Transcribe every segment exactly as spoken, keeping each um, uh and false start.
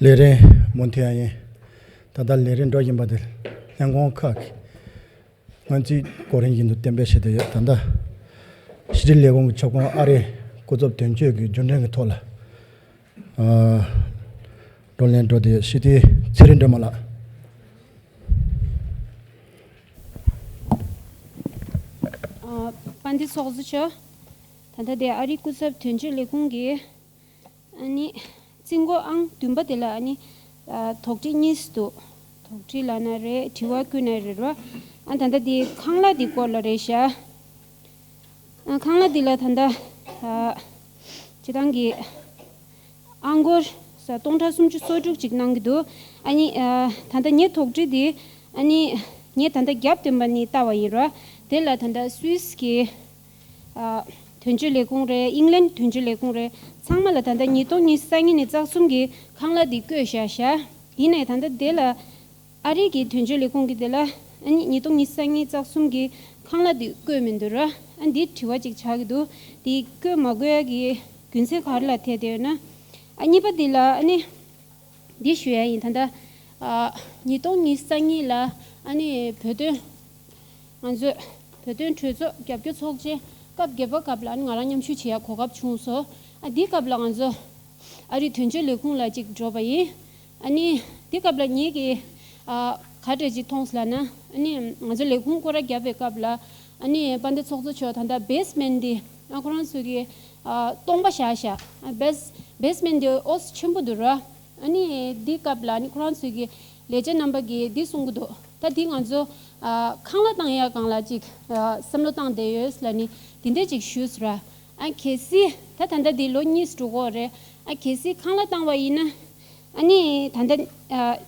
ལས་རིམ་མུ་མཐུད་ཡིན། ད་ལྟ་ལས་རིམ་འགྲོ་བཞིན་པ་དེ་ལྷན་ཁང་ཁག་གི་སྔོན་རྩིས་གོ་རིམ་བཞིན་དུ་གཏན་འབེབས་བྱས་ཏེ་ཡོད། ད་ལྟ་ཕྱི་དྲིལ་ལས་ཁུངས་ཀྱི་ཁྱབ་ཁོངས་ཨ་རིའི་སྐུ་ཚབ་དོན་གཅོད་ཀྱི་རྒྱུན་ལྡན་གྱི་ཐོག་ལ་ཨ་བགྲོ་གླེང་འགྲོ་སྟེ་ཡོད། ཕྱི་དྲིལ་ཚེ་རིང་སྒྲོལ་མ་ལགས། ཨ། དཔལ་ལྡན་ཚོགས་གཙོ་མཆོག་ད་ལྟ་དེ་ཨ་རིའི་སྐུ་ཚབ་དོན་གཅོད་ལས་ཁུངས་ཀྱི་ཨ་ནི་རྩིས་འགོ་ཨང་བདུན་པ་དེ་ལ་ཨ་ནི་ཨ་དོགས་འདྲི་གཉིས་འདུག་དོགས་འདྲི་ལབ་ན་རེད། དྲི་བ་བཀོད་ན་རེད་རོ། ཨ་ད་ལྟ་དེ་ཁང་གླ་དེ་སྐོར་ལ་རེད་ཤག་ཨ་ཁང་གླ་དེ་ལ་ད་ལྟ་ཨ་སྤྱི་བཏང་གི་ཨང་སྒོར་ས་སྟོང་ཕྲག་སུམ་ཅུ་སོ་དྲུག་ཅིག་གནང་གི་འདུག་ཨ་ནི་ཨ་ད་ལྟ་ངའི་དོགས་འདྲི་དེ་ཨ་ནི་ངས་ད་ལྟ་རྒྱབ་སྟོན་པ་ནི་ལྟ་བ་ཡིན་རོ། དེ་ལ་ད་ལྟ་སུད་སི་གི་ཨ་དོན་གཅོད་ལས་ཁུངས་རེད། ཨིང་ལན་དོན་གཅོད་ལས་ཁུངས་རེད། ཚང་མ་ལ་ད་ལྟ་ཉིས་སྟོང་ཉི་ཤུ་རྩ་གཉིས་ནས་རྩ་གསུམ་གྱི་ཁང་གླ་འདི་བཀོད་བཞག་བཞག་ཡིན་ནའི་ད་ལྟ་དེ་ལ་ཨ་རི་གི་དོན་གཅོད་ལས་ཁུངས་ཀྱི་དེ་ལ་ཨ་ནི་ཉིས་སྟོང་ཉི་ཤུ་རྩ་གཉིས་རྩ་གསུམ་གྱི་ཁང་གླ་འདི་བཀོད་མི་འདུག་ར། ཨ་འདི་དྲི་བ་ཅིག་ཆགས་ཀྱི་འདུག་འདི་བཀོད་མ་དགོས་ཡ་གི་རྒྱུ་མཚན་ག་རེ་ལ་ཐེ་བསྡད་ཡོད་ན། ཨ་གཉིས་པ་འདི་ལ་ཨ་ནི། འདི་ཞུ་ཡ་ཡིན། ད་ལྟ་ཨ་ཉིས་སྟོང་ཉི་ཤུ་རྩ་གཉིས་ལ་ཨ་ནི་བོད་དོན་ང་ཚོས་བོད་དོན་གྲོས་ཚོགས་རྒྱབ་སྐྱོར་ཚོགས་ཆེན་སྐབས་བརྒྱད་པ་སྐབས་ལ་ཨ་ནི་ང་རང་མཉམ་ཞུགས་བྱེད་ཡ་གོ་སྐབས་བྱུང་སོང་། ཨ་འདི་སྐབས་ལ་ང་ཚོ་ཨ་རིའི་དོན་གཅོད་ལས་ཁུངས་ལ་ཅིག་འགྲོ་བ་ཡིན། ཨ་ནི་འདི་སྐབས་ལ་ངེད་ཀྱིས་ཨ་ག་འདྲ་ཅིག་མཐོང་སོང་ལབ་ན། ཨ་ནི་ང་ཚོ་ལས་ཁུངས་སྐོར་ར་བརྒྱབ་པའི་སྐབས་ལ་ཨ་ནི་དཔལ་ལྡན་ཚོགས་གཙོ་མཆོག་ད་ལྟ་བེ་སི་མེན་ཊི་འདི་ཨ་ཁོ་རང་ཚོ་གི་ཨ་སྟོང་པ་བཞག་བཞག་ཨ་བེ་སི་བེ་སི་མེན་ཊི་འདི་ཨོ་སི་ཆེན་པོ་འདུག་ར། ཨ་ནི་འདི་སྐབས་ལ་ཨ་ནི་ཁོ་རང་ཚོས་ཀྱི་ལས་བྱེད་རྣམ་པ་གིས་འདི་གསུང་གི་འདུག་ད་འདི་ང་ཚོ་ཨ་ཁང་གླ་བཏང་ཡ་སྒང་ལ་ཅིག་ཨ་བསམ་བློ་བཏང་བསྡད་ཡོད་ལབ་ནི་འདི་འདྲ་ཅིག་ཞུས་སོང་ར། ཨ་གལ་སྲིད་ད་ད་ལྟ་འདི་ལོ་གཉིས་འགྲོ་གི་ཡོད་རེད། ཨ་གལ་སྲིད་ཁང་གླ་བཏང་བ་ཡིན་ན་ཨ་ནི་ད་ལྟ་ཨ་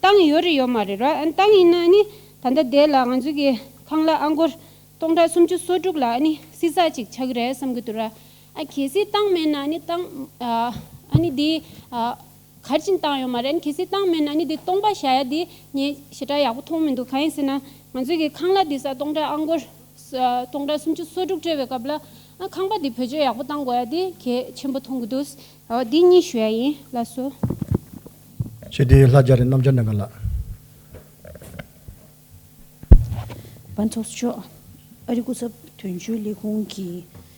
བཏང་ཡོད་རེད་ཡོད་མ་རེད་ར། ཨ་བཏང་ཡིན་ན་ཨ་ནི་ད་ལྟ་དེ་ལ་ང་ཚོ་གི་ཁང་གླ་ཨང་སྒོར་སྟོང་ཕྲག་སུམ་ཅུ་སོ་དྲུག་ལ་ཨ་ནི་བསྲི་ཚགས་ཅིག་ཆགས་ཀྱི་རེད་བསམ་གྱི་འདུག་ར། ཨ་གལ་སྲིད་བཏང་མེད་ན་ཨ་ནི་བཏང་ཨ་ཨ་ནི་འདི་ཨ་གར་ཕྱིན་བཏང་ཡོད་མ་རེད། ཨ་ནི་གལ་སྲིད་བཏང་མེད་ན་ཨ་ནི་འདི་སྟོང་པ་བཞག་ཡ་འདི་ངས་ཞེ་དྲག་ཡག་པོ་མཐོང་མི་འདུག་གང་ཡིན་ཟེར་ན་ང་ཚོའི་གི་ཁང་གླ་འདི་ས་སྟོང་ཕྲག་ཨང་སྒོར་ཨ་སྟོང་ཕྲག་སུམ་ཅུ་སོ་དྲུག་སྤྲད་པའི་སྐབས་ལ་ཨ་ཁང་པ་འདི་བེད་སྤྱོད་ཡག་པོ་བཏང་དགོས་ཡ་འདི་གལ་ཆེན་པོ་མཐོང་གི་འདུག་ཨ་འདི་གཉིས་ཞུ་ཡ་ཡིན། ལགས་སོ། ཞུ་དེ་ལྷ་རྒྱ་རི་རྣམ་རྒྱལ་གནས་མཁན་ལགས། དཔལ་ལྡན་ཚོགས་གཙོ་མཆོག་ཨ་རི་སྐུ་ཚབ་དོན་གཅོད་ལས་ཁུངས་ཀྱི་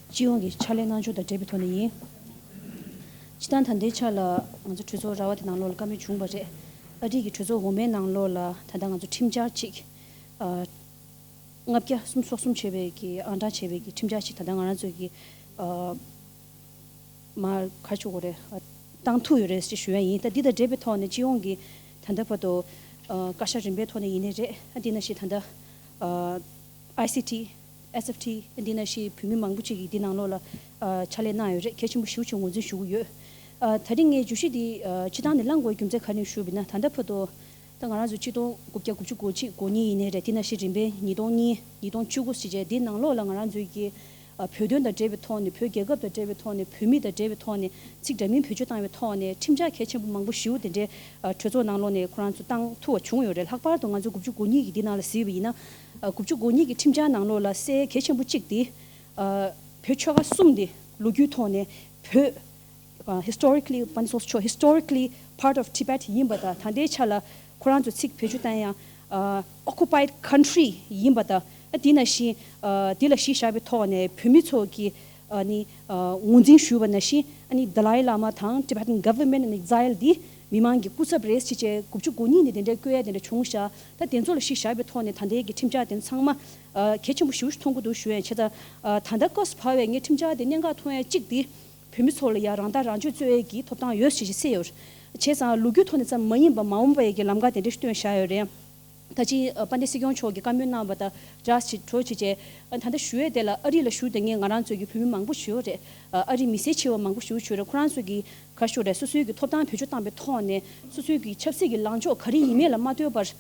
སྤྱི་ཡོངས་ཀྱི་ཕྱག་ལས་གནང་ཕྱོགས་དང་འབྲེལ་བའི་ཐོག་ནས་ཡིན། སྤྱིར་བཏང་ད་ལྟའི་ཆ་ལ་ང་ཚོ་གྲོས་ཚོགས་ར་བ་དེ་ནང་ལོགས་ལ་བཀའ་མོལ་བྱུང་བ་རེད། ཨ་རི་གི་གྲོས་ཚོགས་འོག་མའི་ནང་ལོགས་ལ་ད་ལྟ་ང་ཚོ་ཁྲིམས་འཆར་གཅིག་ཨ་ལྔ་བརྒྱ་སུམ་ཅུ་སོ་གསུམ་བྱས་པའི་གི་ཨང་གྲངས་བྱས་པའི་གི་ཁྲིམས་འཆར་གཅིག་ད་ལྟ་ང་རང་ཚོའི་གི་ཨ་མར་ག་རེ་ཞུ་དགོས་རེད། ཨ་བཏང་ཐུབ་ཡོད་རེད་ཅེས་ཞུ་ཡ་ཡིན། ད་འདི་དང་འབྲེལ་བའི་ཐོག་ནས་སྤྱི་ཡོངས་ཀྱི་ད་ལྟ་བར་དུ་ཨ་བཀའ་ཤག་རིམ་པའི་ཐོག་ནས་ཡིན་ནའི་རེད། ཨ་འདི་ནང་བཞིན་ད་ལྟ་ཨ་ཨའི་སི་ཊི། ཨེས་ཨེཕ་ཊི། ཨ་འདི་ནང་བཞིན་བོད་མི་མང་པོ་ཅིག་གིས་འདི་ནང་ལོགས་ལ་ཨ་ཕྱག་ལས་གནང་ཡོད་རེད། གལ་ཆེན་པོ་ཞེ་པོ་ཅིག་ངོས་འཛིན་ཞུ་གི་ཡོད། ཨ་ད་རིང་ངས་བརྗོད་གཞི་འདི་ཨ་སྤྱིར་བཏང་ནས་བླང་དགོས་རྒྱུ་མཚན་ག་རེ་ཞུས་པ་ཡིན་ན། ད་ལྟ་བར་དུ་ད་ང་རང་ཚོ་ཆིག་སྟོང་དགུ་བརྒྱ་དགུ་བཅུ་གོ་གཅིག་གོ་གཉིས་ཡིན་ནའི་རེད། དེ་ནང་བཞིན་རིམ་པས་ཉིས་སྟོང་གཉིས། ཉིས་སྟོང་བཅུ་དགུ་ཞེས་བྱས་འདི་ནང་ལོགས་ལ་ང་རང་ཚོའི་གི་ཨ་བོད་དོན་དང་འབྲེལ་བའི་ཐོག་ནས། བོད་རྒྱལ་ཁབ་དང་འབྲེལ་བའི་ཐོག་ནས། བོད་མི་དང་འབྲེལ་བའི་ཐོག་ནས། ཚིག་འདྲ་མིན་བེད་སྤྱོད་བཏང་བའི་ཐོག་ནས་ཁྲིམས་འཆར་གལ་ཆེན་པོ་མང་པོ་ཞེ་པོ་དེ་འདྲའི་ཨ་གྲོས་ཚོགས་ནང་ལོགས་ནས་ཁོ་རང་ཚོ་བཏང་ཐུབ་པ་བྱུང་ཡོད་རེད། ལྷག་པར་དུ་ང་ཚོ་དགུ་བཅུ་གོ་གཉིས་ཀྱི་འདི་ནང་ལ་གཟིགས་པ་ཡིན་ན། ཨ་དགུ་བཅུ་གོ་གཉིས་ཀྱི་ཁྲིམས་འཆར་ནང་ལོགས་ལ་གསལ་གལ་ཆེན་པོ་གཅིག་དེ། ཨ་བོད་ཆོལ་ཁ་གསུམ་དེ་ལོ་རྒྱུས་ཐོག་ནས་བོད། ཨ་historically དཔལ་ལྡན་ཚོགས་གཙོ་མཆོག historically part of Tibet ཡིན་པ་དང་། ད་ལྟའི་ཆ་ལ་ཁོ་རང་ཚོ་ཚིག་བེད་སྤྱོད་བཏང་ཡང་ཨ་occupied country ཡིན་པ་དང་། ཨ་དེ་ནང་བཞིན་ཨ་དེ་ལ་གཞི་བཞག་པའི་ཐོག་ནས་བོད་མི་ཚོ་གི་ཨ་ནི་ཨ་ངོས་འཛིན་ཞུས་པ་ནང་བཞིན། ཨ་ནི་Dalai Lama དང་Tibetan Government in Exile འདི་མི་མང་གི་སྐུ་ཚབ་རེད་ཅེས་བྱས་དགུ་བཅུ་གོ་གཉིས་ནས་དེ་འདྲའི་བཀོད་ཡ་དེ་འདྲ་བྱུང་ཤག་ད་དེ་ཚོ་ལ་གཞི་བཞག་པའི་ཐོག་ནས་ད་ལྟའི་གི་ཁྲིམས་འཆར་དེ་ཚང་མ་ཨ་གལ་ཆེན་པོ་ཞེ་པོ་ཞིག་མཐོང་གི་འདུག་ཞུ་ཡ་ཡིན། བྱས་ཙང་ཨ་ད་ལྟ་སྐབས་སུ་བབས་པའི་ངས་ཁྲིམས་འཆར་དེ་གནད་འགག་མཐོང་ཡ་གཅིག་དེ། བོད་མི་ཚོ་ལ་ཡང་རང་ཐག་རང་གཅོད་རྩོད་ཡས་ཀྱི་ཐོབ་ཐང་ཡོད་ཞེས་ཞིག་གསལ་ཡོད། བྱས་ཙང་ལོ་རྒྱུས་ཐོག་ནས་ཙམ་མ་ཡིན་པ་མ་འོངས་པའི་གི་ལམ་ཁ་དེ་འདྲ་ཞིག་སྟོན་བཞག་ཡོད་རེད། ད་ཅི་ཨ་དཔལ་ལྡན་སྲིད་སྐྱོང་མཆོག་གིས་བཀའ་མོལ་གནང་བ་དང་སྦྲགས་ཅིག་གྲོས་བྱས་བྱས། ཨ་ད་ལྟ་ཞུ་ཡས་དེ་ལ་ཨ་རི་ལ་བཞུགས་བསྡད་མཁན་ང་རང་ཚོའི་གི་བོད་མི་མང་པོ་ཞིག་ཡོད་རེད། ཨ་ཨ་རིའི་མི་སེར་ཆེ་བ་མང་པོ་ཞིག་ཡོད་རེད། ཁོ་རང་ཚོ་གིས་ག་རེ་ཞུ་རེད། སོ་སོའི་གི་ཐོབ་ཐང་བེད་སྤྱོད་བཏང་པའི་ཐོག་ནས་སོ་སོའི་གི་ཆབ་སྲིད་ཀྱི་ལངས་ཕྱོགས་ག་རེ་ཡིན་མིན་ལ་མ་ལྟོས་པར།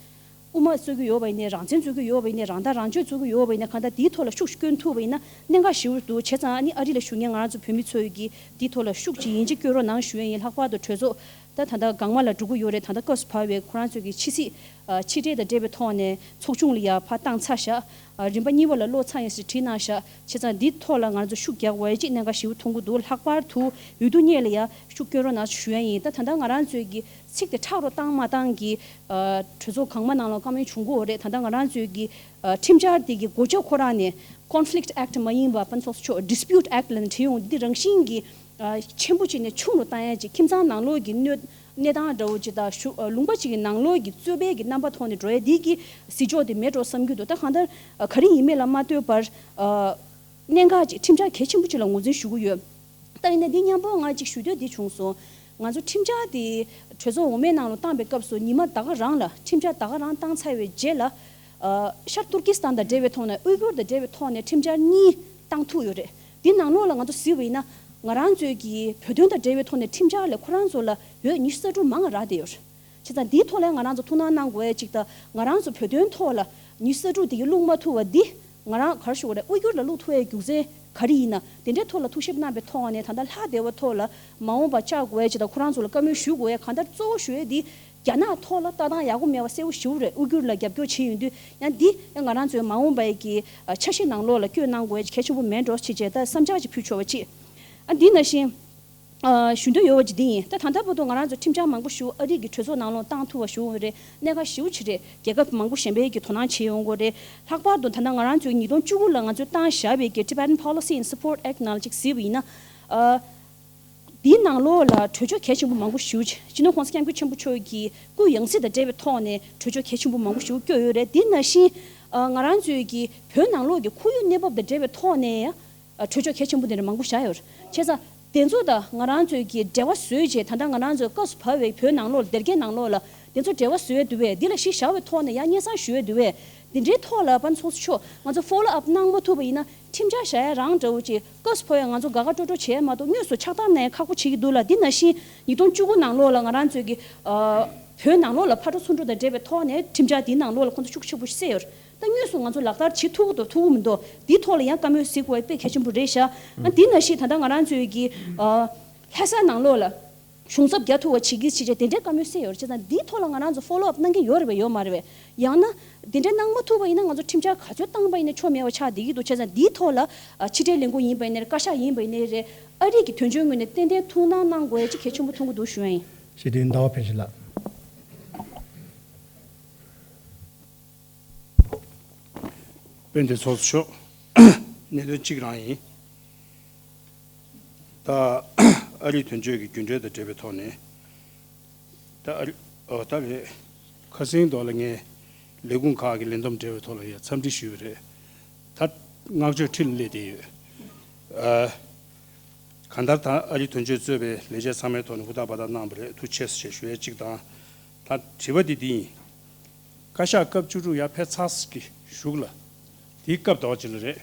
དབུ་མ་རྩོད་ཀྱི་ཡོད་པ་ཡིན་ནའི། རང་བཙན་རྩོད་ཀྱི་ཡོད་པ་ཡིན་ནའི། རང་ཐག་རང་གཅོད་རྩོད་ཀྱི་ཡོད་པ་ཡིན་ནའི། གང་ལྟར་དེའི་ཐོག་ལ་ཤུགས་ཤིག་བསྐྱོན་ཐུབ་པ་ཡིན་ན་གནད་འགག་ཞེ་པོ་འདུག་བྱས་ཙང་ཨ་ནི་ཨ་རི་ལ་བཞུགས་མཁན་ང་རང་ཚོ་བོད་མི་ཚོས་ཀྱིས་དེའི་ཐོག་ལ་ཤུགས་ཅིག་ཡིན་གཅིག་བསྐྱོན་རོགས་གནང་ཞུ་ཡས་ཡིན། ལྷག་པར་དུ་གྲོས་ཚོགས་ ད་ད་ལྟ་གང་མ་ལ་འགྲོ་གི་ཡོད་རེད། ད་ལྟ་སྐབས་སུ་བབས་པའི་ཁོ་རང་ཚོའི་གི་ཕྱི་སྲིད་ཨ་ཕྱི་འབྲེལ་དང་འབྲེལ་བའི་ཐོག་ནས་ཚོགས་ཆུང་ལ་ཡ་ཕར་བཏང་ཚར་ཤག་ཨ་རིམ་པ་གཉིས་པ་ལ་ལོག་ཚར་ཡིན་ཟེར་བྲིས་གནང་ཤག་བྱས་ཙང་འདི་ཐོག་ལ་ང་ཚོ་ཤུགས་རྒྱག་དགོས་ཡ་གཅིག་གནད་འགག་ཞེ་པོ་མཐོང་གི་འདུག་ལྷག་པར་དུ་འོས་བསྡུ་སྔོན་ལ་ཡ་ཤུགས་སྐྱོན་རོགས་གནང་ཞུ་ཡ་ཡིན། ད་ད་ལྟ་ང་རང་ཚོའི་གི་ཚིག་དེ་ཁྲག་རོ་བཏང་མ་བཏང་གི་ཨ་གྲོས་ཚོགས་གང་མ་ནང་ལ་བཀའ་མོལ་བྱུང་གི་ཡོད་རེད། ད་ལྟ་ང་རང་ཚོའི་གི་ཨ་ཁྲིམས་འཆར་དེ་གི་སྒོ་ལྕགས་ཁོ་རང་ནས་Conflict Act མ་ཡིན་པ་ཕན་ཚོགས་ཆོག་Dispute Act ལབ་ནས་བྲིས་ཡོང་འདི་རང་བཞིན་གྱི་ཨ་ཆེན་པོ་ཅིག་ནས་ཆུང་རུ་བཏང་ཡ་ཅིག་ཁྱིམ་ཚང་ནང་ལོགས་ཀྱི་གནོད་གནས་སྟངས་འདྲ་བོ་ཅིག་དང་ཞུ་ཨ་ལུང་པ་ཅིག་གི་ནང་ལོགས་ཀྱི་རྩོད་པའི་གི་རྣམ་པ་ཐོག་ནས་འགྲོ་ཡ་འདི་གི་སྲིད་ཕྱོགས་དེ་མེད་འགྲོ་བསམ་གྱི་འདུག་ད་གང་ལྟར་ཨ་ག་རེ་ཡིན་མིན་ལ་མ་ལྟོས་པར་ཨ་གནད་འགག་ཅིག་ཁྲིམས་འཆར་གལ་ཆེན་པོ་ཅིག་ལ་ངོས་འཛིན་ཞུ་གི་ཡོད། ད་ཡིན་ན་འདི་མཉམ་པོ་ང་ཅིག་ཞུ་འདོད་འདི་བྱུང་སོང་། ང་ཚོ་ཁྲིམས་འཆར་དེ་གྲོས་ཚོགས་འོག་མའི་ནང་ལ་བཏང་པའི་སྐབས་སུ་ཉི་མ་ད་ག་རང་ལ་ཁྲིམས་འཆར་ད་ག་རང་བཏང་ཚར་བའི་རྗེས་ལ་ཨ་ཤར་ཏུར་ཀི་སི་ཐན་དང་འབྲེལ་བའི་ཐོག་ནས་ཨུ་གུར་དང་འབྲེལ་བའི་ཐོག་ནས་ཁྲིམས་འཆར་གཉིས་བཏང་ཐུབ་ཡོད་རེད། འདི་ནང་ལོགས་ལ་ང་ཚོ་གཟིགས་པ་ཡིན་ན་ང་རང་ཚོའི་གི་བོད་དོན་དང་འབྲེལ་བའི་ཐོག་ནས་ཁྲིམས་འཆར་ལས་ཁོ་རང་ཚོ་ལ་འོས་ཉི་ཤུ་རྩ་དྲུག་མང་བ་རག་བསྡད་ཡོད་རེད། བྱས་ཙང་འདིའི་ཐོག་ལ་ང་རང་ཚོ་ཐུགས་སྣང་གནང་དགོས་ཡ་གཅིག་དང་ང་རང་ཚོ་བོད་དོན་ཐོག་ལ་ཉི་ཤུ་རྩ་དྲུག་དེ་གི་བླུག་མ་ཐུབ་པ་འདི་ང་རང་ག་རེ་ཞུ་དགོས་རེད། ཨུ་གུར་ལ་བླུག་ཐུབ་ཡའི་རྒྱུ་མཚན་ག་རེ་ཡིན་ན་དེ་འདྲའི་ཐོག་ལ་ཐུགས་ཞིབ་གནང་པའི་ཐོག་ནས་ད་ལྟ་ལྷག་བསྡད་པ་ཐོག་ལ་མ་འོངས་པ་བཅར་དགོས་ཡ་གཅིག་དང་ཁོ་རང་ཚོ་ལ་བཀའ་མོལ་ཞུ་དགོས་ཡ་གང་ལྟར་གཙོ་བོ་ཞུ་ཡ་འདི་རྒྱ་ནག་ཐོག་ལ་ལྟ་སྟངས་ཡག་པོ་མེད་པ་གསལ་པོ་ཞེ་པོ་རེད། ཨུ་གུར་ལ་རྒྱབ་སྐྱོར་བྱས་ཡོང་དུས་ཡང་འདི་ཡང་ང་རང་ཚོའི་མ་འོངས་པའི་གི་འཆར་གཞི་ནང་ལོགས་ལ་བསྐྱོད་གནང་དགོས་ཡ་གལ་ཆེན་པོ་མེད་འགྲོ་ཞེས་བྱས་ད་བསམ་འཆར་ཅིག་ཕུལ་ཆོག་པ་ཅིག་ཨ་འདི་ནང་བཞིན། ཨ་ཞུ་འདོད་ཡོད་པ་ཅིག་འདི་ཡིན། ད་ད་ལྟ་བར་དུ་ང་རང་ཚོ་ཁྲིམས་འཆར་མང་པོ་ཞིག་ཨ་རི་གི་གྲོས་ཚོགས་ནང་ལོགས་བཏང་ཐུབ་པ་ཞིག་ཡོད་རེད། གནད་འགག་ཞེ་པོ་ཅིག་རེད། རྒྱལ་ཁབ་མང་པོ་གཞན་པའི་གི་དོ་སྣང་བྱེད་ཡོང་གི་རེད། ལྷག་པར་དུ་ད་ལྟ་ང་རང་ཚོའི་ཉིས་སྟོང་བཅུ་དགུ་ལ་ང་ཚོས་བཏང་བཞག་པའི་གི་Tibetan Policy and Support Act ནང་ལ་ཅིག་གཟིགས་པ་ཡིན་ན། ཨ་འདིའི་ནང་ལོགས་ལ་གྲོས་ཆོད་གལ་ཆེན་པོ་མང་པོ་ཞིག་སྤྱི་ནོར་༸གོང་ས་༸སྐྱབས་མགོན་ཆེན་པོ་མཆོག་གི་སྐུའི་ཡང་སྲིད་དང་འབྲེལ་བའི་ཐོག་ནས་གྲོས་ཆོད་གལ་ཆེན་པོ་མང་པོ་ཞིག་བཀོད་ཡོད་རེད། དེ་ནང་བཞིན་ཨ་ང་རང་ཚོའི་གི་བོད་ནང་ལོགས་ཀྱི་ཁོར་ཡུག་གནས་བབ་དང་འབྲེལ་བའི་ཐོག་ནས་ཡང་། ཨ་གྲོས་ཆོད་གལ་ཆེན་པོ་དེ་འདྲ་མང་པོ་བཞག་ཡོད་རེད། བྱས་ཙང་དེ་ཚོ་དང་ང་རང་ཚོའི་གི་འབྲེལ་བ་བཟོས་རྗེས་ད་ལྟ་ང་རང་ཚོའི་སྐབས་སུ་བབས་པའི་བོད་ནང་ལོགས་ལ་སྡེ་དགེ་ནང་ལོགས་ལ་དེ་ཚོ་འབྲེལ་བ་བཟོས་ཡོད་འདུག་པས། འདི་ལ་གཞི་བཞག་པའི་ཐོག་ནས་ཡང་སྙན་སེང་ཞུ་ཡོད་འདུག་པས། འདི་འདྲའི་ཐོག་ལ་ཕན་ཚོགས་ཆོག་ང་ཚོ་follow up གནང་མ་ཐུབ་པ་ཡིན་ན་ཁྲིམས་འཆར་བཞག་ཡ་རང་འདྲ་བོ་ཅིག་སྐབས་སུ་བབས་ཡ་ང་ཚོ་དགའ་དགའ་སྤྲོ་སྤྲོ་བྱས་མ་གཏོགས་དངོས་སུ་ཕྱག་བསྟར་གནང་ཡ་ཁག་པོ་བྱེད་ཀྱི་འདུག་ལ། འདི་ནང་བཞིན་ཉིས་སྟོང་བཅུ་དགུ་ནང་ལོགས་ལ་ང་རང་ཚོའི་གི་ཨ་བོད་ནང་ལོགས་ལ་ཕར་འགྲོ་ཚུར་འགྲོ་དང་འབྲེལ་བའི་ཐོག་ནས་ཁྲིམས་འཆར་འདིའི་ནང་ལོགས་ལ་ཁོང་ཚོ་ཤུགས་ཆེ་པོ་ཞིག་བསྲེས་ཡོད་རེད། ད་དངོས་སུ་ང་ཚོ་ལག་བསྟར་བྱེད་ཐུབ་ཀྱི་འདུག་ཐུབ་ཀྱི་མི་འདུག་འདིའི་ཐོག་ལ་ཡང་བཀའ་མོལ་གཟིགས་དགོས་དཔེ་གལ་ཆེན་པོ་རེད་ཤག་ཨ་འདི་ནང་བཞིན་ད་ལྟ་ང་རང་ཚོའི་གི་ཨ་ལྷ་ས་ནང་ལོགས་ལ་གཞུང་ཚབ་རྒྱག་ཐུབ་པ་བྱེད་ཀྱི་བྱེད་ཅེས་དེ་འདྲའི་བཀའ་མོལ་གསལ་ཡོད་རེད། བྱས་ཙང་འདིའི་ཐོག་ལ་ང་རང་ཚོ་follow up གནང་གི་ཡོད་རེད་པས་ཡོད་མ་རེད་པས། ཡང་ན་དེ་འདྲའི་གནང་མ་ཐུབ་པ་ཡིན་ན་ང་ཚོ་ཁྲིམས་འཆར་ག་ཚོད་བཏང་པ་ཡིན་ན་ཆོ་མེད་པ་ཆགས་བསྡད་ཀྱི་འདུག་བྱས་ཙང་འདིའི་ཐོག་ལ་ཨ་ཕྱི་འབྲེལ་ལས་ཁུངས་ཡིན་པ་ཡིན་ནའི་རེད། བཀའ་ཤག་ཡིན་པ་ཡིན་ནའི་རེད། ཨ་རི་གི་དོན་གཅོད་ངོས་ནས་ཏན་ཏན་ཐུགས་སྣང་གནང་དགོས་ཡ་ཅིག་གལ་ཆེན་པོ་མཐོང་གི་འདུག་ཞུ་ཡ་ཡིན། ཞེ་དྲིན་ཟླ་བ་ཕན་བཞིན་ལགས། དཔལ་ལྡན་ཚོགས་གཙོ་མཆོག་གནད་དོན་གཅིག་རང་ཡིན། ད་ཨ་རིའི་དོན་གཅོད་ཀྱི་རྒྱུན་འབྲེལ་དང་འབྲེལ་བའི་ཐོག་ནས་ད་ཨ་རི་ཨོ་ད་རེད། ཁ་སང་ཐོག་ལ་ངས་ལས་ཁུངས་ཁག་གི་ལས་བསྡོམས་འབྲེལ་བའི་ཐོག་ལ་ཡ་འཚམས་འདྲི་ཞུས་པ་རེད། ད་བསྔགས་བརྗོད་ཁྲི་ལ་སླེབས་བསྡད་ཡོད། ཨ། གང་ལྟར་ད་ཨ་རིའི་དོན་གཅོད་གཙོས་པའི་ལས་བྱེད་ཚང་མའི་ཐོག་ནས་ཧུར་ཐག་འབད་ཐག་གནང་བ་རེད། ཐུགས་རྗེ་ཆེ་ཞེས་ཞུ་ཡས་གཅིག་དང་། ད་དྲི་བ་འདི་འདི་ཡིན། བཀའ་ཤག་སྐབས་བཅུ་དྲུག་ཡར་ཕེབས་ཚར་གི་བཞུགས་ལ། དེའི་སྐབས་དོག་ཅིག་ལ་རེད།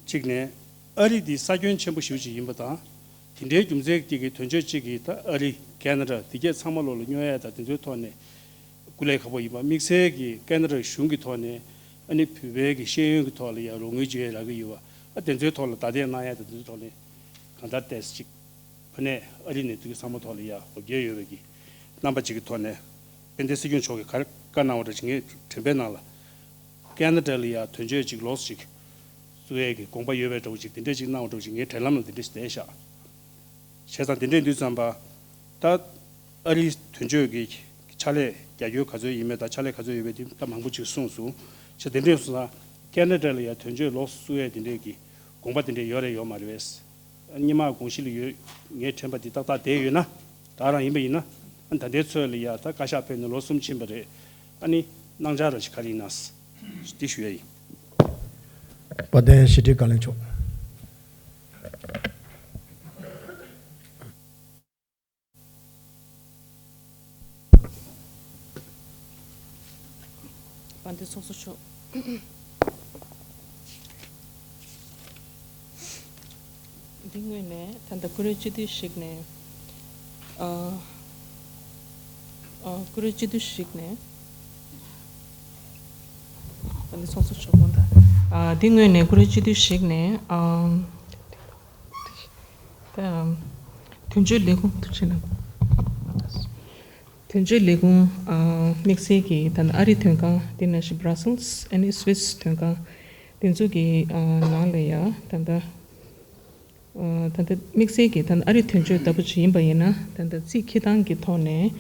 གཅིག་ནས་ཨ་རི་འདི་ས་ཁྱོན་ཆེན་པོ་ཞེ་པོ་ཅིག་ཡིན་པ་དང་། དེ་འདྲའི་རྒྱུ་མཚན་གཅིག་གིས་དོན་གཅོད་གཅིག་གིས་ད་ཨ་རི་ཁེ་ན་ཌ་འདི་གས་ཚང་མ་ལོག་ལ་སྙོ་ཡས་དང་དེ་ཚོའི་ཐོག་ནས་སྐུ་ལས་ཁག་པོ་ཡིན་པ། དམིགས་བསལ་གྱི་ཁེ་ན་ཌ་གཞུང་གི་ཐོག་ནས་ཨ་ནི་བོད་པའི་གི་ཤེས་ཡོན་གྱི་ཐོག་ལ་ཡ་རོགས་དངུལ་ཅིག་རག་གི་ཡོད་པ། ཨ་དེ་ཚོའི་ཐོག་ལ་བརྡ་སྟོན་གནང་ཡས་དང་དེ་ཚོའི་ཐོག་ནས་གང་ལྟར་ཏོག་ཙམ་ཅིག་ཕ་ནས་ཨ་རི་ནས་དེ་གི་ཚང་མ་ཐོག་ལ་ཡ་འོ་བརྒྱལ་ཡོད་པའི་གི་རྣམ་པ་ཅིག་གི་ཐོག་ནས་དཔལ་ལྡན་སྲིད་སྐྱོང་མཆོག་གིས་ག་རེ་བཀའ་གནང་བ་འདྲ་ཞིག་ངའི་དྲན་པའི་ནང་ལ་ཁེ་ན་ཌ་ལ་ཡ་དོན་གཅོད་ཅིག་ལོགས་སུ་ཅིག་བཙུགས་ཡས་ཀྱི་དགོངས་པ་ཡོད་པའི་འདྲ་བོ་ཅིག་དེ་འདྲས་ཅིག་གནང་བ་འདྲ་བོ་ཅིག་ངའི་དྲན་ལམ་ལ་དེ་འདྲས་ཞིག་བསྡད་ཤག་བྱས་ཙང་དེ་འདྲས་དུས་ཙམ་པ་ད་ཨ་རིའི་དོན་གཅོད་ཀྱི་ཕྱག་ལས་རྒྱ་སྐྱོར་ག་ཚོད་ཡིན་མིན་དང་ཕྱག་ལས་ག་ཚོད་ཡོད་མེད་དེ་ད་མང་པོ་ཅིག་གསུངས་སོང་། བྱས་དེ་འདྲས་སོང་ཙང་ཁེ་ན་ཌ་ལ་ཡ་དོན་གཅོད་ལོགས་སུ་བཙུགས་ཡས་དེ་འདྲས་ཀྱི་དགོངས་པ་དེ་འདྲས་ཡོད་རེད་ཡོད་མ་རེད་པས། སྔོན་མ་དགོངས་གཞི་ལ་ཡོད་ངའི་དྲན་པ་འདི་ཏག་ཏག་བསྡད་ཡོད་ན། ད་རང་ཡིན་པ་ཡིན་ན། ཨ་ད་ལྟའི་ཚོད་ལ་ཡ་ད་བཀའ་ཤག་ཕེབས་ནས་ལོ་གསུམ་ཕྱིན་པ་རེད། ཨ་ནི་གནང་འཆར་ར་ཞིག་ག་རེ་ཡིན་ན། འདི་ཞུ་ཡ་ཡིན། དཔལ་ལྡན་ཞི་བདེ་བཀའ་བློན་མཆོག་དཔལ་ལྡན་ཚོགས་གཙོ་མཆོག་འདི་སྔོན་ནས་ད་ལྟ་ཀུ་རེ་སྤྱི་འཐུས་ཤིག་ནས་ཨ་ཨ་ཀུ་རེ་སྤྱི་འཐུས་ཤིག་ནས་དཔལ་ལྡན་ཚོགས་གཙོ་མཆོག་དགོངས་དག་ཨ་འདི་སྔོན་ནས་ཀུ་རེ་སྤྱི་འཐུས་ཤིག་ནས་ཨ། དོན་གཅོད་ལས་ཁུངས་དུ་ཕྱིན་ན། དོན་གཅོད་ལས་ཁུངས། ཨ། དམིགས་བསལ་གྱི་ད་ལྟ་ཨ་རི་དོན་ཁང་། དེ་ནང་བཞིན་Brussels ཨ་ནི་Swiss དོན་ཁང་དེ་ཚོ་གི། ཨ། ནང་ལ་ཡ་ད་ལྟ། ཨ། ད་ལྟ་དམིགས་བསལ་གྱི་ད་ལྟ་ཨ་རི་དོན་གཅོད་ལྟ་བུ་ཅིག་ཡིན་པ་ཡིན་ན། ད་ལྟ་རྩིས་འཁྱེར་སྟངས་ཀྱི་ཐོག་ནས་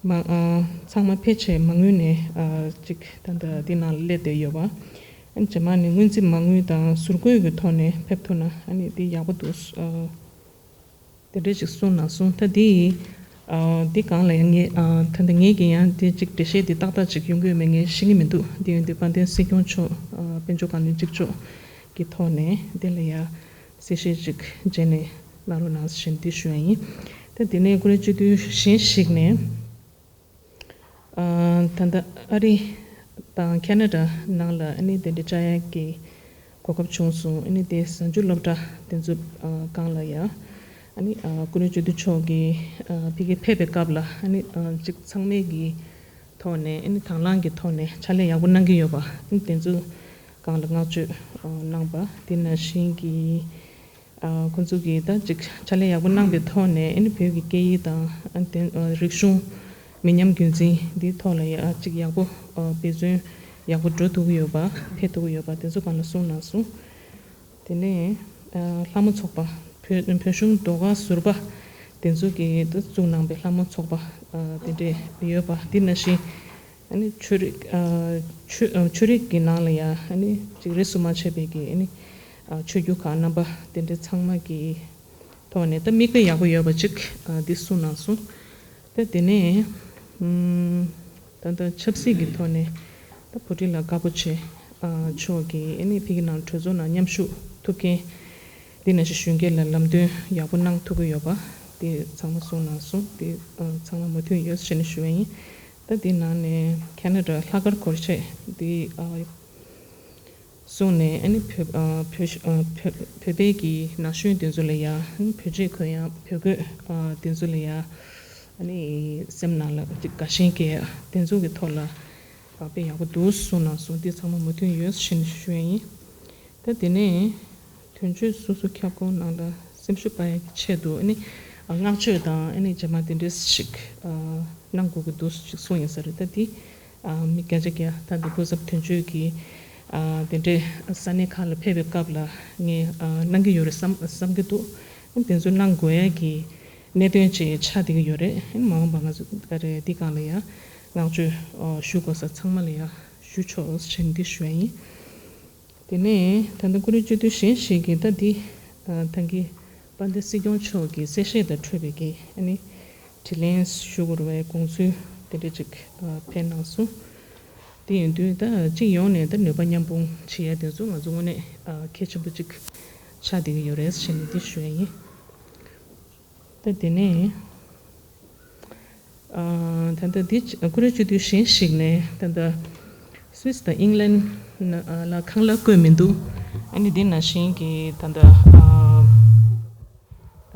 མ། ཨ། ཚང་མ་ཕལ་ཆེར་མ་དངུལ་ནས། ཨ། ཅིག་ད་ལྟ་འདི་ནང་སླེབས་བསྡད་ཡོད་པ། ཨ་ནི་རྗེས་མ་ནས་སྔོན་རྩིས་མ་དངུལ་དང་ཟུར་བཀོད་ཀྱི་ཐོག་ནས་ཕེབས་ཐུབ་ན། ཨ་ནི་འདི་ཡག་པོ་འདུག། ཨ། དེ་འདྲས་ཅིག་གསུངས་གནང་སོང་། ད་འདི། ཨ། འདི་སྒང་ལ་ཡང་ངས། ཨ། ད་ལྟ་ངས་ཀྱིས་ཡང་འདི་ཅིག་འགྲེལ་བཤད་འདི་ཏག་ཏག་ཅིག་ཡོང་གི་ཡོད་མེད་ངས་ཤེས་ཀྱི་མི་འདུག། འདི་ཡོང་དུས་དཔལ་ལྡན་སྲིད་སྐྱོང་མཆོག། ཨ། དཔལ་འབྱོར་བཀའ་བློན་གཅིག་ལྕོགས་ཀྱི་ཐོག་ནས་འདི་ལ་ཡ་གསལ་བཤད་ཅིག་རྗེས་ནས་གནང་རོགས་གནང་ཞེས་འདི་ཞུ་ཡ་ཡིན། ད་དེ་ནས་ཀུ་རེ་སྤྱི་འཐུས་གཞན་ཞིག་ནས། ཨ། ད་ལྟ་ཨ་རི་དང་ཁེ་ན་ཌ་ནང་ལ་ཨ་ནི་དེ་འདྲ་བཅར་ཡག་གི་གོ་སྐབས་བྱུང་སོང་། ཨ་ནི་དེ་གཟའ་མཇུག་སློབ་གྲྭ་དེ་ཚོ། ཨ། སྒང་ལ་ཡ། ཨ་ནི། ཨ། སྐུ་ངོ་སྤྱི་འཐུས་མཆོག་གིས། ཨ། ཕ་གིར་ཕེབས་པའི་སྐབས་ལ། ཨ་ནི། ཨ། ཅིག་ཚང་མས་ཀྱི་ཐོག་ནས། ཨ་ནི་དང་བླངས་ཀྱི་ཐོག་ནས་ཕྱག་ལས་ཡག་པོ་གནང་གི་ཡོད་པ། ཨ་ནི་དེ་ཚོ་སྒང་ལ་བསྔགས་བརྗོད། ཨ། གནང་པ། དེ་ནང་བཞིན་གྱི། ཨ། ཁོང་ཚོ་གིས་ད་ཅིག་ཕྱག་ལས་ཡག་པོ་གནང་པའི་ཐོག་ནས། ཨ་ནི་བོད་ཀྱི་སྐད་ཡིག་དང་། ཨ། དེ། ཨ། རིག་གཞུང་མི་ཉམས་རྒྱུན་འཛིན་འདིའི་ཐོག་ལ་ཡ་ཅིག་ཡག་པོ། ཨ། འབད་བརྩོན་ཡག་པོ་འགྲོ་ཐུབ་ཀྱི་ཡོད་པ། འཕེལ་ཐུབ་ཀྱི་ཡོད་པ། དེ་ཚོ་སྒང་ལ་གསུངས་གནང་སོང་། དེ་ནས། ཨ། ལྷ་མོ་ཚོགས་པ། བོད། བོད་གཞུང་ཟློས་གར་ཟུར་པ་དེ་ཚོ་གིས་བཙུགས་གནང་པའི་ལྷ་མོ་ཚོགས་པ། ཨ། དེ་འདྲས་ཡོད་པ། དེ་ནང་བཞིན། ཨ་ནི་ཆོས་རིག། ཨ། ཆོས། ཨ། ཆོས་རིག་གི་ནང་ལ་ཡ། ཨ་ནི་ཅིག་རིས་སུ་མ་ཆད་པའི་གི། ཨ་ནི། ཨ། ཆོས་བརྒྱུད་ཁག་རྣམ་པ་དེ་འདྲའི་ཚང་མ་གི་ཐོག་ནས་ད་མིག་དཔེ་ཡག་པོ་ཡོད་པ་ཅིག། ཨ། འདི་གསུངས་གནང་སོང་། ད་དེ་ནས། ཨུམ། ད་ལྟ་ཆབ་སྲིད་ཀྱི་ཐོག་ནས་ད་བོད་རིགས་ལ་དཀར་པོ་ཆེ། ཨ། མཆོག་གིས་ཨ་ནི་ཕ་གི་ནང་གྲོས་ཚོགས་ནང་མཉམ་ཞུགས་ཐུབ་མཁན། འདི་ནང་བཞིན་གཞོན་སྐྱེས་ལ་ལམ་སྟོན་ཡག་པོ་གནང་ཐུབ་ཀྱི་ཡོད་པ། དེ་ཚང་མ་གསུངས་གནང་སོང་། དེ། ཨ། ཚང་མ་མོས་མཐུན་ཡོད་ཟེར་ནས་ཞུ་བ་ཡིན། ད་དེ་ནང་ནས་ཁེ་ན་ཌ་ལྷག་དཀར་གོར་ཆེ་དེ། ཨ། གསུངས་ནས། ཨ་ནི་བོད། ཨ། བོད། ཨ། བོད། བོད་པའི་གི་ན་གཞོན་དེ་ཚོ་ལ་ཡ། ཨ་ནི་བོད་ཆས་གོན་ཡག། བོད་གོས། ཨ། དེ་ཚོ་ལ་ཡ། ཨ་ནི་སེམས་ནང་ལ་ཅིག་དགའ་ཞེན་སྐྱེ་ཡག་དེ་ཚོ་གི་ཐོག་ལ། ཨ། དཔེ་ཡག་པོ་འདུག་གསུངས་གནང་སོང་། དེ་ཚང་མ་མོས་མཐུན་ཡོད་ཟེར་ནས་ཞུ་ཡ་ཡིན། ད་དེ་ནས་དོན་གཅོད་སོ་སོ་ཁྱབ་ཁོངས་ནང་ལ་སེམས་ཤུགས་སྤར་ཡག་གི་ཆེད་དུ། ཨ་ནི། ཨ། བསྔགས་བརྗོད་དང་། ཨ་ནི་རྗེས་མ་དེ་འདྲས་ཤིག། ཨ། གནང་དགོས་ཀྱི་འདུག་ཅིག་གསུངས་ཡིན་ས་རེད། ད་དེ། ཨ། མི་བརྒྱ་ཆ་བརྒྱ་ད་འདི་སྐུ་ཚབ་དོན་གཅོད་ཀྱིས། ཨ། དེ་འདྲས་ས་གནས་ཁག་ལ་ཕེབས་པའི་སྐབས་ལ་ངས། ཨ། གནང་གི་ཡོད་རེད་བསམ། བསམ་གྱི་འདུག། ཨ། དེ་ཚོ་གནང་དགོས་ཡག་གི་གནད་དོན་ཅིག་ཆགས་བསྡད་ཀྱི་ཡོད་རེད། ཨ། མ་འོངས་པ་ང་ཚོ་ག་རེ་འདི་སྒང་ལ་ཡ་བསྔགས་བརྗོད། ཨ། ཞུ་དགོས་ས་ཚང་མ་ལ་ཡ་ཞུ་ཆོག་ཟེར་འདི་ཞུ་ཡ་ཡིན། དེ་ནས་ད་ལྟ་ཀུ་རེ་སྤྱི་འཐུས་གཞན་ཞིག་གིས་ད་འདི། ཨ། ད་གིན་དཔལ་ལྡན་སྲིད་སྐྱོང་མཆོག་གི་གསལ་བཤད་དང་འཕྲོད་པའི་གི། ཨ་ནི་དྲིས་ལན་ཞུ་དགོས་རེད་པས། དགོངས་ཚུལ་དེ་འདྲ་ཅིག། ཨ། ཕེབས་གནང་སོང་། དེ་ཡིན་དུས་ད་སྤྱི་ཡོངས་ནས་ད་ནུས་པ་མཉམ་སྤུངས་བྱེད་ཡ་དེ་ཚོ་ང་ཚོ་དངོས་གནས། ཨ། གལ་ཆེན་པོ་ཅིག་ཆགས་བསྡད་ཀྱི་ཡོད་རེད་ཟེར་ནས་འདི་ཞུ་ཡ་ཡིན། ད་དེ་ནས། ཨ། ད་ལྟ་འདི་ཀུ་རེ་སྤྱི་འཐུས་གཞན་ཞིག་ནས་ད་ལྟ་སུད་སི་དང་ཨིང་ལན་ལ་ཁང་གླ་བཀོད་མི་འདུག། ཨ་ནི་འདི་ནང་བཞིན་གྱི་ད་ལྟ།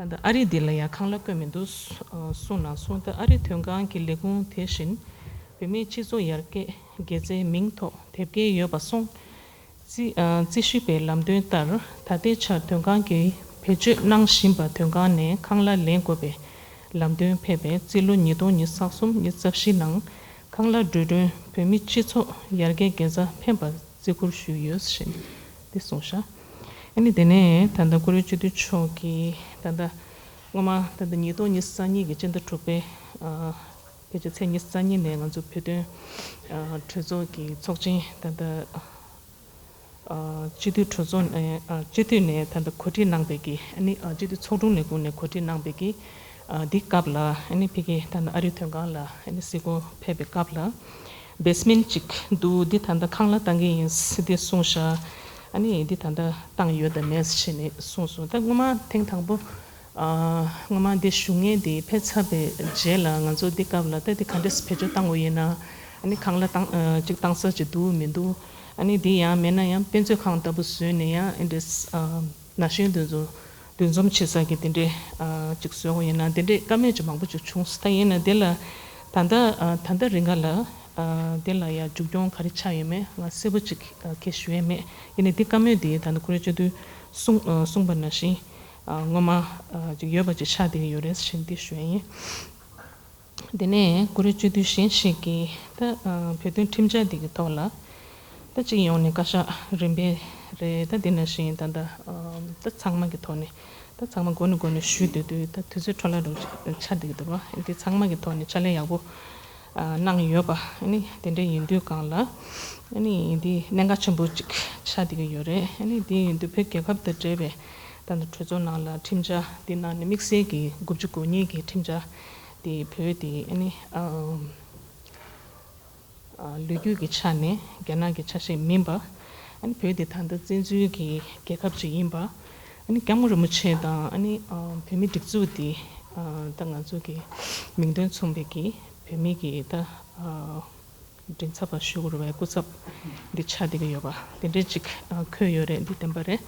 ཨ། ད་ལྟ་ཨ་རི་འདི་ལ་ཡང་ཁང་གླ་བཀོད་མི་འདུག། ཨ། གསུངས་གནང་སོང་། ད་ཨ་རི་དོན་ཁང་གི་ལས་ཁུངས་དེ་བཞིན་བོད་མིའི་སྤྱི་ཚོགས་ཡར་རྒྱས་དགེ་རྩའི་མིང་ཐོག་དེབ་སྐྱེལ་ཡོད་པ་སོང་། རྩིས། ཨ། རྩིས་ཞིབ་པའི་ལམ་སྟོན་ལྟར། ད་ལྟའི་ཆར་དོན་ཁང་གིས་བེད་སྤྱོད་གནང་བཞིན་པ་དོན་ཁང་ནས་ཁང་གླ་ལེན་དགོས་པའི་ལམ་སྟོན་ཕེབས་པས། རྩིས་ལོ་ཉིས་སྟོང་ཉི་ཤུ་རྩ་གསུམ་ཉི་ཤུ་རྩ་བཞི་ནང་ཁང་གླ་འགྲོ་གྲོན་བོད་མིའི་སྤྱི་ཚོགས་ཡར་རྒྱས་དགེ་རྩར་ཕན་པར་བརྩི་བཀུར་ཞུས་ཡོད་ཞེས་འདི་གསུངས་ཤག། ཨ་ནི་དེ་ནས་ད་ལྟ་ཀུ་རེ་སྤྱི་འཐུས་མཆོག་གིས་ད་ལྟ་སྔོན་མ་ད་ལྟ་ཉིས་སྟོང་ཉི་ཤུ་རྩ་གཉིས་ཀྱི་སྤྱི་ཟླ་དྲུག་པའི། ཨ། ཕལ་ཆེར་ཚེས་ཉི་ཤུ་རྩ་གཉིས་ནས་ང་ཚོ་བོད་དོན། ཨ། གྲོས་ཚོགས་ཀྱི་ཚོགས་ཆེན་ད་ལྟ། ཨ། སྤྱི་འཐུས་གྲོས་ཚོགས་ནས། ཨ། སྤྱི་འཐུས་ནས་ད་ལྟ་གོ་སྒྲིག་གནང་པའི་གི། ཨ་ནི། ཨ། སྤྱི་འཐུས་ཚོགས་དྲུང་ལས་ཁུངས་ནས་གོ་སྒྲིག་གནང་པའི་གི། ཨ། འདི་སྐབས་ལ། ཨ་ནི་ཕ་གི་ད་ལྟ་ཨ་རིའི་དོན་ཁང་ལ། ཨ་ནི་གཟིགས་སྐོར་ཕེབས་པའི་སྐབས་ལ། བེ་སི་མེན་ཊི་ཅིག་འདུག། འདི་ད་ལྟ་ཁང་གླ་བཏང་གི་ཡིན་ཟེར་འདི་གསུངས་ཤག། ཨ་ནི་འདི་ད་ལྟ་བཏང་ཡོད་དམ་མེད་ཟེར་ནས་གསུངས་སོང་། ད་སྔོན་མ་ཐེངས་དང་པོ། ཨ། སྔོན་མ་འདི་ཞུ་མཁན་དེ་ཕེབས་ཚར་བའི་རྗེས་ལ་ང་ཚོ་འདི་སྐབས་ལ་ད་འདི་ག་འདྲས་བེད་སྤྱོད་བཏང་དགོས་ཡིན་ན། ཨ་ནི་ཁང་གླ་བཏང་། ཨ། ཅིག་བཏང་ས་ཅིག་འདུག་མི་འདུག། ཨ་ནི་འདི་ཡང་མེད་ན་ཡང་དཔེ་མཛོད་ཁང་ལྟ་བུ་བཟོས་ནས་ཡང་ཨེ་འདྲས། ཨ། ན་གཞོན་དེ་ཚོ་འདུ་འཛོམས་བྱེད་ས་གི་དེ་འདྲས། ཨ། ཅིག་བཟོས་དགོས་ཡིན་ན་དེ་འདྲས་བཀའ་མོལ་ཅིག་མང་པོ་ཅིག་བྱུང་སོང་། ད་ཡིན་ན་དེ་ལ་ད་ལྟ། ཨ། ད་ལྟ་རིང་ག་ལ། ཨ། དེ་ལ་ཡང་མཇུག་སྐྱོང་ག་རེ་ཆགས་ཡོད་མེད་ང་གསལ་པོ་ཅིག། ཨ། ཁས་ཞུ་ཡས་མེད། ཡིན་ནའི་འདི་བཀའ་མོལ་འདི་ད་ལྟ་ཁོ་རེ་སྤྱི་འཐུས་གསུངས། ཨ། གསུངས་པ་ནང་བཞིན། ཨ། སྔོན་མ། ཨ། ཅིག་ཡོད་པ་ཅིག་ཆགས་བསྡད་ཀྱི་ཡོད་རེད་ཟེར་འདི་ཞུ་ཡས་ཡིན། དེ་ནས་ཀུ་རེ་བཅུ་དུས་གཞན་ཞིག་གིས་ད་བོད་དོན་ཁྲིམས་འཆར་འདི་གི་ཐོག་ལ་ད་སྤྱི་ཡོངས་ནས་བཀའ་ཤག་རིམ་པས་རེད། ད་དེ་ནང་བཞིན་ད་ད་ད་ཚང་མ་གི་ཐོག་ནས་ད་ཚང་མ་འགོ་ནས་འགོ་ནས་ཞུས་སྡོད་དུས་ད་དུས་ཚོད་འཕྲོ་བརླག་འགྲོ་ཆགས་བསྡད་ཀྱི་འདུག་བ། འདི་ཚང་མ་གི་ཐོག་ནས་ཕྱག་ལས་ཡག་པོ་གནང་ཡོད་པ་ཨ་ནི་དེ་འདྲ་ཡིན་དུས་གང་ལ་ཨ་ནི་འདི་གནད་འགག་ཆེན་པོ་ཅིག་ཆགས་བསྡད་ཀྱི་ཡོད་རེད། ཨ་ནི་འདི་ཡིན་དུས་བོད་རྒྱལ་ཁབ་དང་འབྲེལ་བའི་ད་ལྟ་གྲོས་ཚོགས་ནང་ལ་ཁྲིམས་འཆར་འདི་ནང་ནས་དམིགས་བསལ་གྱི་དགུ་བཅུ་གོ་གཉིས་ཀྱི་ཁྲིམས་འཆར་འདི་བོད་འདི་ཨ་ནི་ཨ་ལོ་རྒྱུས་ཀྱི་ཆ་ནས་རྒྱ་ནག་གི་ཆ་ཤས་མིན་པ། ཨ་ནི་བོད་འདི་ད་ལྟ་བཙན་འཛུལ་གྱི་རྒྱལ་ཁབ་ཅིག་ཡིན་པ། ཨ་ནི་སྐྱབས་མགོན་རིན་པོ་ཆེ་དང་ཨ་ནི་ཨ་བོད་མིའི་སྒྲིག་འཛུགས་འདི་ཨ་ད་ང་ཚོ་གི་མིང་དོན་མཚུངས་པའི་གི་བོད་མི་གི་ད་ཨ་མགྲིན་ཚབ་པ་ཞུ་དགོས་རེད་པས། སྐུ་ཚབ་འདི་ཆགས་བསྡད་ཀྱི་ཡོད་པ་དེ་འདྲས་ཅིག་ཨ་འཁོད་ཡོད་རེད། འདི་བདེན་པ་རེད།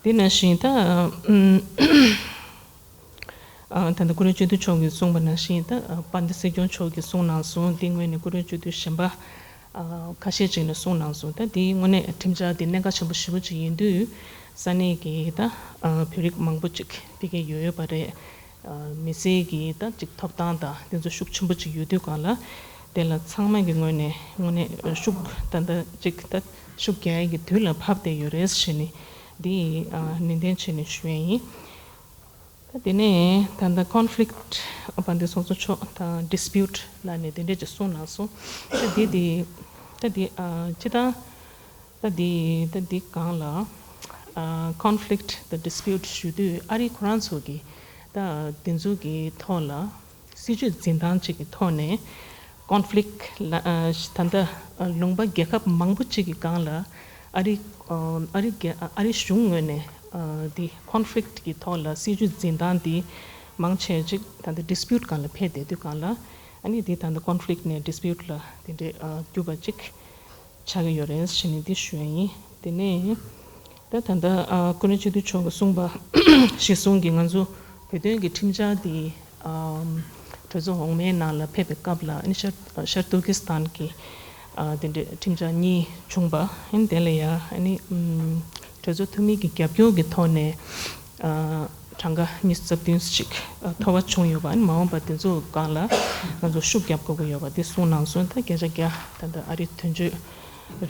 དེ་ནང་བཞིན་ད་ཨ་ཨ་ད་ལྟ་ཀུ་རེ་བཅུ་དུས་མཆོག་གིས་གསུངས་པ་ནང་བཞིན་ད་ཨ་དཔལ་ལྡན་སྲིད་སྐྱོང་མཆོག་གིས་གསུངས་གནང་སོང་། འདི་སྔོན་ནས་ཀུ་རེ་བཅུ་དུས་གཞན་པ་ཨ་ཁ་ཤས་ཅིག་ནས་གསུངས་གནང་སོང་། ད་འདི་དངོས་གནས་ཁྲིམས་འཆར་འདི་གནད་འགག་ཆེན་པོ་ཞེ་པོ་ཅིག་ཡིན་དུས་ས་གནས་ཀྱི་ད་ཨ་བོད་རིགས་མང་པོ་ཅིག་ཕ་གིར་ཡོད་ཡོད་པ་རེད། ཨ་མི་སེར་གྱི་ད་ཅིག་ཐོབ་ཐང་དང་དེ་ཚོ་ཤུགས་ཆེན་པོ་ཅིག་ཡོད་དུས་གང་ལ་དེ་ལ་ཚང་མ་གི་ངོས་ནས་དངོས་གནས་ཤུགས་ད་ལྟ་ཅིག་ད་ཤུགས་རྒྱག་ཡས་ཀྱི་དུས་ལ་བབས་བསྡད་ཡོད་རེད་ཟེར་ནས་འདི་ཨ་ནན་ཏན་བྱས་ནས་ཞུ་ཡས་ཡིན། ད་དེ་ནས་ད་ལྟ་ཀོན་ཕི་ལིག་ཊི་དཔལ་ལྡན་ཚོགས་གཙོ་མཆོག་དང་ཌི་སི་པིའུ་ཊི་ལབ་ནས་དེ་འདྲས་ཅིག་གསུངས་གནང་སོང་། ད་འདི་འདི་ད་འདི་ཨ་སྤྱིར་བཏང་ད་འདི་ད་འདི་སྒང་ལ་ཨ་ཀོན་ཕི་ལིག་ཊི་དང་ཌི་སི་པིའུ་ཊི་ཞུ་དུས་ཨ་རི་ཁོ་རང་ཚོ་གི་ད་འདི་ཚོ་གི་ཐོག་ལ་སྲིད་ཇུས་འཛིན་སྟངས་གཅིག་གི་ཐོག་ནས་ཀོན་ཕི་ལིག་ཊི་ལ་ཨ་ད་ལྟ་ཨ་ལུང་པ་རྒྱལ་ཁབ་མང་པོ་གཅིག་གི་སྒང་ལ་ཨ་རི་ཨ་ཨ་རི་རྒྱ་ཨ་རི་གཞུང་ངོས་ནས་ཨ་འདི་ཀོན་ཕི་ལིག་ཊི་གི་ཐོག་ལ་སྲིད་ཇུས་འཛིན་སྟངས་འདི་མང་ཆེ་ཅིག་ད་ལྟ་ཌི་སི་པིའུ་ཊི་སྒང་ལ་ཕེབས་བསྡད་དུས་སྒང་ལ་ཨ་ནི་འདི་ད་ལྟ་ཀོན་ཕི་ལིག་ཊི་ནས་ཌི་སི་པིའུ་ཊི་ལ་དེ་འདྲའི་ཨ་འགྱུར་བ་ཅིག་ཆགས་ཀྱི་ཡོད་རེད་ཟེར་ནས་འདི་ཞུ་ཡ་ཡིན། དེ་ནས་ད་ད་ལྟ་ཨ་ཀུན་གླེང་ཆེ་བསྟོད་མཆོག་གིས་གསུངས་པ་གཞིར་བཟུང་གིས་ང་ཚོ་བོད་དོན་གྱི་ཁྲིམས་འཆར་འདི་ཨ་གྲོས་ཚོགས་འོག་མའི་ནང་ལ་ཕེབས་པའི་སྐབས་ལ་ཨ་ནི་ཤར་ཤར་ཏུར་ཀི་སི་ཐན་གྱི་ཨ་དེ་འདྲའི་ཁྲིམས་འཆར་གཉིས་བྱུང་པ་ཨ་ནི་དེ་ལ་ཡ་ཨ་ནི་ཨམ་གྲོས་ཚོགས་འཐུས་མི་གི་རྒྱབ་སྐྱོར་གྱི་ཐོག་ནས་ཨ་གྲངས་ཀ་ཉི་ཤུ་རྩ་བདུན་ཞིག་ཨ་ཐོབ་པ་བྱུང་ཡོད་པ། ཨ་ནི་མ་འོངས་པ་དེ་ཚོ་སྒང་ལ་ང་ཚོ་ཤུགས་རྒྱབ་དགོས་ཀྱི་ཡོད་པ་དེ་གསུངས་གནང་སོང་། ད་བརྒྱ་ཆ་བརྒྱ་ད་ལྟ་ཨ་རི་དོན་གཅོད་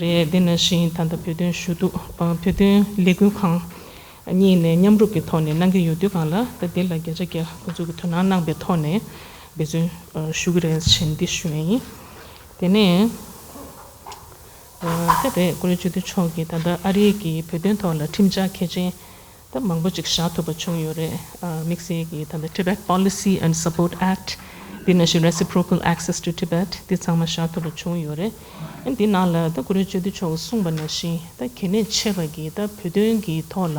རེད། དེ་ནང་བཞིན་ད་ལྟ་བོད་དོན་ཞུ་གཏུག་ཨ་བོད་དོན་ལས་འགུལ་ཁང་གཉིས་ནས་མཉམ་རུབ་ཀྱི་ཐོག་ནས་གནང་གི་ཡོད་དུས་སྒང་ལ་ད་དེ་ལ་བརྒྱ་ཆ་བརྒྱ་ཁོང་ཚོ་གི་དོ་སྣང་གནང་པའི་ཐོག་ནས་འབད་བརྩོན་ཨ་ཞུ་གི་རེད་ཟེར་འདི་ཞུ་ཡ་ཡིན། དེ་ནས་ཨ་ད་རེད། ཀུན་གླེང་ཆེ་བསྟོད་མཆོག་གིས་ད་ལྟ་ཨ་རི་གི་བོད་དོན་ཐོག་ལ་ཁྲིམས་འཆར་གལ་ཆེན་ད་མང་པོ་ཅིག་བཞག་ཐུབ་པ་བྱུང་ཡོད་རེད། ཨ་དམིགས་བསལ་གྱིས་ད་ལྟ་Tibet Policy and Support Act། དེ་ནང་བཞིན་Reciprocal Access to Tibet། དེ་ཚང་མ་བཞག་ཐུབ་པ་བྱུང་ཡོད་རེད། ཨ་འདི་ནང་ལ་ད་ཀུན་གླེང་ཆེ་བསྟོད་མཆོག་གིས་གསུངས་པ་ནང་བཞིན་ད་གལ་གནད་ཆེ་བ་གི་ད་བོད་དོན་གྱི་ཐོག་ལ་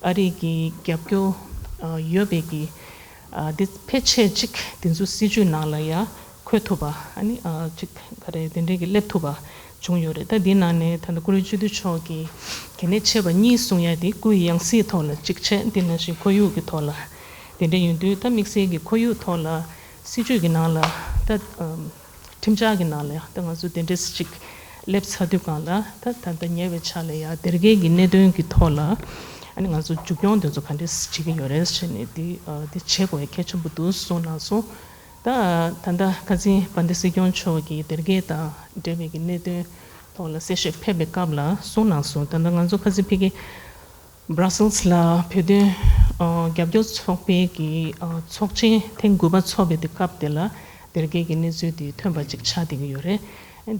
ཨ་རི་གི་རྒྱབ་སྐྱོར་ཨ་ཡོད་པའི་གི་ཨ་འདི་ཕལ་ཆེར་ཅིག་དེ་ཚོ་སྲིད་ཇུས་ནང་ལ་ཡ་འཁོད་ཐུབ་པ། ཨ་ནི་ཨ་ཅིག་ག་རེ་དེ་འདྲའི་གི་སླེབས་ཐུབ་པ་བྱུང་ཡོད་རེད། ད་འདི་ནང་ནས་ད་ལྟ་ཀུན་གླེང་ཆེ་བསྟོད་མཆོག་གིས་གལ་གནད་ཆེ་བ་གཉིས་གསུང་ཡ་དེ་སྐུའི་ཡང་སྲིད་ཐོག་ལ་གཅིག་བྱས། དེ་ནང་བཞིན་ཁོར་ཡུག་གི་ཐོག་ལ་དེ་འདྲ་ཡིན་དུས་ད་དམིགས་བསལ་གྱི་ཁོར་ཡུག་ཐོག་ལ་སྲིད་ཇུས་ཀྱི་ནང་ལ་ད་ཨམ་ཁྲིམས་འཆར་གྱི་ནང་ལ་ཡང་ད་ང་ཚོ་དེ་འདྲས་ཅིག་སླེབས་ཚར་དུས་སྒང་ལ་ད་ད་ལྟ་ཉེ་བའི་ཆར་ལ་ཡང་སྡེར་ཁའི་གི་གནད་དོན་གྱི་ཐོག་ལ་ཨ་ནི་ང་ཚོ་མཇུག་སྐྱོང་དེ་ཚོ་ག་འདྲས་བྱེད་ཀྱི་ཡོད་རེད་ཟེར་ནས་འདི་ཨ་འདི་བྱེད་དགོས་ཡ་གལ་ཆེན་པོ་འདུག་གསུངས་གནང་སོང་། ད་ད་ལྟ་ཁ་སང་དཔལ་ལྡན་སྲིད་སྐྱོང་མཆོག་གིས་སྡེར་ཁའི་དང་འབྲེལ་བའི་གི་གནད་དོན་ཐོག་ལ་གསལ་བཤད་ཕེབས་པའི་སྐབས་ལ་གསུངས་གནང་སོང་། ད་ལྟ་ང་ཚོ་ཁ་སང་ཕ་གི་Brussels་ལ་བོད་དོན་ཨ་རྒྱབ་སྐྱོར་ཚོགས་པའི་གི་ཨ་ཚོགས་ཆེན་ཐེངས་དགུ་པ་ཚོགས་པའི་དེ་སྐབས་དེ་ལ་སྡེར་ཁའི་གི་གནས་ཚུལ་དེ་ཐོན་པ་ཅིག་ཆགས་བསྡད་ཀྱི་ཡོད་རེད།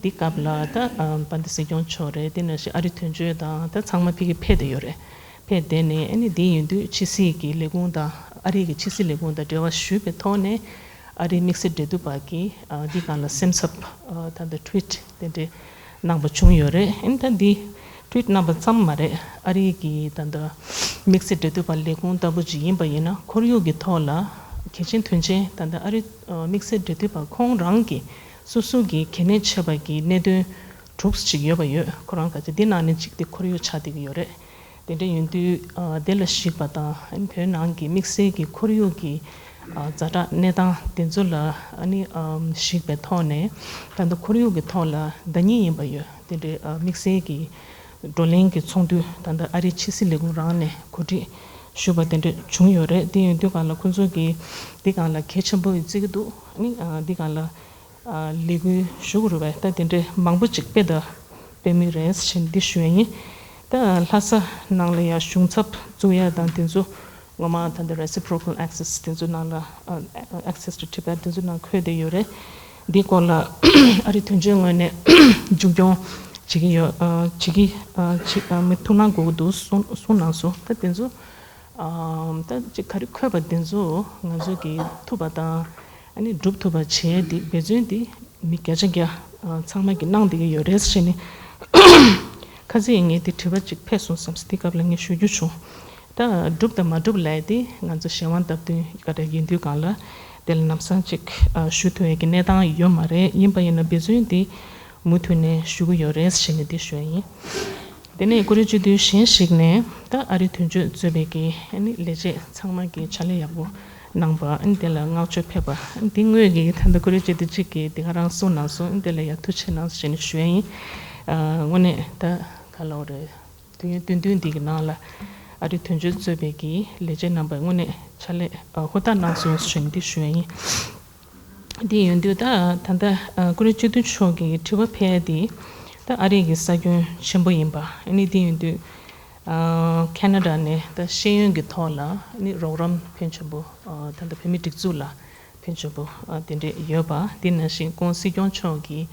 འདི་སྐབས་ལ་ད་ཨ་དཔལ་ལྡན་སྲིད་སྐྱོང་མཆོག་རེད། དེ་ནང་བཞིན་ཨ་རི་དོན་གཅོད་དང་ད་ཚང་མ་ཕ་གིར་ཕེབས་བསྡད་ཡོད་རེད། ཕེབས་བསྡད་ནས་ཨ་ནི་འདི་ཡིན་དུས་ཕྱི་སྲིད་ཀྱི་ལས་ཁུངས་དང་ཨ་རི་གི་ཕྱི་སྲིད་ལས་ཁུངས་དང་འབྲེལ་བ་ཞུས་པའི་ཐོག་ནས་ཨ་རིའི་དམིགས་བསལ་འབྲེལ་མཐུད་པ་གིས་ཨ་འདི་སྒང་ལ་སེམས་འཚབ་ཨ་ད་ལྟ་ཊི་ཝིཊ་དེ་འདྲའི་གནང་པ་བྱུང་ཡོད་རེད། ཨ་ནི་ད་འདི་ཊི་ཝིཊ་གནང་པ་ཙམ་མ་རེད། ཨ་རི་གི་ད་ལྟ་དམིགས་བསལ་འབྲེལ་མཐུད་པ་ལས་ཁུངས་ལྟ་བུ་ཅིག་ཡིན་པ་ཡིན་ན་ཁོར་ཡུག་གི་ཐོག་ལ་གལ་ཆེན་དོན་ཆེན་ད་ལྟ་ཨ་རི་ཨ་དམིགས་བསལ་འབྲེལ་མཐུད་པ་ཁོང་རང་གི་སོ་སོ་གི་གལ་གནད་ཆེ་བ་གི་གནད་དོན་དྲུག་ཅིག་ཡོད་པ་ཡོད། ཁོ་རང་ག་ཚོད་འདི་ནང་ནས་གཅིག་དེ་ཁོར་ཡུག་ཆགས་བསྡད་ཀྱི་ཡོད་རེད། དེ་འདྲ་ཡིན་དུས་ཨ་དེ་ལ་གཞིགས་པ་དང་ཨ་ནི་བོད་ནང་གི་དམིགས་བསལ་གྱི་ཁོར་ཡུག་གི་ཨ་ཛ་དྲག་གནས་སྟངས་དེ་ཚོ་ལ་ཨ་ནི་ཨམ་གཞིགས་པའི་ཐོག་ནས་ད་ལྟ་ཁོར་ཡུག་གི་ཐོག་ལ་ཟླ་ཉིན་ཡིན་པ་ཡོད། དེ་འདྲའི་ཨ་དམིགས་བསལ་གྱི་བགྲོ་གླེང་གི་ཚོགས་འདུ་ད་ལྟ་ཨ་རིའི་ཕྱི་སྲིད་ལས་ཁུངས་རང་ནས་གོ་སྒྲིག་ ཞུས་པ་དེ་འདྲ་བྱུང་ཡོད་རེད། དེ་ཡིན་དུས་སྒང་ལ་ཁོང་ཚོ་གིས་འདི་སྒང་ལ་གལ་ཆེན་པོ་བརྩི་གི་འདུག་ཨ་ནི་འདི་སྒང་ལ་ལས་འགུལ་ཞུ་དགོས་རེད་པས། ད་དེ་འདྲའི་མང་པོ་ཅིག་དཔེ་ད་སྤེལ་མུས་རེད་ཟེར་འདི་ཞུ་ཡ་ཡིན། ད་ལྷ་ས་ནང་ལ་ཡ་གཞུང་ཚབ་བཙུགས་ཡ་དང་དེ་ཚོ་ངོ་མ་ད་འདི་reciprocal access དེ་ཚོ་ནང་ལ་access to Tibet དེ་ཚོ་ནང་འཁོད་བསྡད་ཡོད་རེད། འདི་སྐོར་ལ་ཨ་རི་དོན་གཅོད་ངོས་ནས་མཇུག་སྐྱོང་བྱེད་ཀྱི་ཡོད། བྱེད་ཀྱི་བྱེད་མི་ཐུགས་སྣང་དགོས་ཀྱི་འདུག་གསུངས་གནང་སོང་། ད་དེ་ཚོ་ཨམ། ད་ཅིག་ག་རེ་འཁོད་པ་དེ་ཚོ་ང་ཚོ་གིས་ཐུབ་པ་དང་ཨ་ནི་སྒྲུབ་ཐུབ་པ་བྱས་ཏེ་འབད་བརྩོན་དེ་མི་བརྒྱ་ཆ་བརྒྱ་ཨ། ཚང་མ་གིས་གནང་བསྡད་ཀྱི་ཡོད་རེད་ཟེར་ནས་ཁ་སང་ངས་དེ་དྲི་བ་ཅིག་ཕེབས་སོང་བསམ་སོང་། དེ་སྐབས་ལ་ངས་ཞུ་རྒྱུ་བྱུང་། ད་སྒྲུབ་དང་མ་སྒྲུབ་ལབ་ཡ་དེ་ང་ཚོ་གཞན་དབང་སྟབས་བསྟུན་ག་འདྲ་ཡིན་དུས་སྒང་ལ་དེ་ལ་ལམ་སང་ཅིག་ཨ། ཞུ་ཐུབ་ཡ་གི་གནས་སྟངས་ཡོད་མ་རེད། ཡིན་པ་ཡིན་ན་འབད་བརྩོན་དེ་མུ་མཐུད་ནས་ཞུ་གི་ཡོད་རེད་ཟེར་ནས་དེ་ཞུ་ཡ་ཡིན། དེ་ནས་ཀུ་རེ་སྤྱི་འཐུས་གཞན་ཞིག་ནས་ད་ཨ་རི་དོན་གཅོད་གཙོས་པའི་གི་ཨ་ནི་ལས་བྱེད་ཚང་མ་གིས་ཕྱག་ལས་ཡག་པོ་གནང་པ། ཨ་ནི་དེ་ལ་བསྔགས་བརྗོད་ཕེབས་པ། ཨ་ནི་དེ་དངོས་ཀྱི་ད་ལྟ་ཀུ་རེ་སྤྱི་འཐུས་གཅིག་གིས་དེ་ག་རང་གསུངས་གནང་སོང་། ཨ་ནི་དེ་ལ་ཡ་ཐུགས་རྗེ་གནང་ཟེར་ནས་ཞུ་ཡ་ཡིན། ཨ། དངོས་གནས་ད་ག་ལབ་དགོས་རེད། དུས་ཡུན་བདུན་བདུན་འདི་གི་ནང་ལ་ཨ་རི་དོན་གཅོད་གཙོས་པའི་གི་ལས་བྱེད་རྣམ་པ་དངོས་གནས་ཕྱག་ལས་ཨ། ཧུར་ཐག་གནང་སོང་ཟེར་ནས་འདི་ཞུ་ཡ་ཡིན། འདི་ཡིན་དུས་ད་ད་ལྟ་ཨ། ཀུ་རེ་སྤྱི་འཐུས་མཆོག་གིས་དྲི་བ་ཕེབས་ཡ་འདི་ད་ཨ་རི་གི་ས་ཁྱོན་ཆེན་པོ་ཡིན་པ། ཨ་ནི་འདི་ཡིན་དུས་ཨ། ཁེ་ན་ཌ་ནས་ད་ཤེས་ཡོན་གྱི་ཐོག་ལ་ཨ་ནི་རོགས་རམ་ཕོན་ཆེན་པོ་ཨ། ད་ལྟ་བོད་མིའི་སྒྲིག་འཛུགས་ལ་ཕོན་ཆེན་པོ་ཨ། དེ་འདྲས་ཡོད་པ། དེ་ནང་བཞིན་ཁོང་སྲིད་སྐྱོང་མཆོག་གིས་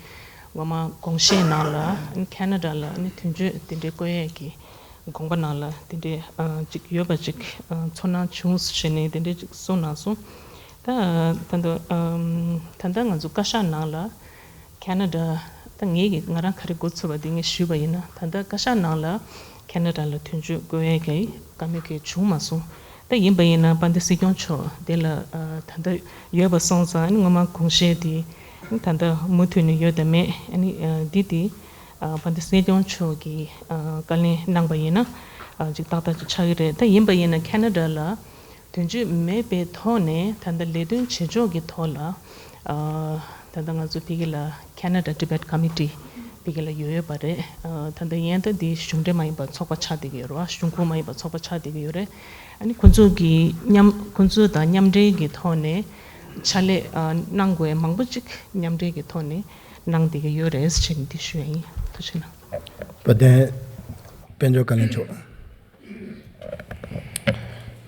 ངོ་མ་དགོངས་བཞེས་ནང་ལ་ཨ་ནི་ཁེ་ན་ཌ་ལ་ཨ་ནི་དོན་གཅོད་དེ་འདྲས་བསྐོ་ཡས་ཀྱི་དགོངས་པ་ནང་ལ་དེ་འདྲའི་ཨ། ཅིག་ཡོད་པ་ཅིག་ཨ། ཚོར་སྣང་བྱུང་ཟེར་ནས་དེ་འདྲའི་ཅིག་གསུངས་གནང་སོང་། ད་ད་ལྟ་ཨམ། ད་ལྟ་ང་ཚོ་བཀའ་ཤག་ནང་ལ་ཁེ་ན་ཌ། ད་ངས་ཀྱི་ང་རང་ག་རེ་མགོ་ཚོས་པ་དེ་ངས་ཞུས་པ་ཡིན་ན། ད་ལྟ་བཀའ་ཤག་ནང་ལ་ཁེ་ན་ཌ་ལ་དོན་གཅོད་བསྐོ་ཡས་ཀྱི་བཀའ་མོལ་གྱི་བྱུང་མ་སོང་། ད་ཡིན་པ་ཡིན་ན་དཔལ་ལྡན་སྲིད་སྐྱོང་མཆོག་དེ་ལ་ཨ། ད་ལྟ་ཡོད་པ་སོང་ཙང་ཨ་ནི་ངོ་མ་དགོངས་བཞེས་དེ་ད་ལྟ་མུ་མཐུད་ནས་ཡོད་དམ་མེད། ཨ་ནི་ཨ། འདི་དེ་ཨ། དཔལ་ལྡན་སྲིད་སྐྱོང་མཆོག་གིས་ཨ། བཀའ་ལན་གནང་པ་ཡིན་ན་ཨ། ཅིག་ཏག་ཏག་ཅིག་ཆགས་ཀྱི་རེད། ད་ཡིན་པ་ཡིན་ན་ཁེ་ན་ཌ་ལ་དོན་གཅོད་མེད་པའི་ཐོག་ནས་ད་ལྟ་ལས་དོན་བྱེད་ཕྱོགས་ཀྱི་ཐོག་ལ་ཨ། ད་ལྟ་ང་ཚོ་ཕ་གི་ལ་Canada Tibet Committee ཕ་གི་ལ་ཡོད་ཡོད་པ་རེད། ཨ། ད་ལྟ་ཡན་ད་འདི་གཞུང་འབྲེལ་མ་ཡིན་པ་ཚོགས་པ་ཆགས་བསྡད་ཀྱི་ཡོད་རེད་བ། གཞུང་ཁོངས་མ་ཡིན་པ་ཚོགས་པ་ཆགས་བསྡད་ཀྱི་ཡོད་རེད། ཨ་ནི་ཁོ་ཚོ་གི་མཉམ། ཁོ་ཚོ་དང་མཉམ་འབྲེལ་གྱི་ཐོག་ནས་ཕྱག་ལས་ཨ། གནང་དགོས་མང་པོ་ཅིག་མཉམ་འབྲེལ་གྱི་ཐོག་ནས་གནང་བསྡད་ཀྱི་ཡོད་རེད་ཟེར་ནས་འདི་ཞུ་ཡ་ཡིན། ཐུགས་རྗེ་གནང་། དཔལ་ལྡན་དཔལ་འབྱོར་བཀའ་བློན་མཆོག་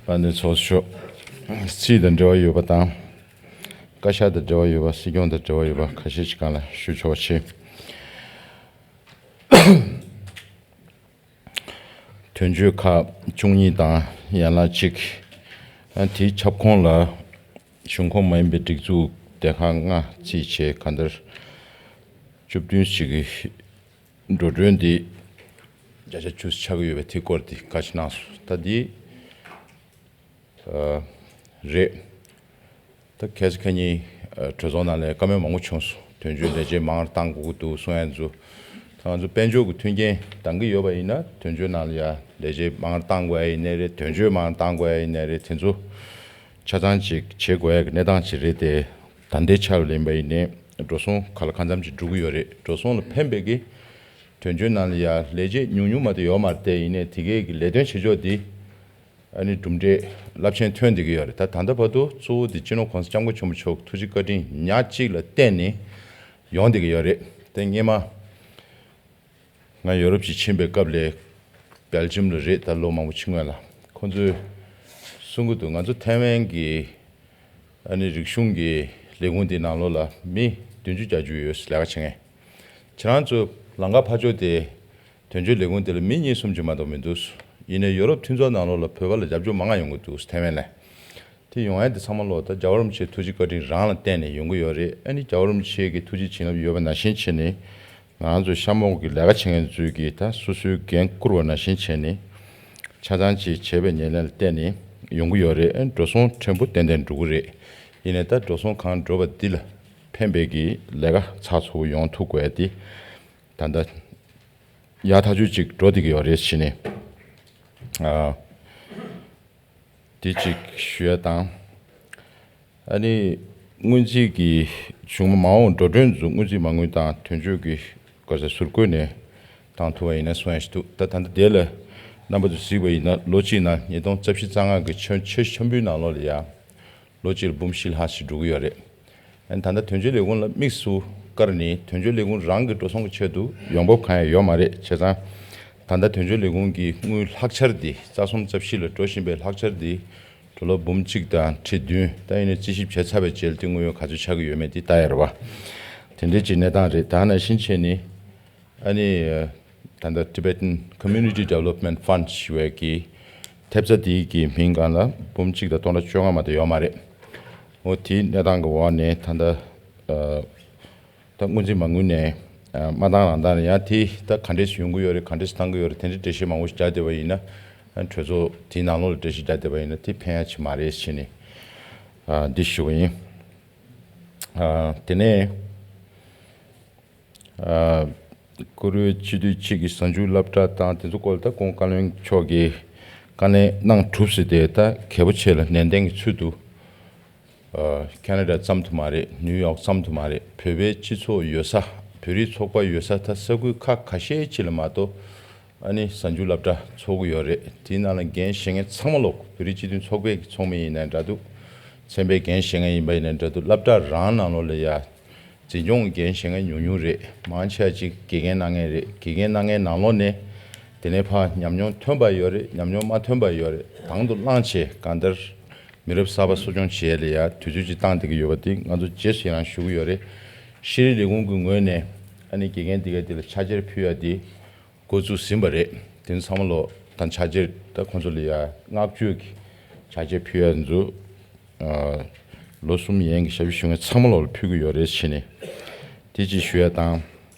དཔལ་ལྡན་ཚོགས་གཙོ་མཆོག་རྩིས་དང་འབྲེལ་བ་ཡོད་པ་དང་། བཀའ་ཤག་དང་འབྲེལ་བ་ཡོད་པ། སྲིད་སྐྱོང་དང་འབྲེལ་བ་ཡོད་པ་ཁ་ཤས་ཤིག་སྒང་ལ་ཞུ་ཆོག་པ་བྱེད། དོན་གཅོད་ཁག་བཅུ་གཉིས་དང་ཡན་ལག་གཅིག་ཨ། དེའི་ཁྱབ་ཁོངས་ལ་གཞུང་ཁོངས་མ་ཡིན་པའི་སྒྲིག་འཛུགས་སྡེ་ཁག་ལྔ་རྩིས་བྱས་གང་ལྟར་བཅུ་བདུན་ཞིག་གི་འགྲོ་གྲོན་འདི་བརྒྱ་ཆ་བཅུ་ཆགས་ཀྱི་ཡོད་པའི་དེ་སྐོར་དེ་བཀའ་ཆ་གནང་སོང་། ད་འདི་ཨ། རེད། ད་ཁ་སང་ཁ་ཉིན་ཨ། གྲོས་ཚོགས་ནང་ལ་བཀའ་མོལ་མང་པོ་བྱུང་སོང་། དོན་གཅོད་ལས་བྱེད་མང་རུ་གཏང་དགོས་ཀྱི་འདུག་གསུང་ཡ་ཚོ། ད་ང་ཚོ་དཔལ་འབྱོར་གྱི་མཐུན་རྐྱེན་འདང་གི་ཡོད་པ་ཡིན་ན་དོན་གཅོད་ནང་ལ་ཡ་ལས་བྱེད་མང་རུ་གཏང་དགོས་ཡ་ཡིན་ནའི་རེད། དོན་གཅོད་མང་རུ་གཏང་དགོས་ཡ་ཡིན་ནའི་རེད། དེ་ཚོ་ཆ་ཚང་ཅིག་བྱེད་དགོས་ཡ་གི་གནས་སྟངས་ཅིག་རེད་དེ། ད་ལྟའི་ཆར་ལ་ཡིན་པ་ཡིན་ནའི་འགྲོ་སོང་ག་ལ་གང་འཚམ་ཅིག་འགྲོ་གི་ཡོད་རེད། འགྲོ་སོང་ལ་ཕན་པའི་གི་དོན་གཅོད་ནང་ལ་ཡ་ལས་བྱེད་ཉུང་ཉུང་མ་གཏོགས་ཡོད་མ་རེད་དེ། ཡིན་ནའི་དེ་གའི་གི་ལས་དོན་བྱེད་ཕྱོགས་འདི་ཨ་ནི་གྲུབ་འབྲས་རླབས་ཆེན་ཐོན་བསྡད་ཀྱི་ཡོད་རེད། ད་ད་ལྟ་བར་དུ་གཙོ་བོ་དེ་སྤྱི་ནོར་༸གོང་ས་༸སྐྱབས་མགོན་ཆེན་པོ་མཆོག་ཐུགས་རྗེ་བཀའ་དྲིན་ཉག་གཅིག་ལ་བརྟེན་ནས་ཡོང་བསྡད་ཀྱི་ཡོད་རེད། དེ་སྔོན་མ་ང་ཡོ་རོབ་ཅིག་ཕྱིན་པའི་སྐབས་ལ་སྦེལ་ཇམ་ལ་རེད། ད་ལོ་མང་པོ་ཕྱིན་སྔོན་ལ་ཁོང་ཚོས་གསུང་གི་འདུག་ང་ཚོ་ཐའེ་ཝན་གྱི་ཨ་ནི་རིག་གཞུང་གི་ལས་ཁུངས་དེ་ནང་ལོགས་ལ་མི་བདུན་ཅུ་བརྒྱད་ཅུ་ཡོད་ལས་ཀ་བྱེད་མཁན། ཁྱེད་རང་ཚོ་ལམ་ཁ་ཕར་ཕྱོགས་དེ་དོན་གཅོད་ལས་ཁུངས་དེ་ལ་མི་གཉིས་གསུམ་ཅིག་མ་གཏོགས་མི་འདུག་ཡིན་ནའི་ཡོ་རོབ་མཐུན་ཚོགས་ནང་ལོགས་ལ་བོད་པ་ལ་རྒྱབ་སྐྱོར་མང་ང་ཡོང་གི་འདུག་ཐའེ་ཝན་ལ། དེ་ཡོང་ཡ་དེ་ཚང་མ་ལོག་ད་རྒྱལ་བ་རིན་པོ་ཆེ་ཐུགས་རྗེ་བཀའ་དྲིན་རང་ལ་བརྟེན་ནས་ཡོང་གི་ཡོད་རེད། ཨ་ནི་རྒྱལ་བ་རིན་པོ་ཆེ་གི་ཐུགས་རྗེ་བྱིན་རླབས་ཡོད་པ་ནང་བཞིན་བྱས་ནས་ང་རང་ཚོ་གཤམ་འོག་གི་ལས་ཀ་བྱེད་མཁན་ཚོས་ཀྱིས་ད་སོ་སོའི་འགན་བསྐུར་བ་ནང་བཞིན་བྱས་ནས་ཆ་ཚང་ཅིག་བྱས་པའི་ཉེར་ལེན་ལ་བརྟེན་ནས་ཡོང་གི་ཡོད་རེད། ཨ་ནི་འགྲོ་སོང་ཕྲན་བུ་ཏན་ཏན་འགྲོ་གི་རེད། ཡིན་ནའི་ད་འགྲོ་སོང་གང་འགྲོ་བ་འདི་ལ་ཕན་པའི་གི་ལས་ཀ་ཚགས་ཚུད་པོ་ཡོང་ཐུབ་དགོས་ཡ་དེ་ད་ལྟ་ཡག་ཐག་ཆོད་ཅིག་འགྲོ་བསྡད་ཀྱི་ཡོད་རེད་ཟེར་ནས། ཨ། དེ་གཅིག་ཞུ་ཡ་དང་། ཨ་ནི་སྔོན་རྩིས་ཀྱི་གཞུང་མ་འོངས་འགྲོ་གྲོན་ཚོ་སྔོན་རྩིས་མ་དངུལ་དང་དོན་གཅོད་ཀྱི་ག་ས་ཟུར་བཀོད་ནས་བཏང་ཐུབ་པ་ཡིན་ན་གསུང་ཡ་ཞིག་འདུག་ད་ད་ལྟ་དེ་ལ་ རྣམ་པ་ཚོས་གཟིགས་པ་ཡིན་ན་ལོ་གཅིག་ནང་ཉིས་སྟོང་རྩ་བཞི་རྩ་ལྔ་གི་ཆུ་ཆུ་ཆུ་འབུའི་ནང་ལོགས་ལ་ཡ། ལོ་གཅིག་ལ་འབུམ་བཞི་ལྷག་ཞིག་འགྲོ་གི་ཡོད་རེད། ཨ་ནི་ད་ལྟ་དོན་གཅོད་ལས་ཁུངས་ལ་དམིགས་སུ་བཀར་ནས་དོན་གཅོད་ལས་ཁུངས་རང་གི་འགྲོ་སོང་གི་ཆེད་དུ་ཡོང་འབབ་གང་ཡང་ཡོད་མ་རེད། བྱས་ཙང་ད་ལྟ་དོན་གཅོད་ལས་ཁུངས་ཀྱི་དངུལ་ལྷག་ཆར་འདི་རྩ་གསུམ་རྩ་བཞི་ལ་འགྲོ་བཞིན་པའི་ལྷག་ཆར་འདི་འགྲོ་ལོ་འབུམ་གཅིག་དང་ཁྲི་བདུན། ད་ཡིན་ནའི་རྩིས་ཞིབ་བྱས་ཚར་བའི་རྗེས་ལ་དེ་དངོས་ཡོད་ག་ཚོད་ཆགས་ཀྱི་ཡོད་མེད་དེ་ལྟ་ཡ་རེད་བ། དེ་འདྲའི་ཅིག་གནས་སྟངས་རེད། ད་ནང་བཞིན་བྱས་ནས་ཨ་ནི་ད་ལྟ་Tibetan Community Development Fund ཞུ་བའི་གི་ཐེབས་རྩ་དེའི་གི་མིང་སྒང་ལ་འབུམ་གཅིག་དང་སྟོང་ཕྲག་བཅོ་ལྔ་མ་གཏོགས་ཡོད་མ་རེད། འོ་དེའི་གནས་སྟངས་ཀྱི་འོག་ནས་ད་ལྟ་ད་སྔོན་རྩིས་མ་དངུལ་ནས་མ་བཏང་རང་བཏང་ནས་ཡང་དེ་ད་ག་འདྲས་ཡོང་གི་ཡོད་རེད། ག་འདྲས་བཏང་གི་ཡོད་རེད། དེ་འདྲའི་འགྲེལ་བཤད་མང་པོ་ཞིག་རྒྱག་བསྡད་པ་ཡིན་ན། གྲོས་ཚོགས་དེའི་ནང་ལོགས་ལ་འགྲེལ་བཤད་རྒྱག་བསྡད་པ་ཡིན་ན་དེ་ཕན་ཡ་ཆེ་མ་རེད་ཟེར་ནས་འདི་ཞུ་བ་ཡིན། དེ་ནས་བཀུར་འོས་སྤྱི་འཐུས་གཅིག་གིས་གཟའ་མཇུག་སློབ་གྲྭ་དང་དེ་ཚོ་སྐོར་ལ་ད་ཁོང་བཀའ་བློན་མཆོག་གིས་བཀའ་ལན་གནང་གྲུབ་ཟེར་ཏེ་ད་གལ་པོ་ཆེ་ལ་ནན་ཏན་གྱི་ཚུལ་དུ། ཁེ་ན་ཌ་ཙམ་དུ་མ་རེད། ནིའུ་ཡོག་ཙམ་དུ་མ་རེད། བོད་པའི་སྤྱི་ཚོགས་ཡོད་ས། བོད་རིགས་ཚོགས་པ་ཡོད་ས་ད་ས་ཁུལ་ཁག་ཁ་ཤས་ཅིག་ལ་མ་གཏོགས་ཨ་ནི་གཟའ་མཇུག་སློབ་གྲྭ་ཚོགས་ཀྱི་ཡོད་རེད། དེའི་ནང་ལ་འགན་བཞེས་མཁན་ཚང་མ་ལོག་བོད་རིགས་སྤྱི་མཐུན་ཚོགས་པའི་ཚོགས་མི་ཡིན་ནའི་འདྲ་འདུག་ཚན་པའི་འགན་བཞེས་མཁན་ཡིན་པ་ཡིན་ནའི་འདྲ་འདུག་སློབ་གྲྭ་རང་ནང་ལོགས་ལ་ཡ་འཛིན་སྐྱོང་འགན་བཞེས་མཁན་ཉུང་ཉུང་རེད། མང་ཆེ་བ་ཅིག་དགེ་རྒན་གནང་མཁན་རེད། དགེ་རྒན་གནང་མཁན་ནང་ལོགས་ནས་དེ་ནས་ཕར་ཉམས་མྱོང་ཐོན་པ་ཡོད་རེད། ཉམས་མྱོང་མ་ཐོན་པ་ཡོད་རེད། དང་དུ་བླངས་བྱས་གང་ལྟར། མི་རབས་གསར་པ་གསོ་སྐྱོང་བྱེད་ཡ་ལ་ཡ་དུས་ཚོད་ཅིག་བཏང་བསྡད་ཀྱི་ཡོད་པ་དེ་ང་ཚོ་རྗེས་སུ་ཡི་རང་ཞུ་གི་ཡོད་རེད། ཤེས་རིག་ལས་ཁུངས་ཀྱི་ངོས་ནས་ཨ་ནི་དགེ་རྒན་འདི་ག་འདི་ལ་ཕྱག་འཁྱེར་ཕུལ་ཡ་དེ་འགོ་བཙུགས་ཟིན་པ་རེད། དེ་ཚོ་ཚང་མ་ལོ་དང་ཕྱག་འཁྱེར་ད་ཁོང་ཚོ་ལ་ཡ་བསྔགས་བརྗོད་ཀྱི་ཕྱག་འཁྱེར་ཕུལ་ཡ་ཚོ་ལོ་གསུམ་ཡན་གྱི་ཞབས་ཞུ་ཞུ་མཁན་ཚང་མ་ལོ་ལ་ཕུལ་གྱི་ཡོད་རེད་ཟེར་ནས་དེ་ཅིག་ཞུ་ཡ་དང་།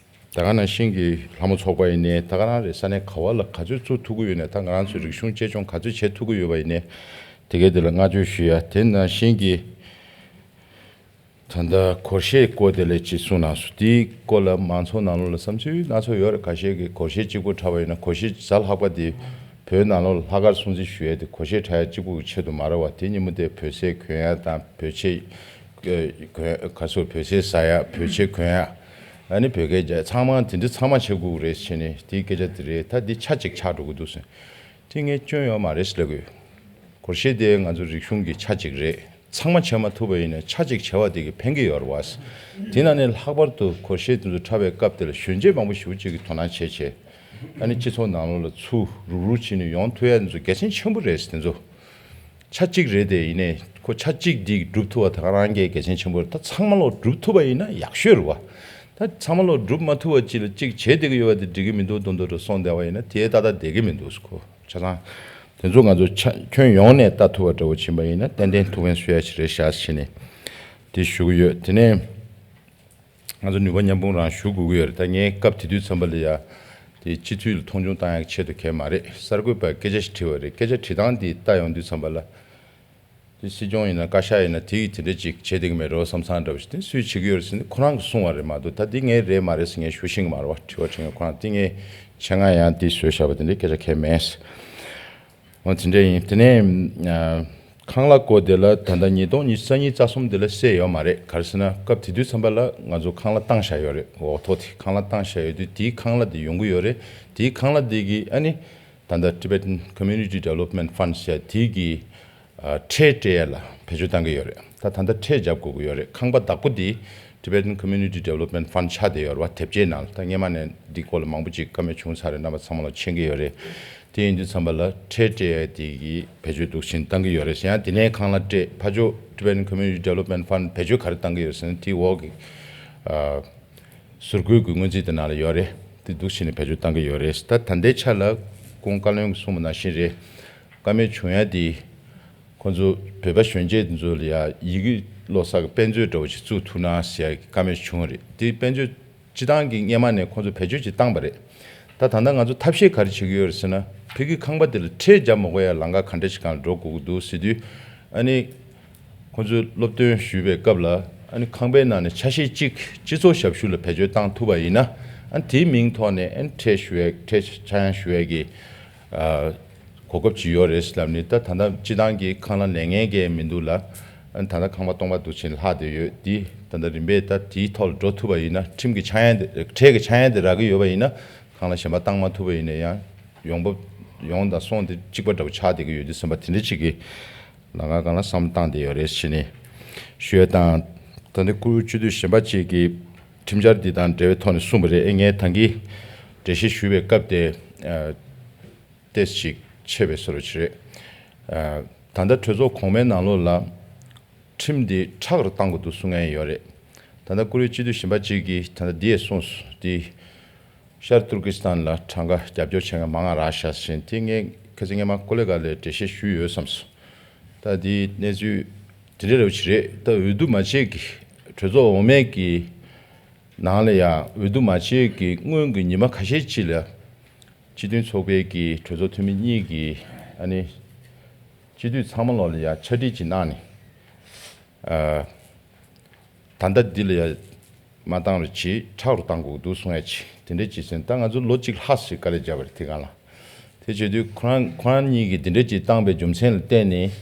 ད་ག་ནང་བཞིན་གྱི་ལྷ་མོ་ཚོགས་པ་ཡིན་ནའི་ད་ག་རང་རེད། ས་གནས་ག་བ་ལ་ག་ཚོད་བཙུགས་ཐུབ་ཀྱི་ཡོད་ནའི་ད་ང་རང་ཚོའི་རིག་གཞུང་གཅེས་སྐྱོང་ག་ཚོད་བྱེད་ཐུབ་ཀྱི་ཡོད་པ་ཡིན་ནའི་དེ་གའི་དེ་ལ་བསྔགས་བརྗོད་ཞུ་ཡ། དེ་ནང་བཞིན་གྱི་ད་ལྟ་སྒོར་གཞས་སྐོར་དེ་ལ་ཅིག་གསུངས་གནང་སོང་། དེའི་སྐོར་ལ་མང་ཚོགས་ནང་ལོགས་ལ་བསམ་ཚུལ་སྣ་ཚོགས་ཡོད་རེད། ཁ་ཤས་ཀྱིས་སྒོར་གཞས་གཅིག་པུ་འཁྲབ་པ་ཡིན་ན་སྒོར་གཞས་གཟའ་ལྷག་པ་དེ་བོད་ནང་ལོགས་ལ་ལྷག་དཀར་སྲུང་བརྩི་ཞུ་ཡ་དེ་སྒོར་གཞས་འཁྲབ་ཡ་གཅིག་པུ་གི་ཆེད་དུ་མ་རེད་བ། དེ་ཉིན་མོ་དེ་བོད་ཟས་གོན་ཡ་དང་བོད་ཆས་གོན་ག་སོ་བོད་ཟས་ཟ་ཡ་བོད་ཆས་གོན་ཡ། ཨ་ནི་བོད་སྐད་རྒྱག་ཚང་མ་དེ་འདྲ་ཚང་མ་བྱེད་དགོས་རེད་ཟེར་ནས་དེའི་སྐད་ཆ་དེ་རེད། ད་འདི་ཆ་གཅིག་ཆགས་འགྲོ་གི་འདུག་ཟེར། དེ་ངས་སྐྱོན་ཡོད་མ་རེད་ཟེར་ལབ་གི་ཡོད། སྒོར་གཞས་དེ་ང་ཚོ་རིག་གཞུང་གི་ཆ་གཅིག་རེད། ཚང་མ་བྱེད་མ་ཐུབ་པ་ཡིན་ན་ཆ་གཅིག་བྱས་པ་དེ་གི་ཕན་གི་ཡོད་རེད་བ། དེ་ནང་ནས་ལྷག་པར་དུ་སྒོར་གཞས་དེ་ཚོ་འཁྲབ་པའི་སྐབས་དེ་ལ་གཞོན་སྐྱེས་མང་པོ་ཞེ་པོ་ཅིག་གིས་དོ་སྣང་བྱས་བྱས། ཨ་ནི་སྤྱི་ཚོགས་ནང་ལོགས་ལ་ཚུར་རུག་རུག་བྱས་ནས་ཡོང་ཐུབ་ཡ་དེ་ཚོ་གལ་ཆེན་ཆེན་པོ་རེད་ཟེར། དེ་ཚོ། ཆ་གཅིག་རེད་དེ། ཡིན་ནའི་ཁོ་ཆ་གཅིག་འདི་སྒྲུབ་ཐུབ་པ་ད་ག་རང་གི་གལ་ཆེན་ཆེན་པོ་རེད། ད་ཚང་མ་ལོ་སྒྲུབ་ཐུབ་པ་ཡིན་ན་ཡག་ཤོས་རེད་བ། ད་ཚང་མ་ལོ་སྒྲུབ་མ་ཐུབ་པ་ཅིག་ལ་གཅིག་བྱས་བསྡད་ཀྱི་ཡོད་པ་དེ་འགྲིག་གི་མི་འདུག་མདོག་མདོག་འདྲ་སོང་བསྡད་པ་ཡིན་ན་དེ་ཏག་ཏག་བསྡད་ཀྱི་མི་འདུག་ཁོ། ཆ་ཚང་དེ་ཚོ་ང་ཚོ་ཆ་ཁྱོན་ཡོངས་ནས་ལྟ་ཐུབ་པ་འདྲ་བོ་ཕྱིན་པ་ཡིན་ན་ཏན་ཏན་ཐུགས་ཕན་གསོས་ཡ་ཞིག་རེད་ཤག་ཟེར་ནས་དེ་ཞུ་གི་ཡོད། དེ་ནས། ང་ཚོ་ནུས་པ་མཉམ་སྤུངས་རང་ཞུ་དགོས་ཀྱི་ཡོད་རེད། ད་ངས་སྐབས་དེ་དུས་ཙམ་པ་ལ་ཡ། དེ་སྤྱི་འཐུས་ལ་མཐོང་ཆུང་བཏང་ཡག་ཆེད་དུ་གལ་མ་རེད། གསར་འགོད་པར་སྐད་ཆ་ཞིག་དྲིས་པ་རེད། སྐད་ཆ་དྲིས་སྟངས་དེ་ལྟ་ཡོང་དུས་ཙམ་པ་ལ། དེ་སྲིད་སྐྱོང་ཡིན་ན་བཀའ་ཤག་ཡིན་ན་དེ་ཡིས་དེ་འདྲ་ཅིག་བྱེད་བསྡད་ཀྱི་མེད་འགྲོ་བསམ་བསམ་འདྲ་བོ་ཞིག་དེ་སུས་བྱེད་ཀྱི་ཡོད་རེད་ཟེར་ནས་ཁོ་རང་གིས་གསུངས་པ་རེད་མ་གཏོགས། ད་དེ་ངས་རེད་མ་རེད་ཟེར་ངས་ཞུ་ཤེས་ཀྱི་མ་རེད་བ། དྲི་བ་དྲིས་མཁན་ཁོ་རང་དེ་ངས་ཆེད་མངགས་ཡང་དེ་བཟོས་བཞག་པ་དེ་འདྲའི་སྐད་ཆ་གལ་མེད། འོ་དེ་འདྲ་ཡིན། དེ་ནས་ཨ། ཁང་གླ་སྐོར་དེ་ལ་ད་ལྟ་ཉིས་སྟོང་ཉི་ཤུ་རྩ་གཉིས་རྩ་གསུམ་དེ་ལ་སེལ་ཡོད་མ་རེད། ག་རེ་ཟེར་ན་སྐབས་དེ་དུས་ཙམ་པ་ལ་ང་ཚོ་ཁང་གླ་བཏང་བཞག་ཡོད་རེད། འོག་ཐོག་དེ་ཁང་གླ་བཏང་བཞག་ཡོད་དུས་དེའི་ཁང་གླ་དེ་ཡོང་གི་ཡོད་རེད། དེའི་ཁང་གླ་དེ་གི་ཨ་ནི་ད་ལྟ་Tibetan Community Development Fund ཟེར་དེ་གི་ཨ། ཁྲལ་སྤྲད་ཡ་ལ་བེད་སྤྱོད་བཏང་གི་ཡོད་རེད། ད་ད་ལྟ་ཁྲལ་རྒྱབ་དགོས་ཀྱི་ཡོད་རེད། ཁང་པ་བདག་པོ་དེ་Tibetan Community Development Fund ཆགས་བསྡད་ཡོད་རེད་བ། དེབ་སྐྱེལ་ནང་ལ་ད་སྔས་མ་ནས་འདི་སྐོར་ལ་མང་པོ་ཅིག་བཀའ་མོལ་བྱུང་ཚར་རེད། རྣམ་པ་ཚང་མ་ལ་མཁྱེན་གྱི་ཡོད་རེད། དེ་ཡིན་དུས་ཙམ་པ་ལ་ཁྲལ་སྤྲད་ཡ་དེ་གི་བེད་སྤྱོད་འདུག་བཞིན་བཏང་གི་ཡོད་རེད་ཟེར། ཡང་དེ་ནས་ཁང་གླ་སྤྲད་ཕར་ཕྱོགས་Tibetan Community Development Fund བེད་སྤྱོད་ག་རེ་བཏང་གི་ཡོད་ཟེར་ན་དེའི་འོག་གི་ཨ། ཟུར་བཀོད་ཀྱི་སྔོན་རྩིས་དེ་ནང་ལ་ཡོད་རེད། དེ་འདུག་བྱས་ནས་བེད་སྤྱོད་བཏང་གི་ཡོད་རེད། ད་ད་ལྟའི་ཆ་ལ་ཁོང་བཀའ་བློན་གྱིས་གསུངས་པ་ནང་བཞིན་རེད། བཀའ་མོལ་བྱུང་ཡ་དེ་ཁོང་ཚོ་བོད་པ་གཞོན་སྐྱེས་དེ་ཚོ་ལ་ཡ་ཡི་གེ་ཀློག་ས་གི་དཔེ་མཛོད་འདྲ་བོ་ཞིག་བཙུགས་ཐུབ་ན་ཟེར་ཡ་གི་བཀའ་མོལ་བྱུང་རེད། དེ་དཔེ་མཛོད་སྤྱི་བཏང་གི་སྔས་མ་ནས་ཁོང་ཚོ་བེད་སྤྱོད་ཅིག་བཏང་པ་རེད། ད་ད་ལྟ་ང་ཚོ་ཐབས་ཤེས་ག་རེ་བྱེད་ཀྱི་ཡོད་རེད་ཟེར་ན་ཕ་གི་ཁང་པ་དེ་ལ་ཁྲལ་རྒྱབ་མ་དགོས་ཡ་ལམ་ཁ་ག་འདྲ་ཞིག་སྒང་ལ་འགྲོ་དགོས་ཀྱི་འདུག་ཟེར་དུས་ཨ་ནི། ཁོང་ཚོས་སློབ་སྟོན་ཞུས་པའི་སྐབས་ལ་ཨ་ནི་ཁང་པའི་ནང་ནས་ཆ་ཤས་གཅིག་སྤྱི་ཚོགས་ཞབས་ཞུ་ལ་བེད་སྤྱོད་བཏང་ཐུབ་པ་ཡིན་ན་ཨ་ནི་དེའི་མིང་ཐོག་ནས་ཨ་ནི་ཁྲལ་ཞུ་ཡས་ཁྲལ་ཆག་ཡང་ཞུ་ཡས་ཀྱི་ཨ་གོ་སྐབས་ཅིག་ཡོད་རེད་ལབ་ནས། ད་ད་ལྟ་སྤྱི་བཏང་གི་ཁང་གླ་ལེན་མཁན་གྱི་མི་འདུག་ལ། ཨ་ནི་ད་ལྟ་ཁང་པ་སྟོང་པ་འདུག་ཕྱིན་ལྷག་བསྡད་ཡོད། འདི་ད་ལྟ་རིམ་པས་ད་དེའི་ཐོག་ལ་འགྲོ་ཐུབ་པ་ཡིན་ན་ཁྲིམས་ཀྱི་ཆག་ཡང་དེ་ཁྲལ་གྱི་ཆག་ཡང་དེ་རག་གི་ཡོད་པ་ཡིན་ན་ཁང་གླ་གཞན་པ་བཏང་མ་ཐུབ་པ་ཡིན་ན་ཡང་ཡོང་འབབ་ ཡོང་དང་སོང་དེ་གཅིག་པ་འདྲ་པོ་ཆགས་བསྡད་ཀྱི་ཡོད་དུས་ཙམ་པ་དེ་འདྲ་ཅིག་གི་ལམ་ཁ་སྒང་ལ་བསམ་བློ་བཏང་བསྡད་ཡོད་རེད་ཟེར་ནས་ཞུ་ཡས་དང་། ད་ནི་བཀུར་འོས་སྤྱི་འཐུས་གཞན་པ་ཅིག་གིས་ཁྲིམས་འཆར་འདི་དང་འབྲེལ་བའི་ཐོག་ནས་གསུངས་པ་རེད། ཨེ་ངས་ད་གིན་འགྲེལ་བཤད་ཞུས་པའི་སྐབས་དེ་ཏོག་ཙམ་ཅིག་ཆད་པའི་བཟོ་འདྲ་ཅིག་རེད། ད་ལྟ་གྲོས་ཚོགས་གོང་མའི་ནང་ལོགས་ལ་ཁྲིམས་འདི་མཁྲེགས་རུ་གཏང་དགོས་འདུག་གསུང་མཁན་ཡོད་རེད། ད་ལྟ་བཀུར་འོས་སྤྱི་འཐུས་གཞན་པ་ཅིག་གིས་ད་ལྟ་འདི་ཡས་གསུངས་སོང་། འདི་ཤར་ཏུར་ཀི་སི་ཐན་ལ་གྲངས་ཀ་རྒྱབ་སྐྱོར་བྱེད་མཁན་མང་ང་རག་ཤག་ཟེར་དེ་ངས་ཁ་སང་སྔོན་མ་ཀོ་ལེ་ག་ལ་འགྲེལ་བཤད་ཞུས་ཡོད་བསམ་སོང་། ད་འདི་གནས་ཚུལ་དེ་འདྲ་རེད་པ་ཅིག་རེད། ད་འོས་བསྡུ་མ་བྱས་ཀྱི་གྲོས་ཚོགས་འོག་མའི་གི་ནང་ལ་ཡང་འོས་བསྡུ་མ་བྱས་ཀྱི་སྔོན་གྱི་ཉི་མ་ཁ་ཤས་ཅིག་ལ་སྤྱི་མཐུན་ཚོགས་པའི་གི་གྲོས་ཚོགས་འཐུས་མི་གཉིས་ཀྱིས་ཨ་ནི་སྤྱི་འཐུས་ཚང་མ་ལོག་ལ་ཡང་ཕྱག་བྲིས་ཅིག་གནང་ནས། ཨ། ད་ལྟ་འདི་ལ་ཡ་མ་བཏང་རུ་བྱེད་མཁྲེགས་རུ་གཏང་དགོས་འདུག་གསུང་ཡ་ཅིག་དེ་འདྲས་ཅིག་ཟེར་ནས་ད་ང་ཚོ་ལོ་གཅིག་ལྷག་ཙམ་དཀའ་ལས་བརྒྱབ་པ་རེད་དེ་སྒང་ལ། དེ་བྱེད་དུས་ཁོ་རང་ཁོ་རང་གཉིས་ཀྱིས་དེ་འདྲས་ཅིག་བཏང་པའི་རྒྱུ་མཚན་ལ་བརྟེན་ནས་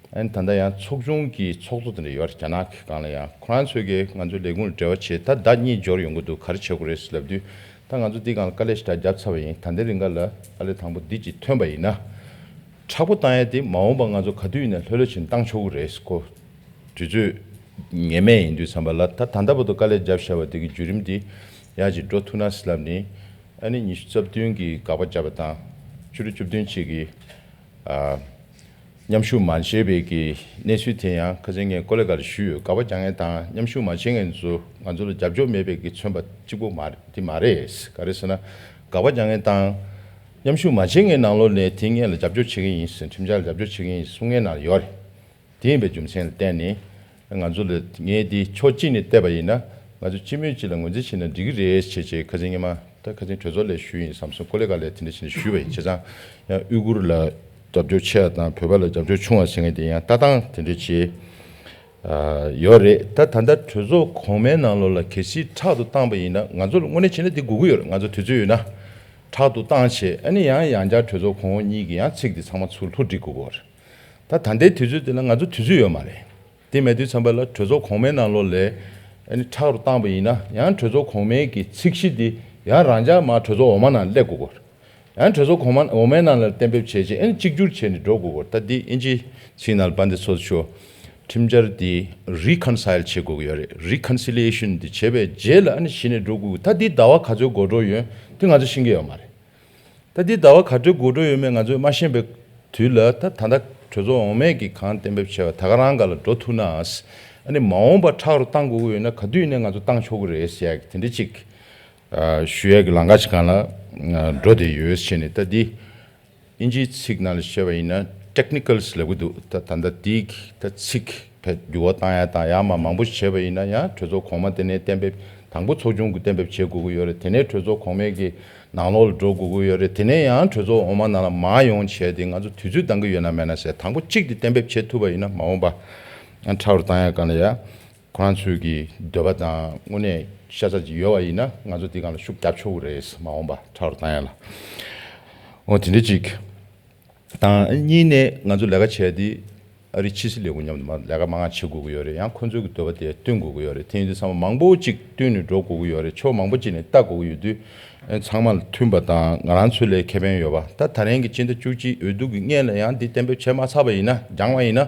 ཨ་ནི་ད་ལྟ་ཡང་ཚོགས་ཆུང་གི་ཚོགས་གཙོ་དེ་འདྲ་ཡོད་རེད། རྒྱ་ནག་གི་སྒང་ལ་ཡང་ཁོ་རང་ཚོས་ཀྱིས་ང་ཚོའི་ལས་ཁུངས་ལ་འབྲེལ་བ་བྱས། ད་ཟླ་གཉིས་འབྱོར་ཡོང་གི་འདུག་ག་རེ་བྱེད་དགོས་རེད་ཟེར་ལབ་དུས་ད་ང་ཚོ་འདི་སྒང་ལ་དཀའ་ལས་ཞེ་དྲག་བརྒྱབ་ཚར་བ་ཡིན། ད་ལྟའི་རིང་ག་ལ་ཨ་ལས་དང་པོ་འདི་ཅིག་ཐོན་པ་ཡིན་ན། མཁྲེགས་པོ་བཏང་ཡ་དེ་མ་འོངས་པ་ང་ཚོ་ག་དུས་ཡིན་ན་ལྷོད་ལྷོད་བྱས་ནས་བཏང་ཆོག་གི་རེད། ཁོ་དུས་ཚོད་ངེས་མེད་ཡིན་དུས་ཙམ་པ་ལ་ད་ད་ལྟ་བར་དུ་དཀའ་ལས་བརྒྱབ་བཞག་པ་དེ་གི་བརྒྱུད་རིམ་དེ་ཡར་ཅིག་འགྲོ་ཐུབ་ན་ཟེར་ལབ་ནས་ཨ་ནི་ཉི་ཤུ་རྩ་བདུན་གི་དགག་པ་བརྒྱབ་པ་དང་བཅུ་དྲུག་བཅུ་བདུན་ཅིག་གི་ཨ་མཉམ་ཞུགས་མ་བྱས་པའི་གི་གནས་ཚུལ་དེ་ཡང་ཁ་སང་ངས་ཀོ་ལེ་ག་ལ་ཞུས་ཡོད། དགག་པ་རྒྱག་མཁན་དང་མཉམ་ཞུགས་མ་བྱེད་མཁན་ཚོ་ང་ཚོ་ལ་རྒྱབ་སྐྱོར་མེད་པའི་གི་མཚོན་པ་གཅིག་པོ་མ་རེད། དེ་མ་རེད། ག་རེ་ཟེར་ན་དགག་པ་རྒྱག་མཁན་དང་མཉམ་ཞུགས་མ་བྱེད་མཁན་ནང་ལོགས་ནས་དེ་སྔོན་ལ་རྒྱབ་སྐྱོར་བྱེད་མཁན་ཡིན་ཟེར། ཁྲིམས་འཆར་ལ་རྒྱབ་སྐྱོར་བྱེད་མཁན་ཡིན་གསུང་མཁན་ནང་ཡོད་རེད། དེ་ཡིན་པའི་རྒྱུ་མཚན་ལ་བརྟེན་ནས་ང་ཚོ་ལ་ངས་འདི་ཕྱོགས་གཅིག་ནས་བལྟས་པ་ཡིན་ན་ང་ཚོ་སྤྱི་མོས་གཅིག་ལ་ངོས་འཛིན་བྱས་ན་འགྲིག་གི་རེད་བྱས་བྱས་ཁ་སང་ཉི་མ་ད་ཁ་སང་གྲོས་ཚོགས་ལ་ཞུས་ཡིན་བསམ་སོང་། ཀོ་ལེ་ག་ལ་དེ་འདྲ་བྱས་ནས་ཞུས་པ་ཡིན། བྱས་ཙང་ཡང་ཡུ་གུར་ལ་རྒྱབ་སྐྱོར་ཆེ་བ་དང་བོད་པ་ལ་རྒྱབ་སྐྱོར་ཆུང་བ་བྱེད་མཁན་དེ་ཡང་ལྟ་སྟངས་དེ་འདྲ་བྱས་ཨ་ཡོད་རེད། ད་ད་ལྟ་གྲོས་ཚོགས་གོང་མའི་ནང་ལོགས་ལ་གལ་སྲིད་མཁྲེགས་ཏུ་བཏང་པ་ཡིན་ན་ང་ཚོ་ལ་དངོས་གནས་བྱས་ན་དེ་དགོས་ཀྱི་ཡོད་རེད། ང་ཚོ་དུས་ཚོད་ཡོད་ན་མཁྲེགས་ཏུ་བཏང་བྱས་ཨ་ནི་ཡང་ཡང་བསྐྱར་གྲོས་ཚོགས་གོང་འོག་གཉིས་ཀྱི་ཡང་ཚིག་དེ་ཚང་མ་ཚུར་ལྷུ་སྒྲིག་དགོས་ཀྱི་ཡོད་རེད། ད་ད་ལྟའི་དུས་ཚོད་དེ་ལ་ང་ཚོ་དུས་ཚོད་ཡོད་མ་རེད། དེ་མེད་དུས་ཙམ་པ་ལ་གྲོས་ཚོགས་གོང་མའི་ནང་ལོགས་ལ་ཨ་ནི་མཁྲེགས་རུ་བཏང་པ་ཡིན་ན་ཡང་གྲོས་ཚོགས་གོང་མའི་གི་ཚིག་གཞི་དེ་ཡང་རང་འཇགས་མར་གྲོས་ཚོགས་འོག་མ་ནང་སླེབས་དགོས་ཀྱི་ཡོད་རེད། ཡང་གྲོས་ཚོགས་གོང་མ་འོག་མའི་ནང་ལ་གཏན་འབེབས་བྱས་རྗེས་ཨ་ནི་གཅིག་གྱུར་བྱས་ནས་འགྲོ་དགོས་ཀྱི་ཡོད་རེད། ད་འདི་ཨིན་ཇིའི་ཚིག་ནང་ལ་བན་དེ་ཚོ་ཆོ་ཁྲིམས་འཆར་འདི་reconcile་བྱེད་དགོས་ཀྱི་ཡོད་རེད། reconciliation་འདི་བྱས་པའི་རྗེས་ལ་ཨ་ནི་གཞི་ནས་འགྲོ་དགོས་ཀྱི། ད་འདི་ཟླ་བ་ག་ཚོད་འགོར་འགྲོ་ཡོད་དེ་ང་ཚོ་ཤེས་ཀྱི་ཡོད་མ་རེད། ད་འདི་ཟླ་བ་ག་ཚོད་འགོར་འགྲོ་ཡོད་མེད་ང་ཚོས་མ་ཤེས་པའི་དུས་ལ་ད་ད་ལྟ་གྲོས་ཚོགས་འོག་མས་ཀྱི་གང་གཏན་འབེབས་བྱས་པ་ད་ག་རང་ག་ལ་འགྲོ་ཐུབ་ན་ཨ་ནི་མ་འོངས་པ་མཁྲེགས་རུ་བཏང་དགོས་ཀྱི་ཡོད་ན་ག་དུས་ནས་ང་ཚོ་བཏང་ཆོག་གི་རེད་ཟེར་ཡག་གི་དེ་འདྲ་ཅིག་ཨ་ཞུ་ཡག་གི་ལམ་ཁ་ཅིག་སྒང་ལ་ཨ་འགྲོ་བསྡད་ཡོད་ཟེར་ནས། ད་འདི་ཨིན་ཇིའི་ཚིག་ནང་ལ་བཤད་པ་ཡིན་ན་technicals་ལབ་ཀྱི་འདུག་ད་ད་ལྟ་འདི་ད་ཚིག་ཕར་འགྱུར་བ་བཏང་ཡག་དང་ཡར་མར་མང་པོ་བྱས་པ་ཡིན་ན་ཡང་གྲོས་ཚོགས་གོང་མ་དེ་ནས་གཏན་འབེབས་དང་པོ་ཚོགས་ཆུང་གིས་གཏན་འབེབས་བྱེད་དགོས་ཀྱི་ཡོད་རེད། དེ་ནས་གྲོས་ཚོགས་གོང་མའི་གི་ནང་ལོགས་ལ་འགྲོ་དགོས་ཀྱི་ཡོད་རེད། དེ་ནས་ཡང་གྲོས་ཚོགས་འོག་མ་ནང་ལ་མར་ཡོང་བྱས་ཏེ་ང་ཚོ་དུས་ཚོད་འདང་གི་ཡོད་ན་མེད་ན་ཟེར་དང་པོ་གཅིག་དེ་གཏན་འབེབས་བྱེད་ཐུབ་པ་ཡིན་ན་མ་འོངས་པ་ཡང་མཁྲེགས་རུ་བཏང་ཡག་སྒང་ལ་ཡ་ཁོ་རང་ཚོའི་གི་འདོད་པ་དང་དངོས་གནས་ཤ་ཚ་ཅིག་ཡོད་པ་ཡིན་ན་ང་ཚོ་དེ་སྒང་ལ་ཤུགས་རྒྱབ་ཆོག་གི་རེད། མ་འོངས་པ་མཁྲེགས་རུ་བཏང་ཡག་ལ་འོ་དེ་འདྲ་ཅིག་དང་གཉིས་ནས་ང་ཚོ་ལས་ཀ་བྱས་ཏེ་ཨ་རིའི་ཕྱི་སྲིད་ལས་ཁུངས་མཉམ་དུ་མ་ལས་ཀ་མང་ང་བྱེད་དགོས་ཀྱི་ཡོད་རེད། ཡང་ཁོ་ཚོའི་གི་འདོད་པ་དེ་བསྟུན་དགོས་ཀྱི་ཡོད་རེད། དེ་ཡིན་དུས་ཚང་མ་མང་པོ་ཅིག་བསྟུན་ནས་འགྲོ་དགོས་ཀྱི་ཡོད་རེད། ཕྱོགས་མང་པོ་ཅིག་ནས་ལྟ་དགོས་ཀྱི་ཡོད་དུས་ཨ་ཚང་མ་ལ་མཐུན་པ་དང་ང་རང་ཚོ་ལ་ཁེ་ཕན་ཡོད་པ། ད་ད་རིང་གི་སྤྱི་ཟླ་བཅུ་གཅིག་འོས་བསྡུ་གི་སྔོན་ལ་ཡང་འདི་གཏན་འབེབས་བྱས་མ་ཚར་བ་ཡིན་ན་སྦྱངས་པ་ཡིན་ན་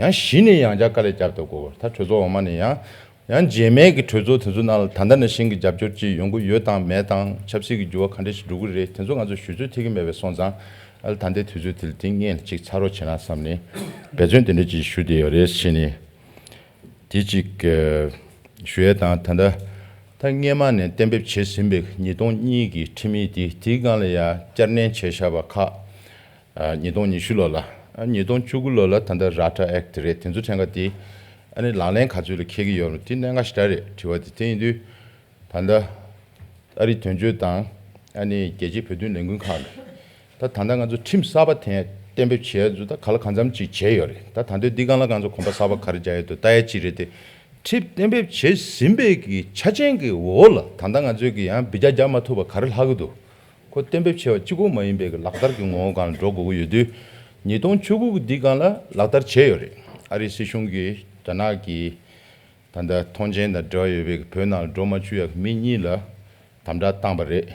ཡང་གཞི་ནས་ཡང་བསྐྱར་དཀའ་ལས་རྒྱབ་ཐུབ་དགོས་པ། ད་གྲོས་ཚོགས་འོག་མ་ནས་ཡང་ཡང་རྗེས་མའི་གི་གྲོས་ཚོགས་དེ་ཚོ་ནང་ལ་ད་ལྟ་ནང་བཞིན་གྱི་རྒྱབ་སྐྱོར་ཅིག་ཡོང་གི་ཡོད་དང་མེད་དང་ཆབ་སྲིད་ཀྱི་འགྱུར་བ་ག་འདྲ་ཞིག་འགྲོ་གི་རེད་དེ་ཚོ་ང་ཚོ་ཞུ་ཚོད་ཐིག་གི་མེད་པའི་སོང་ཙང་ཨ་ལ་ད་ལྟའི་དུས་ཚོད་དེ་ལ་དེ་སྔོན་ལ་ཅིག་ཚར་རོགས་བྱེད་ན་བསམ་ནས་འབད་བརྩོན་དེ་འདྲ་ཅིག་ཞུ་བསྡད་ཡོད་རེད་ཟེར་ནས་དེ་ཅིག་ཞུ་ཡས་དང་། ད་ལྟ་ད་སྔས་མ་ནས་གཏན་འབེབས་བྱས་ཟིན་པའི་ཉིས་སྟོང་གཉིས་ཀྱི་ཁྲིམས་ཡིག་དེ་དེའི་སྒང་ལ་ཡང་བསྐྱར་ནན་བྱས་བཞག་པ་ཁག་ཨ་ཉིས་སྟོང་ཉི་ཤུ་ལོ་ལ། ཨ་ཉིས་སྟོང་བཅུ་དགུ་ལོ་ལ་ད་ལྟ་ར་ཊ་ཨེག་ཊི་རེད། དེ་ཚོ་ཕྲན་ཁ་དེ་ཨ་ནི་ལག་ལེན་ག་ཚོད་ལ་འཁེལ་གྱི་ཡོད་རུང་དེ་གནད་འགག་ཞེ་དྲག་རེད། དྲི་བ་དེ་དེ་ཡིན་དུས་ད་ལྟ་ཨ་རིའི་དོན་གཅོད་དང་ཨ་ནི་རྒྱལ་སྤྱིའི་བོད་དོན་ལས་འགུལ་ཁག་གིས་ད་ད་ལྟ་ང་ཚོ་ཁྲིམས་གསར་པ་དེ་གཏན་འབེབས་བྱས་ཚུལ་ད་ག་ལ་གང་འཚམ་ཅིག་བྱས་ཡོད་རེད། ད་ད་ལྟའི་འདི་སྒང་ལ་ང་ཚོ་གོམ་པ་གསར་པ་ག་རེ་རྒྱག་ཡོད་འདུག་ལྟ་ཡ་ཅིག་རེད་དེ། ཁྲིམས་གཏན་འབེབས་བྱས་ཟིན་པའི་གི་ཆ་རྐྱེན་གྱི་འོག་ལ་ད་ལྟ་ང་ཚོས་ཀྱི་ཡང་བི་ཇ་རྒྱག་མ་ཐུབ་པ་ག་རེ་ལྷག་གི་འདུག་ཁོ་གཏན་འབེབས་བྱས་པ་གཅིག་པོ་མ་ཡིན་པའི་གི་ལག་བསྟར་གྱི་ངོ་བོ་སྒང་ལ་འགྲོ་དགོས་ཀྱི་ཡོད་དུས་ཉིས་སྟོང་བཅུ་དགུ་གི་འདི་སྒང་ལ་ལག་བསྟར་བྱས་ཡོད་རེད། ཨ་རིའི་སྲིད་གཞུང་གིས་རྒྱ་ནག་གི་ད་ལྟ་ཐོངས་མཆན་དང་འབྲེལ་བ་ཡོད་པའི་གི་བོད་ནང་ལ་འགྲོ་མ་བཅུག་ཡག་མི་གཉིས་ལ་དམ་དྲག་བཏང་པ་རེད།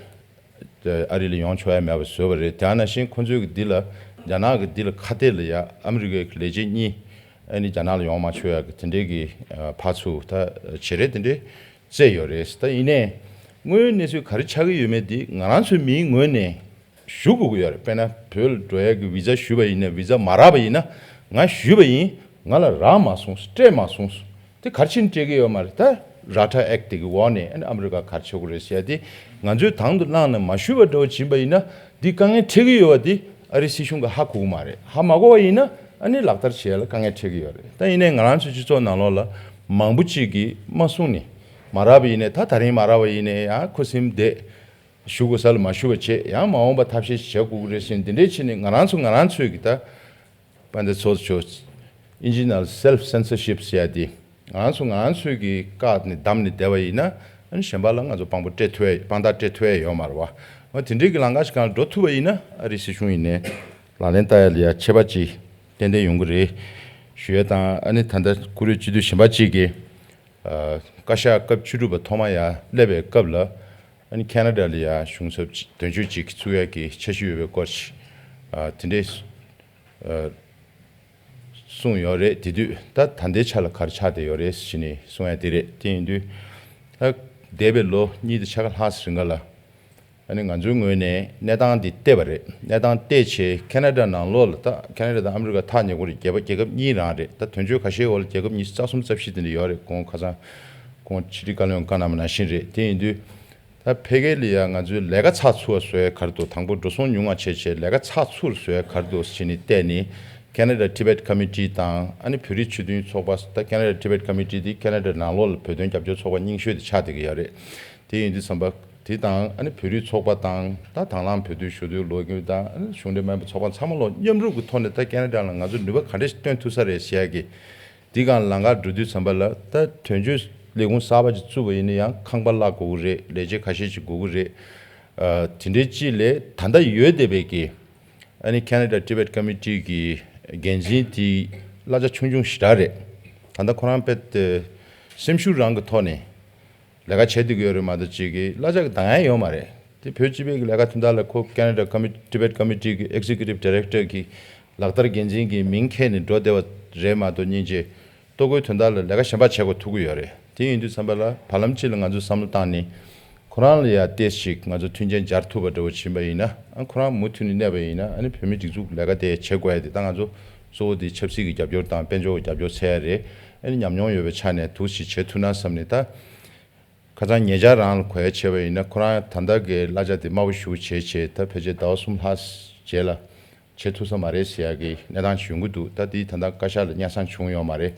ཨ་རི་ལ་ཡོང་ཆོག་ཡ་མེད་པ་བཟོས་པ་རེད། དེ་ནང་བཞིན་ཁོ་ཚོས་ཀྱི་འདི་ལ་རྒྱ་ནག་གི་འདི་ལ་ཁ་གཏད་ལ་ཡ་ཨ་མི་རི་ཀའི་ལས་བྱེད་གཉིས་ཨ་ནི་རྒྱ་ནག་ལ་ཡོང་མ་ཆོག་ཡ་གི་དེ་འདྲའི་གི་ཕར་ཚུར་ད་བྱེད་རེས་དེ་འདྲའི་བཙལ་ཡོད་རེད། ད་ཡིན་ནའི་དངོས་ཡོད་གནས་ཚུལ་ག་རེ་ཆགས་ཀྱི་ཡོད་མེད་འདི་ང་རང་ཚོའི་མིའི་ངོས་ནས་ཞུ་དགོས་ཀྱི་ཡོད་རེད། དཔེར་ན་བོད་ལ་འགྲོ་ཡ་གི་བི་ཛ་ཞུས་པ་ཡིན་ན་བི་ཛ་མ་རག་པ་ཡིན་ན་ང་ཞུས་པ་ཡིན། ང་ལ་རག་མ་སོང་། སྤྲད་མ་སོང་། དེ་ག་རེ་བྱས་ནས་སྤྲད་ཀྱི་ཡོད་མ་རེད། ད་ར་ཊ་ཨེག་དེ་གི་འོག་ནས་ཨ་ནི་ཨ་མི་རི་ཀ་ག་རེ་བྱེད་དགོས་རེད་ཟེར་ཡ་དེ་ང་ཚོས་དང་དུ་བླངས་ནས་མ་ཞུས་པ་འདྲ་བོ་བྱིན་པ་ཡིན་ན་འདི་དཀའ་ངལ་འཕྲད་ཀྱི་ཡོད་པ་དེ་ཨ་རིའི་སྲིད་གཞུང་གིས་ཧ་གོ་གི་མ་རེད། ཧ་མ་གོ་བ་ཡིན་ན་ཨ་ནི་ལག་བསྟར་བྱེད་ཡ་ལ་དཀའ་ངལ་འཕྲད་ཀྱི་ཡོད་རེད། ད་ཡིན་ནའི་ང་རང་ཚོའི་སྤྱི་ཚོགས་ནང་ལོགས་ལ་མང་པོ་ཅིག་གིས་མ་གསུངས་ནས་མ་རག་པ་ཡིན་ནའི་ད་ད་རིང་མ་རག་པ་ཡིན་ནའི་ཡང་ཁུ་སིམ་བསྡད། ཞུ་དགོས་ས་ལ་མ་ཞུ་བ་བྱེད། ཡང་མ་འོངས་པ་ཐབས་ཤེས་ཤིག་བྱེད་དགོས་ཀྱི་རེད་ཟེར་ནས་འདི་འདྲའི་བྱས་ནས་ང་རང་ཚོ་ང་རང་ཚོས་ཀྱི་ད་དཔལ་ལྡན་ཚོགས་གཙོ་མཆོག་ཨིན་ཇི་ནང་ལ་self censorship ཟེར་ཡ་དེ་ང་རང་ཚོ་ང་རང་ཚོས་ཀྱི་བཀག་ནས་བསྡམས་ནས་བསྡད་པ་ཡིན་ན་ཨ་ནི་གཞན་པ་ལ་ང་ཚོ་དཔང་པོ་སྤྲད་ཐུབ་ཡ་དཔང་རྟགས་སྤྲད་ཐུབ་ཡ་ཡོད་མ་རེད་བ། འོ་དེ་འདྲའི་གི་ལམ་ཁ་ཞིག་སྒང་ལ་འགྲོ་ཐུབ་པ་ཡིན་ན་ཨ་རིའི་སྲིད་གཞུང་ཡིན་ནའི་ལག་ལེན་བསྟར་ཡ་ལ་ཡ་ཁྱད་པར་ཅིག་ཏན་ཏན་ཡོང་གི་རེད་ཞུ་ཡ་དང་། ཨ་ནི་ད་ལྟ་བཀུར་འོས་སྤྱི་འཐུས་གཞན་པ་ཅིག་གིས་ཨ་བཀའ་ཤག་སྐབས་བཅུ་དྲུག་པ་ཐོག་མ་ཡར་སླེབས་པའི་སྐབས་ལ་ཨ་ནི་ཁེ་ན་ཌ་ལ་ཡ་གཞུང་ཚབ་དོན་གཅོད་ཅིག་བཙུགས་ཡ་གི་འཆར་གཞི་ཡོད་པའི་སྐོར་ཞིག་ཨ་དེ་འདྲས་ཨ་གསུངས་ཡོད་རེད། དེ་དུས་ད་ད་ལྟའི་ཆ་ལ་ག་རེ་ཆགས་བསྡད་ཡོད་རེད་ཟེར་ནས་གསུང་ཡ་དེ་རེད། དེ་ཡིན་དུས་ད་འདས་པའི་ལོ་གཉིས་དང་ཕྱེད་ཀ་ལྷག་ཙམ་རིང་ག་ལ་ཨ་ནི་ང་ཚོའི་ངོས་ནས་གནས་སྟངས་འདི་བལྟས་པ་རེད། གནས་སྟངས་བལྟས་བྱས་ཁེ་ན་ཌ་ནང་ལོགས་ལ་ད་ཁེ་ན་ཌ་དང་ཨ་མི་རི་ཀ་ཐག་ཉེ་པོ་རེད། རྒྱལ་ཁབ་རྒྱལ་ཁབ་གཉིས་རང་རེད། ད་དོན་གཅོད་ཁ་ཤས་འོག་ལ་རྒྱལ་ཁབ་ཉི་ཤུ་རྩ་གསུམ་རྩ་བཞི་དེ་འདྲ་ཡོད་རེད། གོང་ཁ་སང་གོང་ཕྱི་དྲིལ་བཀའ་བློན་བཀའ་གནང་བ་ནང་བཞིན་རེད། དེ་ཡིན་དུས་ད་ཕལ་སྐད་ལ་ཡ་ང་ཚོའི་ལས་ཀ་ཚགས་ཚུད་པ་བཟོ་ཡ་ག་རེ་འདུག་དང་པོ་འགྲོ་སོང་ཉུང་བ་བྱས་བྱས་ལས་ཀ་ཚགས་ཚུད་པ་བཟོ་ཡ་ག་རེ་འདུག་ཟེར་ནས་བལྟས་ནས་ཁེ་ན་ཌ་ཊི་བེཊ་ཀོ་མི་ཊི་དང་ཨ་ནི་བོད་རིགས་ཆོས་དོན་ཚོགས་པ། ད་ཁེ་ན་ཌ་ཊི་བེཊ་ཀོ་མི་ཊི་དེ་ཁེ་ན་ཌ་ནང་ལོགས་ལ་བོད་དོན་རྒྱབ་སྐྱོར་ཚོགས་པ་རྙིང་ཤོས་དེ་ཆགས་བསྡད་ཀྱི་ཡོད་རེད། དེ་ཡིན་དུས་ཙམ་པ་དེ་དང་ཨ་ནི་བོད་རིགས་ཚོགས་པ་དང་ད་དང་བླངས་བོད་དོན་ཞུ་གཏུག་ལོ་རྒྱུས་དང་ཨ་ནི་གཞུང་འབྲེལ་མིན་པ་ཚོགས་པ་ཚང་མ་ལོ་མཉམ་རུབ་ཀྱི་ཐོག་ནས་ད་ཁེ་ན་ཌ་ལ་ང་ཚོ་ནུས་པ་ག་འདྲ་ཞིག་བཏོན་ཐུབ་ས་རེད་ཞེས་ཀྱི་འདི་གང་ལམ་ཁ་འགྲོ་དུས་ཙམ་པ་ལ་ད་དོན་གཅོད་ལས་ཁུངས་གསར་པ་ཅིག་བཙུགས་པ་ཡིན་ན་ཡང་ཁང་པ་གླ་དགོས་ཀྱི་རེད། ལས་བྱེད་ཁ་ཤས་ཅིག་དགོས་ཀྱི་རེད། ཨ་དེ་འདྲའི་ཅིག་ལས་ད་ལྟ་ཡོད་བསྡད་པའི་གི་ཨ་ནི་ཁེ་ན་ཌ་ཊི་བེཊ་ཀོ་མི་ཊི་གི་འགན་འཛིན་དེ་གླ་ཆ་ཆུང་ཆུང་ཞེ་དྲག་རེད། ད་ལྟ་ཁོ་རང་དཔེ་དེ་སེམས་ཤུགས་རང་གི་ཐོག་ནས་ལས་ཀ་བྱེད་བསྡད་ཀྱི་ཡོད་རེད་མ་གཏོགས་ཅིག་གི་གླ་ཆ་གི་འདང་ཡ་ཡོད་མ་རེད། དེ་བོད་སྤྱི་པའི་གི་ལས་ཀ་དོན་དག་ལ་ཁོ་ཁེ་ན་ཌ་ཀོ་མི་ཊི་བེཊ་ཀོ་མི་ཊི་གི་ཨེག་ཛི་ཀུ་ཊིབ་ཌི་རེག་ཊར་གི་ལག་བསྟར་འགན་འཛིན་གྱི་མིང་འཁྱེར་ནས་འགྲོ་བསྡད་པ་རེད་མ་གཏོགས་སྙིང་རྗེ་ལྟོ་གོས་དོན་དག་ལ་ལས་ཀ་གཞན་པ་བྱེད་དགོས་ཐུག་གི་ཡོད་རེད། དེ་ཡིན་དུས་ཙམ་པ་ལ་བར་ལམ་གཅིག་ལ་ང་ཚོས་བསམ་བློ་བཏང་ནས་ཁོ་རང་ལ་ཡ་ཏོག་ཙམ་ཞིག་ང་ཚོ་མཐུན་རྐྱེན་སྦྱར་ཐུབ་པ་འདྲ་བོ་བྱིན་པ་ཡིན་ན་ཨ་ཁོ་རང་མུ་མཐུད་ནས་གནས་པ་ཡིན་ན་ཨ་ནི་བོད་མི་སྒྲིག་འཛུགས་ལས་ཀ་དེ་བྱེད་དགོས་ཡ་དེ་ད་ང་ཚོ་གཙོ་བོ་དེ་ཆབ་སྲིད་ཀྱི་རྒྱབ་སྐྱོར་དང་དཔལ་འབྱོར་གྱི་རྒྱབ་སྐྱོར་འཚོལ་ཡ་རེད། ཨ་ནི་ཉམས་མྱོང་ཡོད་པའི་ཆ་ནས་འདུག་ཞིག་བྱེད་ཐུབ་ན་བསམ་ནས་ད། ཁ་སང་ཉེ་ཆར་རང་ལ་གོ་ཡ་བྱས་པ་ཡིན་ན་ཁོ་རང་ད་ལྟ་གི་གླ་ཆ་དེ་དམའ་པོ་ཞེ་པོ་བྱས་བྱས་ད་ཕལ་ཆེར་ཟླ་བ་གསུམ་ལྷག་རྗེས་ལ་བྱེད་ཐུབ་ས་མ་རེད་ཟེར་ཡ་གི་གནས་སྟངས་ཤིག་ཡོང་གི་འདུག་ད་དེ་ད་ལྟ་བཀའ་ཤག་ལ་སྙན་སེང་བྱུང་ཡོད་མ་རེད།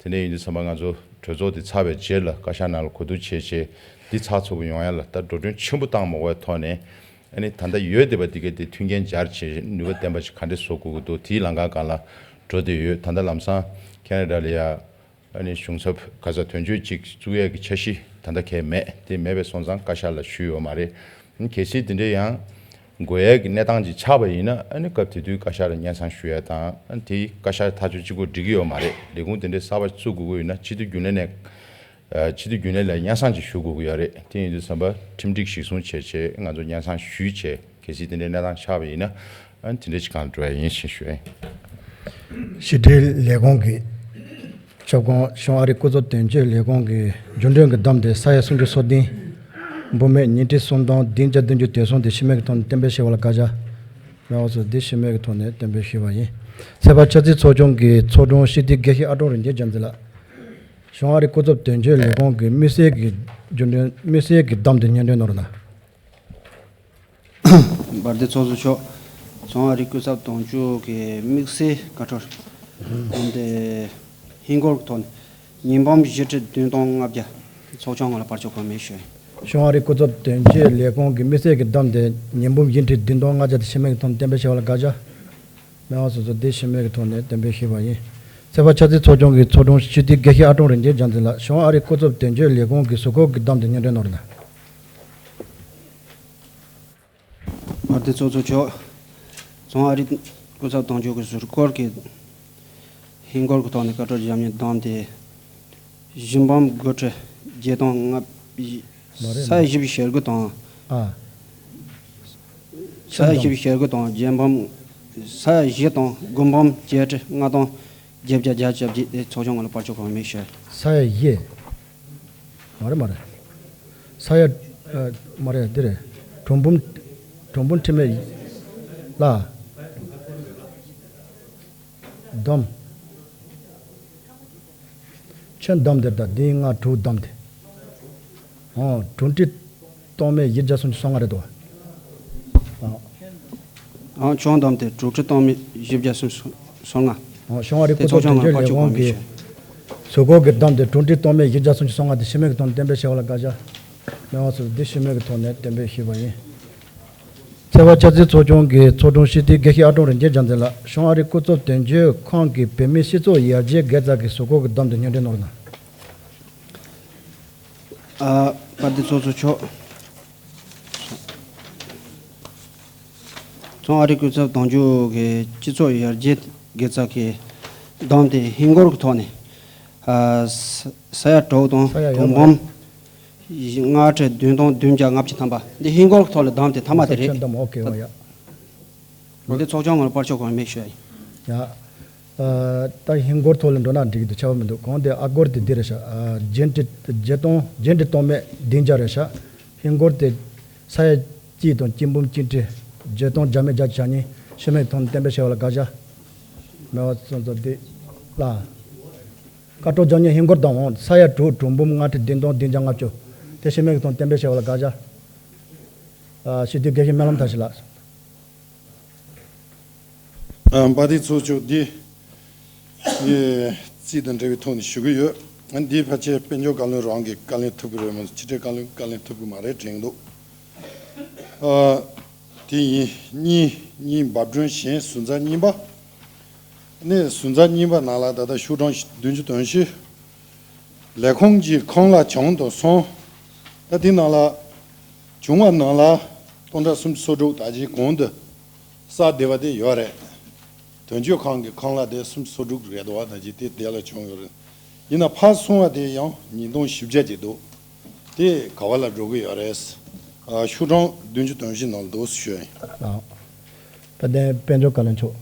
དེ་འདྲ་ཡིན་དུས་ཙམ་པ་ང་ཚོ་གྲོས་ཚོགས་དེ་ཚར་བའི་རྗེས་ལ་བཀའ་ཤག་ནང་ལ་གོ་བསྡུར་བྱས་བྱས་འདི་ཚགས་ཚུད་པོ་ཡོང་ཡ་ལ་ད་འགྲོ་གྲོན་ཆེན་པོ་བཏང་མ་དགོས་པའི་ཐོག་ནས་ཨ་ནི་ད་ལྟ་ཡོད་བསྡད་པ་འདི་གའི་དེ་མཐུན་རྐྱེན་སྦྱར་བྱས་ནུས་པ་ལྡན་པ་ཞིག་ག་འདྲས་བཟོ་དགོས་ཀྱི་འདུག་དེའི་ལམ་ཁ་སྒང་ལ་འགྲོ་བསྡད་ཡོད། ད་ལྟ་ལམ་སང་ཁེ་ན་ཌ་ལ་ཡ། ཨ་ནི་གཞུང་ཚབ་ག་ས་དོན་གཅོད་ཅིག་བཙུགས་ཡས་ཀྱི་འཆར་གཞི་ད་ལྟ་གས་མེད། དེ་མེད་པའི་སོང་ཙང་བཀའ་ཤག་ལ་ཞུས་ཡོད་མ་རེད། གལ་སྲིད་དེ་འདྲའི་ཡང་དགོས་ཡས་ཀྱི་གནས་སྟངས་ཅིག་ཆགས་པ་ཡིན་ན་ཨ་ནི་སྐབས་དེ་དུས་བཀའ་ཤག་ལ་སྙན་སེང་ཞུ་ཡས་དང་ཨ་ནི་དེའི་བཀའ་ཤག་ཐག་གཅོད་གཅིག་པོ་འགྲིག་གི་ཡོད་མ་རེད། ལས་ཁུངས་དེ་འདྲའི་གསར་པ་བཙུགས་དགོས་ཀྱི་ཡོད་ན་སྤྱི་འཐུས་རྒྱུན་ལས་ནས་ཨ་སྤྱི་འཐུས་རྒྱུན་ལས་ལ་སྙན་སེང་ཅིག་ཞུ་དགོས་ཀྱི་ཡོད་རེད། དེ་ཡིན་དུས་ཙམ་པ་ཁྲིམས་སྒྲིག་གཞིར་བཟུང་བྱས་བྱས་ང་ཚོ་སྙན་སེང་ཞུས་བྱས། གལ་སྲིད་དེ་འདྲའི་གནས་སྟངས་ཆགས་པ་ཡིན་ན་ཨ་ནི་དེ་འདྲའི་ཅིག་གང་འགྲོ་ཡ་ཡིན་ཞེས་ཞུ་ཡ་ཡིན། ཕྱི་དྲིལ་ལས་ཁུངས་ཀྱི་ཁྱབ་ཁོངས་བྱང་ཨ་རི་སྐུ་ཚབ་དོན་གཅོད་ལས་ཁུངས་ཀྱི་རྒྱུན་གྲོན་གྱི་བསྡོམས་དེ་ས་ཡ་སུམ་ཅུ་སོ་བདུན། འབུམ་མེད་ཉིས་ཁྲི་སུམ་སྟོང་བདུན་བརྒྱ་བདུན་ཅུ་དོན་གསུམ་དེ་ཤི་མེད་ཀྱི་ཐོག་ནས་གཏན་འབེབས་བྱས་པ་ལ་བཀའ་རྒྱ། མེད་པ་སོགས་འདི་ཤི་མེད་ཀྱི་ཐོག་ནས་གཏན་འབེབས་ཞུས་པ་ཡིན། ཚོད་དཔག་ཆབ་སྲིད་ཚོགས་ཆུང་གི་ཚོགས་དྲུང་སྤྱི་འཐུས་དགེ་བཤེས་ཨ་ཀྲོང་རིན་ཆེན་རྒྱལ་མཚན་ལགས། བྱང་ཨ་རི་སྐུ་ཚབ་དོན་གཅོད་ལས་ཁུངས་ཀྱི་དམིགས་བསལ་གྱི་རྒྱུན་གྲོན་དམིགས་བསལ་གྱི་བསྡོམས་དེ་སྙན་སྒྲོན་གནང་རོགས་གནང་། བར་དེ་ཚོགས་གཙོ་མཆོག་བྱང་ཨ་རི་སྐུ་ཚབ་དོན་གཅོད་ཀྱི་དམིགས་བསལ་བཀའ་འཁྲོལ་དེ་ཧིན་སྒོར་གྱི་ཐོག་ནས་ཉིས་འབུམ་བཞི་ཁྲི་བདུན་སྟོང་ལྔ་བརྒྱ་ཚོགས་ཆུང་ང་ལ་ཕར་ཕྱོགས་གོ་མིན་ཞུ། བྱང་ཨ་རི་སྐུ་ཚབ་དོན་གཅོད་ལས་ཁུངས་ཀྱི་དམིགས་བསལ་གྱི་བསྡོམས་དེ་ཉིས་འབུམ་བཞི་ཁྲི་བདུན་སྟོང་ལྔ་བརྒྱ་དེ་ཤི་མེད་ཀྱི་ཐོག་ནས་གཏན་འབེབས་བྱས་པ་ལ་བཀའ་རྒྱ། མེད་པ་སོགས་སོ་དེ་ཤི་མེད་ཀྱི་ཐོག་ནས་གཏན་འབེབས་ཞུས་པ་ཡིན། ཚོད་དཔག་ཆབ་སྲིད་ཚོགས་ཆུང་གི་ཚོགས་དྲུང་སྤྱི་འཐུས་དགེ་བཤེས་ཨ་ཀྲོང་རིན་ཆེན་རྒྱལ་མཚན་ལགས། བྱང་ཨ་རི་སྐུ་ཚབ་དོན་གཅོད་ལས་ཁུངས་ཀྱི་ཟུར་བཀོད་ཀྱི་བསྡོམས་དེ་སྙན་སྒྲོན་གནང་རོགས་གནང་། བར་དེ་ཚོགས་གཙོ་མཆོག་བྱང་ཨ་རི་སྐུ་ཚབ་དོན་གཅོད་ཀྱི་ཟུར་བཀོད་ཀྱི་ཧིན་སྒོར་གྱི་ཐོག་ནས་བཀའ་འཁྲོལ་བརྒྱབ་མིན་བསྡོམས་དེ་བཞི་འབུམ་དགུ་ཁྲི་བརྒྱད་སྟོང་ལྔ་བརྒྱ་མ་རེད་ས་ཡ་བཞི་བཅུ་ཞེ་དགུ་དང་ཨ། ས་ཡ་བཞི་བཅུ་ཞེ་དགུ་དང་བརྒྱད་འབུམ། ས་ཡ་བཞི་དང་དགུ་འབུམ་བརྒྱད་ཁྲི་ལྔ་སྟོང་བརྒྱད་བརྒྱ་བརྒྱད་ཅུ་གྱ་བརྒྱད་དེ་ཚོགས་ཆུང་ངོས་ལ་བར་ཆད་གང་ཡང་མེད་ཞུ། ས་ཡ་བཞི། མ་རེད་མ་རེད། ས་ཡ། ཨ། མ་རེད་འདི་རེད། གྲངས་འབུམ། གྲངས་འབུམ་ཁྲི་མེད་ལ། བསྡོམས། ཁྱོན་བསྡོམས་དེ་དང་འདི་ལྔ་དྲུག་བསྡོམས་དེ། ཨོ། དྲུག་ཁྲི་སྟོང་མེད་བཞི་བརྒྱ་སུམ་ཅུ་སོ་ལྔ་རེད་དོ། ཨོ། ཨང་། ཁྱོན་བསྡོམས་ཏེ་དྲུག་ཁྲི་སྟོང་མེད་བཞི་བརྒྱ་སུམ་ཅུ་སོ་ལྔ། ཨོ། ཤོང་བ་རིག་སྐུ་ཚབ་དོན་གཅོད་ལས་ཁུངས་ཀྱི་གཟུགས་སྐོར་གྱི་བསྡོམས་ཏེ་དྲུག་ཁྲི་སྟོང་མེད་བཞི་བརྒྱ་སུམ་ཅུ་སོ་ལྔ་དེ་ཤེས་མེད་ཀྱི་ཐོག་ནས་གཏན་འབེབས་བྱས་པ་ལ་བཀའ་ཤག་སྨན་པ་ཚོས་འདི་ཤེས་མེད་ཀྱི་ཐོག་ནས་གཏན་འབེབས་ཞུས་པ་ཡིན། ཚལ་པ་ཆབ་སྲིད་ཚོགས་ཆུང་གི་ཚོགས་དྲུང་སྤྱི་འཐུས་དགེ་བཤེས་ཨ་ཀྲོང་རིན་ཆེན་རྒྱལ་མཚན་ལགས། ཤོང་བ་རིག་སྐུ་ཚབ་དོན་གཅོད་ཁང་གི་བོད་མིའི་སྤྱི་ཚོགས་ཡར་རྒྱས་དགེ་རྩ་གི་གཟུགས་སྐོར་གྱི་བསྡོམས་ཏེ་སྙན་སྒྲོན་ནོར་ན། ཨ། དཔལ་ལྡན་ཚོགས་གཙོ་མཆོག་ཚོང་ཨ་རིག་སྐུ་ཚབ་དོན་གཅོད་ཀྱི་སྤྱི་ཚོགས་ཡར་རྒྱས་དགེ་རྩ་གི་བསྡོམས་ཏེ་ཧིན་སྒོར་གྱི་ཐོག་ནས། ཨ། ས་ས་ཡ་དྲུག་དང་ས་ཡ་དྲུག་ཡོད་མ་འབུམ་རེད། ལྔ་ཁྲི་བདུན་སྟོང་བདུན་བརྒྱ་ལྔ་བཅུ་ཐམ་པ་འདི་ཧིན་སྒོར་གྱི་ཐོག་ལ་བསྡོམས་ཏེ་ཐ་མ་དེ་རེད། ཁྱོན་བསྡོམས། ཨོ་ཀེ། ཨོ་ཡ། འདི་ཚོགས་ཆུང་ངོས་ལ་བར་ཆད་གང་ཡང་མེད་ཞུ་ཡ་ཡིན། ཡ། ཨ། ད་ཧིན་སྒོར་ཐོག་ལ་འགྲོ་ན་འགྲིག་གི་འདུག་ཁྱད་པར་མི་འདུག་གོང་དེ་ཨ་སྒོར་དེ་འདི་རེད་ཤག་ཨ། བརྒྱད་ཁྲི་བརྒྱད་སྟོང་བརྒྱད་ཁྲི་སྟོང་མེད་བདུན་བརྒྱ་རེད་ཤག་ཧིན་སྒོར་དེ་ས་ཡ་གཅིག་དང་གཅིག་འབུམ་གཅིག་ཁྲི་བརྒྱད་སྟོང་བརྒྱ་མེད་བརྒྱད་ཅུ་གྱ་གཉིས་ཤེས་མེད་ཐོག་ནས་གཏན་འབེབས་བྱས་པ་ལ་བཀའ་ཤག་སྨན་པ་ཚོ་ཚོ་འདི་ལ། ཀ་ཀྲོ་ལྗང་ཉེ་ཧིན་སྒོར་དང་འོང་ས་ཡ་དྲུག་དྲུག་འབུམ་ལྔ་ཁྲི་བདུན་སྟོང་བདུན་བརྒྱ་ལྔ་བཅུ་དེ་ཤེས་མེད་ཐོག་ནས་གཏན་འབེབས་བྱས་པ་ལ་བཀའ་ཤག་ཨ། སྤྱི་འཐུས་དགེ་བཤེས་སྨན་ལམ་མཐར་ཕྱིན་ལགས། ཨ། དཔལ་ལྡན་ཚོགས་གཙོ། འདི་ངས་རྩིས་དང་འབྲེལ་བའི་ཐོག་ནས་ཞུ་གི་ཡོད། ཨ། འདི་ཕལ་ཆེར་དཔལ་འབྱོར་བཀའ་བློན་རང་གིས་བཀའ་ལན་ཐུབ་ཀྱི་རེད་མ་གཏོགས་ཕྱི་དྲིལ་བཀའ་བློན་བཀའ་ལན་ཐུབ་ཀྱི་མ་རེད་དྲན་འདུག་ཨ། དེ་ཡིན། གཉིས། གཉིས་འབབ་སྒྲོན་གཞན་ཟུར་འཛར་གཉིས་པ། ནས་ཟུར་འཛར་གཉིས་པ་ནང་ལ་ད་ལྟ་ཤོག་གྲངས་བདུན་ཅུ་དོན་བཞི། ལས་ཁུངས་ཀྱི་ཁང་གླ་བྱུང་དང་སོང་། ད་དེ་ནང་ལ་བྱུང་བ་ནང་ལ་སྟོང་ཕྲག་སུམ་ཅུ་སོ་དྲུག་ད་ཅིའི་གོང་དུ་གསལ་བསྡད་པ་དེ་ཡོད་རེད། དོན་གཅོད་ཁང་གི་ཁང་གླ་དེ་སུམ་ཅུ་སོ་དྲུག་རེད་འདུག་བ། ད་ཅི་དེ་དེ་ལ་བྱུང་ཡོད་རེད། ཡིན་ན་ཕར་སོང་བ་དེ་ཡང་ཉིས་སྟོང་བཞི་བརྒྱ་ཅིག་འདུག་དེ་ག་བ་ལ་འགྲོ་གི་ཡོད་རེད། ཨ། ཤོག་གྲངས་བདུན་ཅུ་དོན་བཞི་ནང་ལ་འདུག་ཞུ་ཡ་ཡིན། ཨ། དཔལ་ལྡན་དཔལ་འབྱོར་བཀའ་བློན་མཆོག་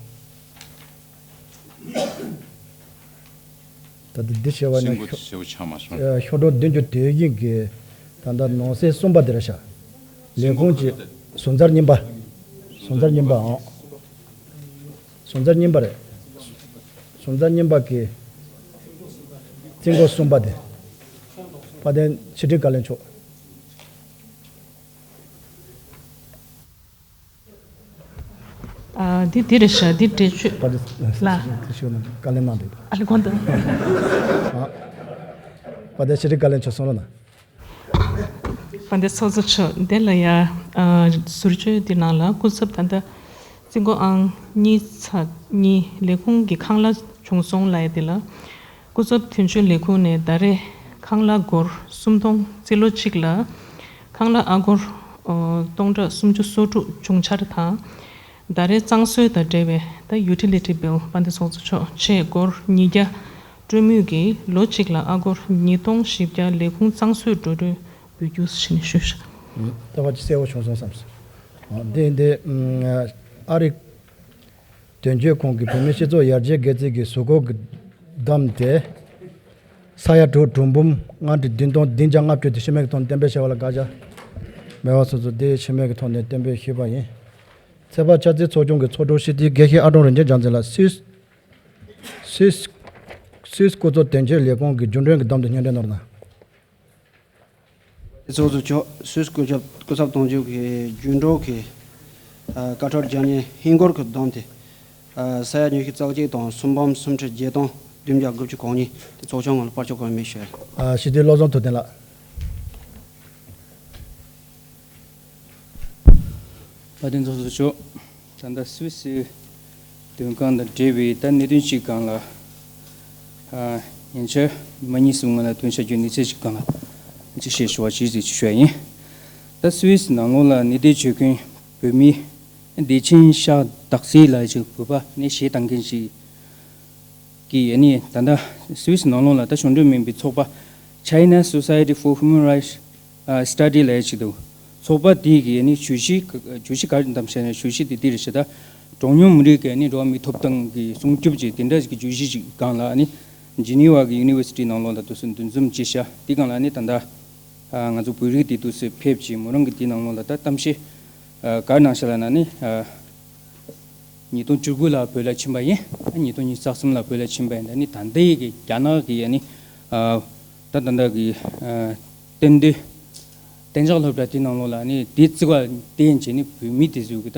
ད་ལྟ་འདི་བྱས་པ་ནི་སེམས་ཁུར་ཤོག་ཞེ་པོ་ཆགས་མ་སོང་། ཨ། ཤོག་གྲངས་བདུན་ཅུ་དོན་བཞི་གི་ད་ལྟ་ནང་གསེས་གསུམ་པ་དེ་རེད་ཤག་ལས་ཁུངས་ཀྱི་ཟུར་འཛར་གཉིས་པ། ཟུར་འཛར་གཉིས་པའང་། ཟུར་འཛར་གཉིས་པ་རེད། ཟུར་འཛར་གཉིས་པ་གི་རྩིས་འགོ་གསུམ་པ་དེ། དཔལ་ལྡན་ཕྱི་དྲིལ་བཀའ་བློན་མཆོག་ཨ། འདི་འདི་རེད་ཤག་འདི་འགྲེལ་བརྗོད་པ་དེ་ལ། དེ་ཞུ་ན་བཀའ་ལན་གནང་འདུག་ཨ་ལེ་གོང་དུ། ཨ། པ་དེ་ཕྱི་དྲིལ་བཀའ་བློན་མཆོག་གསུང་རོགས་གནང་། པ་དེ་ཚོགས་གཙོ་མཆོག་འདི་ལ་ཡ། ཨ། ཟུར་བརྗོད་འདི་ནང་ལ་སྐུ་ཚབ་ད་ལྟ་རྩིས་འགོ་ཨང་གཉིས་ཚེག་གཉིས་ལས་ཁུངས་ཀྱི་ཁང་གླ་བྱུང་སོང་ལབ་ཡ་དེ་ལ། སྐུ་ཚབ་དོན་གཅོད་ལས་ཁུངས་ནས་ད་རེས་ཁང་གླ་སྒོར་སུམ་སྟོང་རྩིས་ལོ་གཅིག་ལ་ཁང་གླ་ཨ་སྒོར་སྟོང་ཕྲག་སུམ་ཅུ་སོ་དྲུག་བྱུང་འཆར་དང་། ད་རེས་གཙང་བཟོ་དང་འབྲེལ་བའི་ད་ཡུ་ཊི་ལི་ཊི་བིལ་དཔལ་ལྡན་ཚོགས་གཙོ་མཆོག་ཆེད་སྒོར་ཉིས་བརྒྱ་སྤྲོད་མུས་ཀྱིས་ལོ་གཅིག་ལ་ཨ་སྒོར་ཉིས་སྟོང་བཞི་བརྒྱ་ལས་ཁུངས་གཙང་བཟོའི་འགྲོ་གྲོན་འབུལ་རྒྱུ་ཞེས་ནས་ཞུས། ལྟ་བ་ཅིག་གསལ་པོ་བྱུང་སོང་བསམ་སོང་། འདི་འདི་ཨ་རི། དོན་གཅོད་ཁང་གི་བོད་མིའི་སྤྱི་ཚོགས་ཡར་རྒྱས་དགེ་རྩའི་གི་གཟུགས་སྐོར་གྱི་བསྡོམས་ཏེ། ས་ཡ་དྲུག་དྲུག་འབུམ་ལྔ་ཁྲི་བདུན་སྟོང་བདུན་བརྒྱ་ལྔ་བཅུ་དེ་ཤེས་མེད་ཀྱི་ཐོག་ནས་གཏན་འབེབས་བྱས་པ་ལ་བཀའ་ཤག་སྨན་པ་སོ་སོ་དེ་ཤེས་མེད་ཀྱི་ཐོག་ནས་གཏན་འབེབས་ཞུས་པ་ཡིན། ཚལ་པ་ཆབ་སྲིད་ཚོགས་ཆུང་གི་ཚོགས་དྲུང་སྤྱི་འཐུས་དགེ་བཤེས་ཨ་ཀྲོང་རིན་ཆེན་རྒྱལ་མཚན་ལགས། སུད་སུད་སུད་སྐུ་ཚབ་དོན་གཅོད་ལས་ཁུངས་ཀྱི་རྒྱུན་གྲོན་གྱི་བསྡོམས་ཏེ་སྙན་སྒྲོན་ནོར་ན། ཚོགས་གཙོ་མཆོག་སུད་སི་སྐུ་ཚབ་སྐུ་ཚབ་དོན་གཅོད་ཀྱི་རྒྱུན་གྲོན་གྱི་ཨ་ཀ་ཁྲོར་རྒྱ་ཉེ་ཧིན་སྒོར་གྱི་བསྡོམས་ཏེ་ཨ་ས་ཡ་ཉི་ཤུ་རྩ་གཅིག་དང་སུམ་འབུམ་སུམ་ཁྲི་བརྒྱད་སྟོང་བདུན་བརྒྱ་དགུ་བཅུ་གོ་གཉིས་དེ་ཚོགས་ཆུང་ངོས་ལ་བར་ཆད་གང་ཡང་མེད་ཞུ། ཨ་སྤྱི་འཐུས་བློ་བཟང་ཐུབ་བསྟན་ལགས། དཔལ་ལྡན་ཚོགས་གཙོ་མཆོག་ད་ལྟ་སུད་སི་དོན་ཁང་དང་འབྲེལ་བའི་ད་གནད་དོན་གཅིག་སྒང་ལ། ཨ་ཉེ་ཆར་ཉི་མ་གཉིས་གསུམ་སྔོན་ལ་ཐོན་བྱ་རྒྱུའི་གནས་ཚུལ་གཅིག་སྒང་ལ་གཅིག་བཤད་ཞུ་བ་ཅིག་ཅིག་ཞུ་ཡ་ཡིན། ད་སུད་སི་ནང་ལོགས་ལ་ནི་དེ་བྱེད་མཁན་བོད་མི་བདེ་ཆེན་ཤག་དག་སེ་ལ་ཅིག་བོད་པ་ནས་གཞས་བཏང་མཁན་ཅིག་གིས་ཨ་ནི་ད་ལྟ་སུད་སི་ནང་ལོགས་ལ་ད་གཞུང་འབྲེལ་མིན་པའི་ཚོགས་པ་China Society for Human Rights Study ལབ་ཡ་ཅིག་འདུག་ཚོགས་པ་དེ་གི་ནི་བརྗོད་གཞི་བརྗོད་གཞི་ག་རེ་བདམས་ཤག་ན། བརྗོད་གཞི་དེ་འདི་རེད་ཤག་ད། གྲངས་ཉུང་མི་རིགས་ཀྱི་ནི་འགྲོ་བ་མིའི་ཐོབ་ཐང་གི་སྲུང་སྐྱོབ་ཀྱི་དེ་འདྲ་ཞིག་གི་བརྗོད་གཞི་ཞིག་སྒང་ལ་ནི་ཇི་ནི་ཝ་གི་ཡུ་ནི་ཝར་སི་ཊི་ནང་ལོགས་ལ་དུས་སུ་འདུ་འཛོམས་བྱས་ཤག་དེ་སྒང་ལ་ནི་ད་ལྟ་ང་ཚོ་བོད་རིགས་དེ་དུས་སུ་ཕེབས་ཀྱི་མོ་རང་གི་དེ་ནང་ལོགས་ལ་ད་གཏམ་བཤད་ག་རེ་གནང་ཤག་ལབ་ན་ནི། ཉིས་སྟོང་བཅུ་དགུ་ལ་བོད་ལ་ཕྱིན་པ་ཡིན། ཉིས་སྟོང་ཉི་ཤུ་རྩ་གསུམ་ལ་བོད་ལ་ཕྱིན་པ་ཡིན། ད་ནི་ད་ལྟའི་གི་རྒྱ་ནག་གི་ཡ་ནི་ད་ད་ལྟ་གི་གཏན་སྡོད་གཏན་འཇགས་སློབ་གྲྭ་དེ་ནང་ལོགས་ལ་ནི་དེ་བརྩི་བ་བརྟེན་བྱས་ནི་བོད་མི་དེ་ཚོ་གི་ད་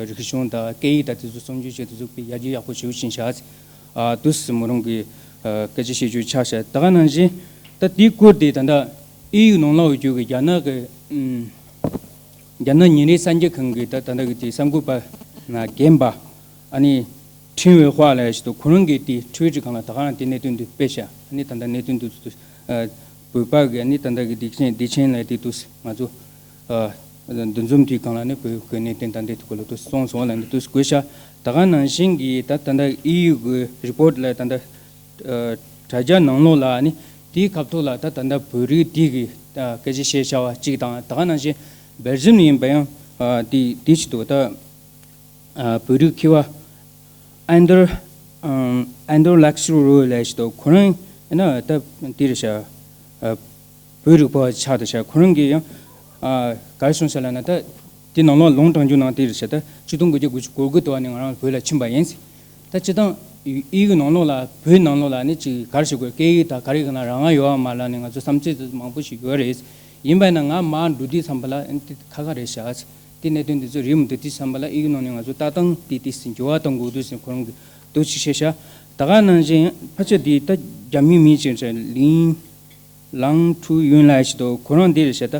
རིག་གཞུང་དང་སྐད་ཡིག་དང་དེ་ཚོ་སྲུང་སྐྱོབ་བྱེད་དེ་ཚོ་ཡར་རྒྱས་ཡག་པོ་ཞེ་པོ་ཕྱིན་ཤག་དུས་སུ་མོ་རང་གི་སྐད་ཆ་བཤད་རྒྱུ་ཆགས་ཤག་ད་ག་ནང་བཞིན་ད་དེའི་སྐོར་དེ་ད་ལྟ་ཨི་ཡུ་ནང་ལོགས་ཡོད་རྒྱུ་གི་རྒྱ་ནག་གི་རྒྱ་ནག་ཉིན་རེའི་གསར་འགྱུར་ཁང་གི་ད་ད་ལྟ་གི་དེ་གསར་འགོད་པ་ན་རྒན་པ་ཨ་ནི་ཁྲིན་ཝེ་ཧྭ་ལབ་ཡ་ཞིག་འདུག་ཁོ་རང་གིས་དེ་ཊི་ཝི་ཊར་སྒང་ལ་ད་ག་རང་དེ་གནད་དོན་དེ་སྤེལ་ཤག་ཨ་ནི་ད་ལྟ་གནད་དོན་དེ་ཚོ་བོད་པ་གི་ཨ་ནི་ད་ལྟ་གི་སྡིག་ཆེན་སྡིག་ཆེན་ལབ་དེ་དུས་ང་ཚོ་འདུ་འཛོམས་དེའི་སྒང་ལ་ནི་བོད་གི་གནད་དོན་ད་ལྟའི་སྐོར་ལ་དུ་སོང་སོང་ལབ་ནས་དུས་དགོས་ཤག་ད་ག་ནང་བཞིན་གྱི་ད་ད་ལྟ་ཨི་ཡུ་གི་རི་པོར་ཊ་ལ་ད་ལྟ་དྲ་རྒྱ་ནང་ལོགས་ལ་ནི་དེའི་ཁ་ཐུག་ལ་ད་ད་ལྟ་བོད་རིགས་དེ་གི་སྐད་ཆ་བཤད་བྱ་བ་གཅིག་དང་ད་ག་ནང་བཞིན་སྦེལ་ཇམ་ཡིན་པ་ཡང་དེ་དེ་ཞིག་འདུག་ད་བོད་རིགས་མཁས་པ་ཨན་དར་ཨན་དར་ལག་ཤི་རོ་ལབ་ཞིག་འདུག་ཁོ་རང་ཡིན་ན་ད་དེ་རེད་ཤག་བོད་རིག་པ་ཆགས་འདུག་ཤག་ཁོ་རང་གིས་ཡང་ག་རེ་གསུངས་ཤག་ལབ་ན། ད་དེ་ནང་ལོགས་ལུང་དྲངས་རྒྱུ་ནང་དེ་རེད་ཤག་ད་ཆིག་སྟོང་དགུ་བརྒྱ་དགུ་བཅུ་གོ་དགུ་དུ་བ་ནས་ང་རང་བོད་ལ་ཕྱིན་པ་ཡིན། ད་སྤྱིར་བཏང་ཨི་ཡུ་ནང་ལོགས་ལ་བོད་ནང་ལོགས་ལ་ནི་ཅིག་ག་རེ་ཞུ་དགོས། སྐད་ཡིག་དང་ག་རེ་ག་ན་རང་དབང་ཡོད་བ་མ་ལབ་ནས་ང་ཚོ་བསམ་ཚུལ་དེ་ཚོ་མང་པོ་ཞིག་ཡོད་རེད། ཡིན་པ་ན་ང་མར་འགྲོ་དུས་ཙམ་པ་ལ་ཨ་ནི་དེ་ཁ་ཁ་རེད་ཤག་དེ་གནད་དོན་དེ་ཚོ་རེད་མི་འདུག་དེ་ཙམ་པ་ལ་ཨི་ཡུ་ནང་ནས་ང་ཚོ་ལྟ་སྟངས་དེ་དེ་འགྱུར་བ་གཏོང་དགོས་འདུག་ཟེར་ཁོ་རང་གིས་འདུག་ཅིག་བཤད་ཤག་ད་ག་ནང་བཞིན་ཕལ་ཆེར་དེ་ད་རྒྱ་མི་མི་ཅིག་རེད། ལིན་ལང་ཁྲུ་ཡུན་ལབ་ཞིག་འདུག་ཁོ་རང་འདི་རེད་ཤག་ད་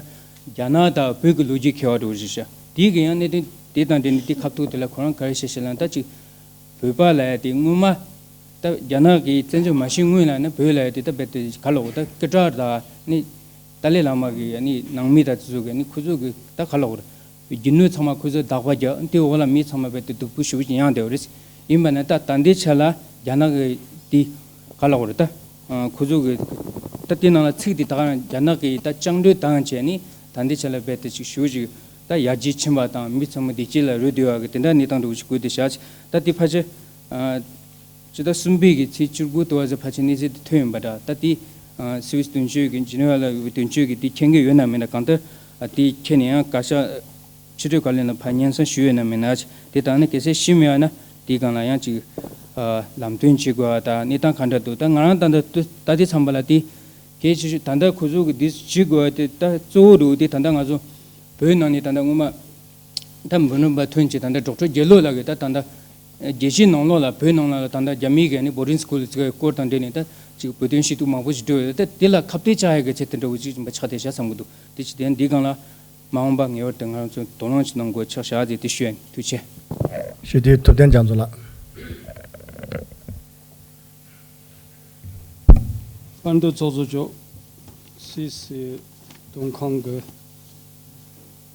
རྒྱ་ནག་དང་བོད་ཀྱི་ལོ་རྒྱུས་མཁས་པ་འདྲ་བོ་ཞིག་ཤག་དེ་གི་ཡང་གནད་དོན་དེ་དང་འབྲེལ་ནས་དེ་ཁ་ཐུག་དེ་ལ་ཁོ་རང་ག་རེ་བཤད་ཤག་ལབ་ན། ད་ཅིག་བོད་པ་ལབ་ཡ་དེ་སྔོན་མ་ད་རྒྱ་ནག་གིས་བཙན་འཛུལ་མ་བྱས་སྔོན་ལ་ནི་བོད་ལབ་ཡ་དེ་ད་རྦད་དེ་ག་ལབ་དགོས། ད་སྐད་གྲགས་དང་ནི་ཏཱ་ལའི་བླ་མ་གི་ནི་ནང་མི་དང་དེ་ཚོ་གི་ནི་ཁོ་ཚོ་གི་ད་ག་ལབ་དགོས་རེད། རྒྱུ་ནོར་ཚང་མ་ཁོ་ཚོས་བདག་པ་རྒྱབ། དེ་འོག་ལ་མི་ཚང་མ་རྦད་དེ་སྡུག་པོ་ཞེ་པོ་ཅིག་མྱངས་བསྡད་པ་རེད། ཡིན་པ་ན་ད་ད་ལྟའི་ཆ་ལ་རྒྱ་ནག་གི་དེ་ག་ལབ་དགོས་རེད། ད་ཁོ་ཚོ་གི་ད་དེ་ནང་ལ་ཚིག་དེ་ད་ག་རང་རྒྱ་ནག་གི་ད་བཅིངས་འགྲོལ་བཏང་བྱས་ནི་ད་ལྟའི་ཆ་ལ་རྦད་དེ་ཅིག་ཞེ་པོ་ཅིག་ད་ཡར་རྒྱས་ཕྱིན་པ་དང་མི་ཚང་མ་བདེ་སྐྱིད་ལ་རོལ་བསྡད་ཡ་གི་དེ་འདྲ་གནས་སྟངས་འདྲ་བོ་ཞིག་དགོས་དེ་བཞག་ད་དེ་ཕལ་ཆེར། སྤྱི་ཟླ་གསུམ་པའི་གི་ཚེས་བཅུ་དགུ་དུ་བ་ཟེར་ཕལ་ཆེར་གནས་ཚུལ་དེ་ཐོན་ཡོད་པ་འདྲ། ད་དེ་སུད་སི་དོན་གཅོད་ཀྱི་ཇི་ནི་ཝ་ལ་ཡོད་པའི་དོན་གཅོད་ཀྱིས་དེ་མཁྱེན་གྱི་ཡོད་ན་མེད་ན། གང་ལྟར་དེ་མཁྱེན་ནས་ཡང་བཀའ་ཤག་ཕྱི་དྲིལ་བཀའ་བློན་ལ་ཕར་སྙན་སེང་ཞུས་ཡོད་ན་མེད་ན། དེ་དང་ནི་གལ་སྲིད་ཞུས་མེད་པ་ན་དེའི་སྒང་ལ་ཡང་ཅིག་ལམ་སྟོན་བྱེད་དགོས་པ་དང་གནས་སྟངས་ག་འདྲ་འདུག་ད་ང་རང་ད་ལྟ་ད་ལྟའི་མཚམས་པ་ལ་དེ་གལ་ཆེ་ཤོས་ད་ལྟ་ཁོ་ཚོ་གི་དེ་བྱེད་དགོས་པ་དེ་ད་གཙོ་བོ་འདྲ་བོ་དེ་ད་ལྟ་ང་ཚོ་བོད་ནང་ནས་ད་ལྟ་སྔོན་མ། ད་འབུམ་རམས་པ་ཐོན་བྱས་ད་ལྟ་ཌོག་ཊར་རྒྱལ་ལོ་ལགས་ཀྱིས་ད་ད་ལྟ་རྒྱལ་སྤྱིའི་ནང་ལོགས་ལ་བོད་ནང་ལ་ད་ལྟ་རྒྱ་མིའི་གི་ནི་བོར་ཌིང་སི་ཀུལ་ཟེར་བའི་སྐོར་དང་འབྲེལ་ནས་ད་ཅིག་བོད་དོན་ཞུ་གཏུག་མང་པོ་ཞིག་འགྲོ་ཡོད། ད་དེ་ལ་ཁ་གཏད་བཅག་ཡ་གི་ཆེད་དུ་འདྲ་བོ་ཅིག་ཡིན་པ་ཆགས་བསྡད་ཤག་བསམ་གྱི་འདུག་དེ་ཅི་དེ་འདི་སྒང་ལ་མ་འོངས་པ་ངེས་པར་དུ་ང་རང་ཚོ་དོ་སྣང་ཞིག་གནང་དགོས་ཆགས་བཞག་ཟེར་དེ་ཞུ་ཡ་ཡིན། ཐུགས་རྗེ་ཆེ། ཞུ་དེ་ཐུབ་བསྟན་རྒྱ་མཚོ་ལགས། པར་འདི་ཚོགས་གཙོ་མཆོག་སུད་སི་དོན་ཁང་གི་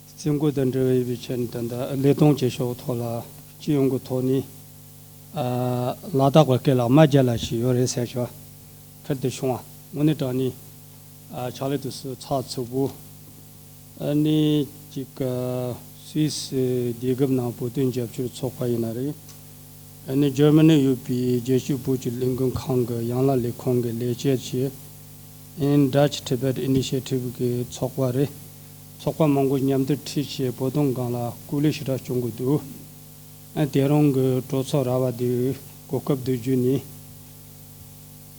རྩིས་འགོ་དང་འབྲེལ་བའི་ཆེད་དུ་ད་ལྟ་ལས་དོན་བྱེད་ཕྱོགས་ཐོག་ལ་སྤྱི་ཡོངས་ཀྱི་ཐོག་ནས་ལ་དྭགས་པ་སྐད་ལ་རྨ་རྒྱལ་ལ་ཞིག་ཡོད་རེད་ཟེར་ཞོ། ཁར་དུ་བྱུང་བ་དངོས་གནས་དྲང་གནས་ཕྱག་ལས་དུ་སུ་ཚགས་ཚུད་པོ། ཨ་ནི་གཅིག་ག་སུད་སི་རྒྱལ་ཁབ་ནང་བོད་དོན་རྒྱབ་སྐྱོར་ཚོགས་པ་ཡིན་ན་རེད། ཨ་ནི་འཇར་མ་ནི་ཡོད་པའི་རྒྱལ་སྤྱིའི་བོད་ཀྱི་ལས་འགུལ་ཁང་གི་ཡང་ལ་ལས་ཁང་གི་ལས་བྱེད་ཆེ། ཨིན་Dutch Tibet Initiative གི་ཚོགས་པ་རེད། ཚོགས་པ་མང་པོ་མཉམ་དུ་ཁྲིད་བྱས་བོད་དོན་སྒང་ལ་སྐུ་ལས་ཞེ་དྲག་སྐྱོང་གི་འདུག་ཨ་དེ་རིང་གི་གྲོས་ཚོགས་ར་བ་དེ་གོ་སྐབས་དུ་བརྒྱུད་ནས།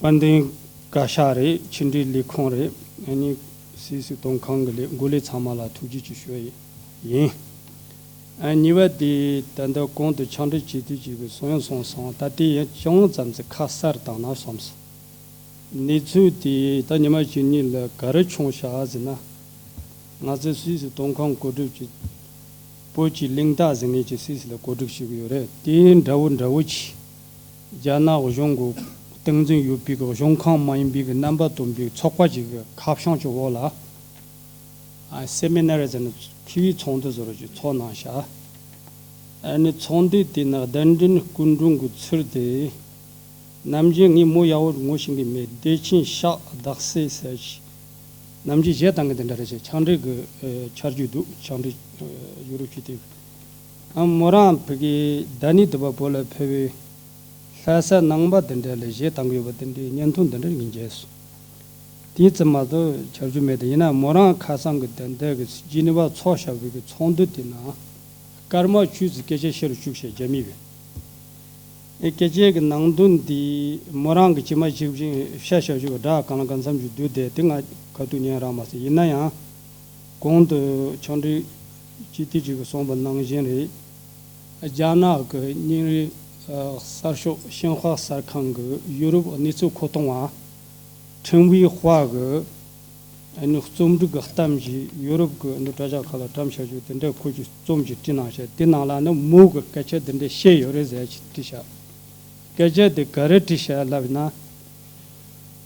དཔལ་ལྡན་བཀའ་ཤག་རེད། ཕྱི་འབྲེལ་ལས་ཁུངས་རེད། ཨ་ནི་སུད་སི་དོན་ཁང་གི་ལས་འགོ་ལས་ཚང་མ་ལ་ཐུགས་རྗེ་ཆེ་ཞུ་ཡི་ཡིན། ཨ་གཉིས་པ་དེ་ད་ལྟ་གོང་དུ་ཕྱག་འབྲེལ་བྱེད་དུས་ཀྱི་གསུང་ཡང་གསུངས་སོང་། ད་དེ་ཡང་ཅུང་ཙམ་ཞིག་ཁ་གསལ་བཏང་ན་བསམས་སོང་། གནས་ཚུལ་དེ་ད་ཉི་མ་གཅིག་གཉིས་ལ་ག་རེ་བྱུང་ཤག་ཟེར་ན། ང་ཚོའི་སུད་སི་དོན་ཁང་གོ་སྒྲིག་གི་བོད་ཀྱི་གླེང་སྟེགས་ཟེར་མཁན་ཅིག་སུད་སི་ལ་གོ་སྒྲིག་བྱེད་ཀྱི་ཡོད་རེད། དེ་འདྲ་བོ་འདྲ་བོ་ཅིག་རྒྱ་ནག་གཞུང་གི་སྟངས་འཛིན་ཡོད་པའི་གི་གཞུང་ཁང་མ་ཡིན་པའི་གི་རྣམ་པ་སྟོན་པའི་ཚོགས་པ་ཅིག་གི་ཁ་བྱང་གི་འོག་ལ། ཨ་སེ་མི་ནར་ཟེར་ནས་མཁས་པའི་ཚོགས་འདུ་བཟོ་རོགས་ཀྱི་ཚོགས་གནང་ཤག་ཨ་ནི་ཚོགས་འདུ་དེ་ནང་གདན་འདྲེན་སྐུ་མགྲོན་གྱི་ཚུལ་དེ། ནམ་རྒྱུན་ངས་མོ་ཡག་པོ་ངོ་ཤེས་ཀྱི་མེད། བདེ་ཆེན་ཤག་བདག་སྲས་ཟེར་ཞིག་ནམ་རྒྱུན་གཞས་བཏང་གི་དེ་འདྲ་རེད་ཤག་ཆང་འབྲི་གི་ཨ་ཆར་ཆུ་འདུག་ཆང་འབྲི་ཨ་ཡུ་རོབ་ཆུ་དེ། ཨ་མོ་རང་ཕ་གི་ད་ནི་དུ་བ་བོད་ལ་ཕེབས་པའི་ལྷ་ས་ནང་པ་དེ་འདྲ་ལ་གཞས་བཏང་གི་ཡོད་པ་དེ་འདྲའི་བརྙན་ཐུང་དེ་འདྲ་ངས་མཇལ་སོང་། དེའི་ཙམ་མ་གཏོགས་ཆར་ཆུ་མེད་དེ་ཡིན་ན་མོ་རང་ཁ་སང་གི་དེ་འདྲ་གི་ཇི་ནི་ཝ་ཚོགས་བཞག་པའི་གི་ཚོགས་འདུ་དེ་ནང་ཀརྨ་ཆོས་ཀྱི་སྐད་ཆ་བཤད་རུ་བཅུག་བྱས་རྒྱ་མི་བས། ཨེ་སྐད་ཆའི་གི་ནང་དོན་འདི་མོ་རང་གི་ཇི་མ་ཇི་བཞིན་བཤད་བཞག་བཞུགས་པ་འདྲ། གང་ལ་གང་འཚམ་ཞིག་བསྡུས་ཏེ་དེ་ང་ག་དུས་ཉན་རག་མ་སོང་། ཡིན་ན་ཡང་གོང་དུ་ཆང་འབྲི་སྤྱི་འཐུས་ཅིག་གིས་གསུངས་པ་ནང་བཞིན་རེད། རྒྱ་ནག་གི་སྙིང་རུས་ཨ་གསར་ཤོག་ཤིན་ཧྭ་གསར་ཁང་གི་ཡུ་རོབ་གནས་ཚུལ་མཁོ་གཏོང་བ་ཁྲིན་ཝུའེ་ཧྭ་གི་ཨ་ནི་རྩོམ་སྒྲིག་གི་གཏམ་ཞིག་ཡུ་རོབ་ཀྱི་ཨ་ནི་དྲ་ཞག་ཁག་ལ་བཀྲམ་བཞག་རྒྱུ་དེ་འདྲ་ཁོ་གིས་རྩོམ་ཞིག་བྲིས་གནང་བཞག་དེ་ནང་ལ་ནི་མོ་གི་སྐད་ཆ་དེ་འདྲ་བཤད་ཡོད་རེད་ཟེར་ཞིག་བྲིས་བཞག་སྐད་ཆ་དེ་ག་རེ་བྲིས་བཞག་ལབ་ན།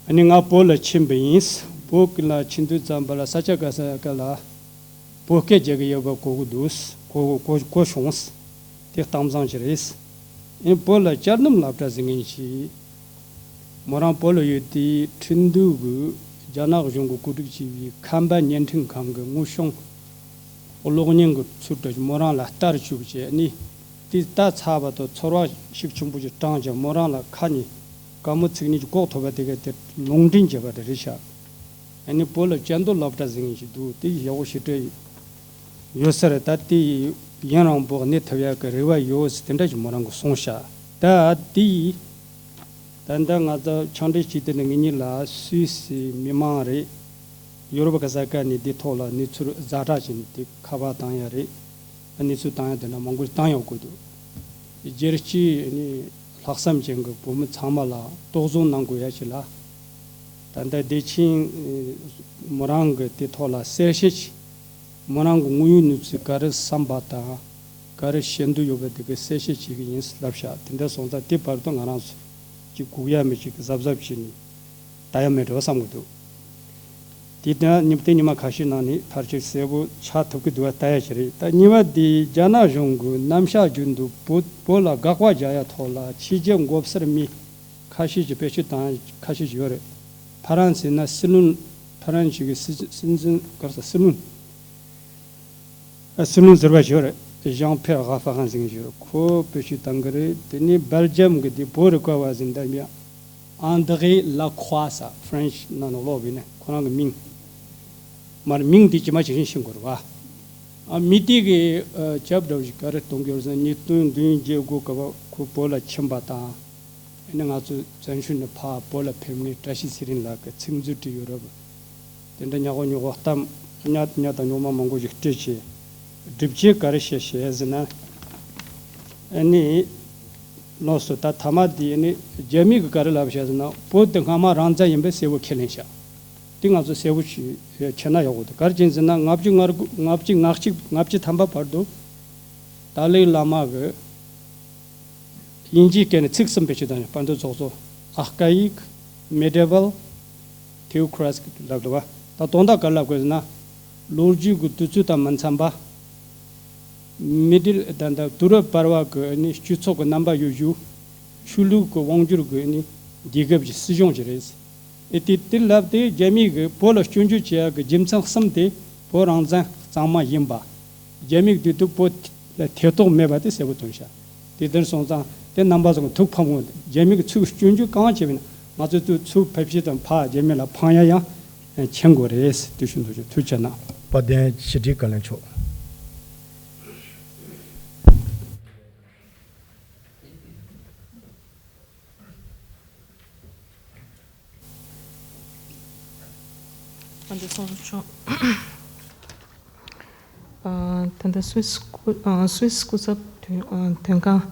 ཨ་ནི་ང་བོད་ལ་ཕྱིན་པ་ཡིན། བོད་ཀྱི་ལ་ཕྱིན་དུས་ཙམ་པ་ལ་ས་ཆ་ག་ས་ག་ལ་བོད་སྐད་རྒྱག་གི་ཡོད་པ་གོ་གི་འདུག་གོ་གོ་གོ་བྱུང་། དེ་གཏམ་བཟང་ཞིག་རེད། ཨེ་བོད་ལ་སྐྱར་སྣུམ་སློབ་གྲྭ་ཟེར་མཁན་ཞིག་མོ་རང་བོད་ལ་ཡོད་དུས་ཁྲིན་ཏུའུ་གི་རྒྱ་ནག་གཞུང་གིས་བཀོད་སྒྲིག་བྱས་པའི་ཁམས་པ་བརྙན་འཕྲིན་ཁང་གི་དངོས་བྱུང་གློག་བརྙན་གྱི་ཚུལ་དུ་མོ་རང་ལ་ལྟར་བཅུག་བྱས་ནི། དེ་ལྟ་ཚར་བ་དང་ཚོར་བ་ཤུགས་ཆེན་པོ་ཞིག་དྲངས་ཀྱང་མོ་རང་ལ་ཁ་ནས་དགའ་མོ་ཚིག་གཉིས་ཀྱི་ལྐོག་ཐོབ་པ་དེ་ག་དེ་ལུང་འདྲེན་བྱས་པ་དེ་རེད་ཤག་ཨ་ནི་བོད་ལ་བཅའ་སྡོད་སློབ་གྲྭ་ཟེར་མཁན་ཞིག་འདུག་དེ་ཡག་པོ་ཞེ་དྲག་ཡོད་ས་རེད། ད་དེ་ཡུན་རིང་པོ་གནས་ཐུབ་ཡག་གི་རེ་བ་ཡོད་ཟེར་དེ་འདྲ་ཞིག་མོ་རང་གིས་གསུངས་ཤག་ད་དེ་ད་ལྟ་ང་ཚོ་ཆང་འབྲི་སྤྱི་འཐུས་ནི་ངེད་གཉིས་ལ་སུད་སི་མི་མང་རེད། ཡོ་རོབ་ག་ས་ག་ནས་འདི་ཐོག་ལ་གནས་ཚུལ་ཛ་དྲག་ཅིག་འདི་ཁ་པར་བཏང་ཡ་རེད། གནས་ཚུལ་བཏང་ཡ་དེ་འདྲ་མང་པོ་ཞིག་བཏང་ཡོང་དགོས་འདུག་རྒྱལ་སྤྱིའི་ནི་ལྷག་བསམ་ཅན་གྱི་བོད་མི་ཚང་མ་ལ་གཏོགས་ཚོང་གནང་དགོས་ཡ་ཞིག་ལ། ད་ལྟ་བདེ་ཆེན་མོ་རང་གི་དེ་ཐོག་ལ་གསལ་བཤད་ཅིག་མོ་རང་གི་དངོས་ཡོད་གནས་ཚུལ་ག་རེ་བསམ་པ་དང་ག་རེ་བཤད་འདོད་ཡོད་པ་དེ་གའི་གསལ་བཤད་བྱེད་ཀྱི་ཡིན་ལབ་ཤག་དེ་འདྲ་སོང་ཙང་དེ་བར་དུ་ང་རང་ཚོ་གཅིག་སྒུག་ཡ་མེད་ཅིག་གཟབ་གཟབ་བྱས་ནས་ལྟ་ཡ་མེད་འགྲོ་བསམ་གྱི་འདུག་དེ་དང་ཉི་དེ་ཉི་མ་ཁ་ཤས་ནང་ནས་ཕལ་ཆེར་གསལ་པོ་ཆགས་ཐུབ་ཀྱི་འདུག་བ་ལྟ་ཡ་ཞིག་རེད། ད་གཉིས་པ་དེ་རྒྱ་ནག་གཞུང་གིས་རྣམ་གཞག་རྒྱུན་དུ་བོད་བོད་ལ་དགག་པ་རྒྱག་ཡ་ཐོག་ལ་ཕྱི་རྒྱལ་མགོ་གསར་མི་ཁ་ཤས་ཀྱིས་བེད་སྤྱོད་བཏང་ཡ་ཁ་ཤས་ཤིག་ཡོད་རེད། ཕ་རན་སི་ན་སྲིད་བློན་ཕ་རན་སི་གི་སྲིད་སྲིད་འཛིན་ག་རེ་ཟེར་སྲིད་བློན། ཨ་སྲིད་བློན་ཟུར་པ་ཞིག་ཡོད་རེད། ཞང་ཕེར་ཧྭ་ཧྥ་ཧན་ཟེར་མཁན་ཞིག་ཡོད་རེད། ཁོ་བེད་སྤྱོད་བཏང་གི་རེད། དེ་ནས་སྦེལ་ཇམ་གི་དེ་བོད་རིག་པ་བ་ཟེར་འདྲ་མི་ཨན་དྲེ་ལ་ཁོ་ས་ཧྥ་རན་སི་ནང་ནས་ཀློག་པ་ཡིན་ན་ཁོ་རང་གི་མིང་། མར་མིང་དེ་ཇི་མ་ཇི་བཞིན་ཤེས་དགོས་རེད་བ། ཨ་མི་དེ་གི་ཨ་སྐྱབས་འགྲོ་ཞིག་ག་རེ་གཏོང་གི་ཡོད་ཟེར་ན་ཉིས་སྟོང་བདུན་བརྒྱད་དགུ་སྐབས་ཁོ་བོད་ལ་ཕྱིན་པ་དང་། ཨ་ནི་ང་ཚོ་བཙན་བྱོལ་ནས་ཕར་བོད་ལ་ཕེབས་མཁན་བཀྲ་ཤིས་ཚེ་རིང་ལགས་ཀྱིས་ཚིག་མཛོད་བྲིས་ཡོད་རེད། དེ་འདྲ་ཉག་གོ་ཉོག་གོ་གཏམ་ཉག་ཉག་དང་ཉོག་མ་མང་པོ་ཞིག་བྲིས་བྱས། སྒྲུབ་བྱེད་ག་རེ་བཤད་བཤད་ཟེར་ན། ཨ་ནི། ལགས་སོ། ད་ཐ་མ་དེ་ཨ་ནི་རྒྱ་མི་གིས་ག་རེ་ལབ་བཤད་ཟེར་ན་བོད་དེ་སྔ་མ་རང་བཙན་ཡིན་པའི་གསལ་པོ་ཁས་ལེན་བྱ། དེ་ང་ཚོ་གསལ་པོ་ཞིག་བྱས་ན་ཡག་པོ་འདུག་ག་རེ་བྱས་ཟེར་ན་ལྔ་བཅུ་ང་དགུ་ལྔ་བཅུ་ང་གཅིག་ལྔ་བཅུ་ཐམ་པ་བར་དུ། ཏཱ་ལའི་བླ་མ་གིས། དབྱིན་ཇིའི་སྐད་ནས་ཚིག་གསུམ་བེད་སྤྱོད་བཏང་ཡོད། དཔེར་ན་རྫོགས་རྫོགས། Archaic, Medieval, Theocratic ལབ་འདུག་བ། ད་དོན་དག་ག་རེ་ལབ་དགོས་ཟེར་ན། ལོ་རྒྱུས་ཀྱི་དུས་ཚོད་དང་མི་འཚམ་པ། Middle ད་ད་དུས་རབས་བར་པ་གི་ནི་སྤྱི་ཚོགས་ཀྱི་རྣམ་པ་ཡོད་རྒྱུ། ཆོས་ལུགས་ཀྱི་དབང་སྒྱུར་གྱི་ནི་དུས་སྐབས་ཀྱི་སྲིད་གཞུང་ཞིག་རེད། ཨེ་དེ་དེ་ལབ་སྟེ་རྒྱ་མི་གིས་བོད་ལ་སྐྱོན་བརྗོད་བྱེད་ཡག་གི་རྒྱུ་མཚན་གསུམ་དེ་བོད་རང་བཙན་གཙང་མ་ཡིན་པ། རྒྱ་མི་གིས་དེ་དུས་བོད་ལ་ཐེ་གཏོགས་མེད་པ་དེ་གསལ་པོ་སྟོན་ཤག་དེ་ལྟར་སོང་ཙང་དེ་རྣམ་པ་ཚོ་གི་ཐུགས་ཕམ་དགོས། རྒྱ་མི་གིས་ཚུར་སྐྱོན་བརྗོད་གང་བྱས་པ་ཡིན་ན་ང་ཚོས་ཚུར་ཚུར་ཕེབས་བྱེད་དང་ཕར་རྒྱ་མི་ལ་ཕངས་ཡ་ཡང་མཁྱེན་དགོས་རེད་ཟེར་དེ་ཞུ་འདོད་བྱུང་། ཐུགས་རྗེ་གནང་། དཔལ་ལྡན་ཕྱི་དྲིལ་བཀའ་བློན་མཆོག་ཨ་འདི་སོང་ཆོག་ཨ་ད་ལྟ་སུད་སི་སྐུ་ཨ་སུད་སི་སྐུ་ཚབ་དོན་ཨ་དོན་ཁང་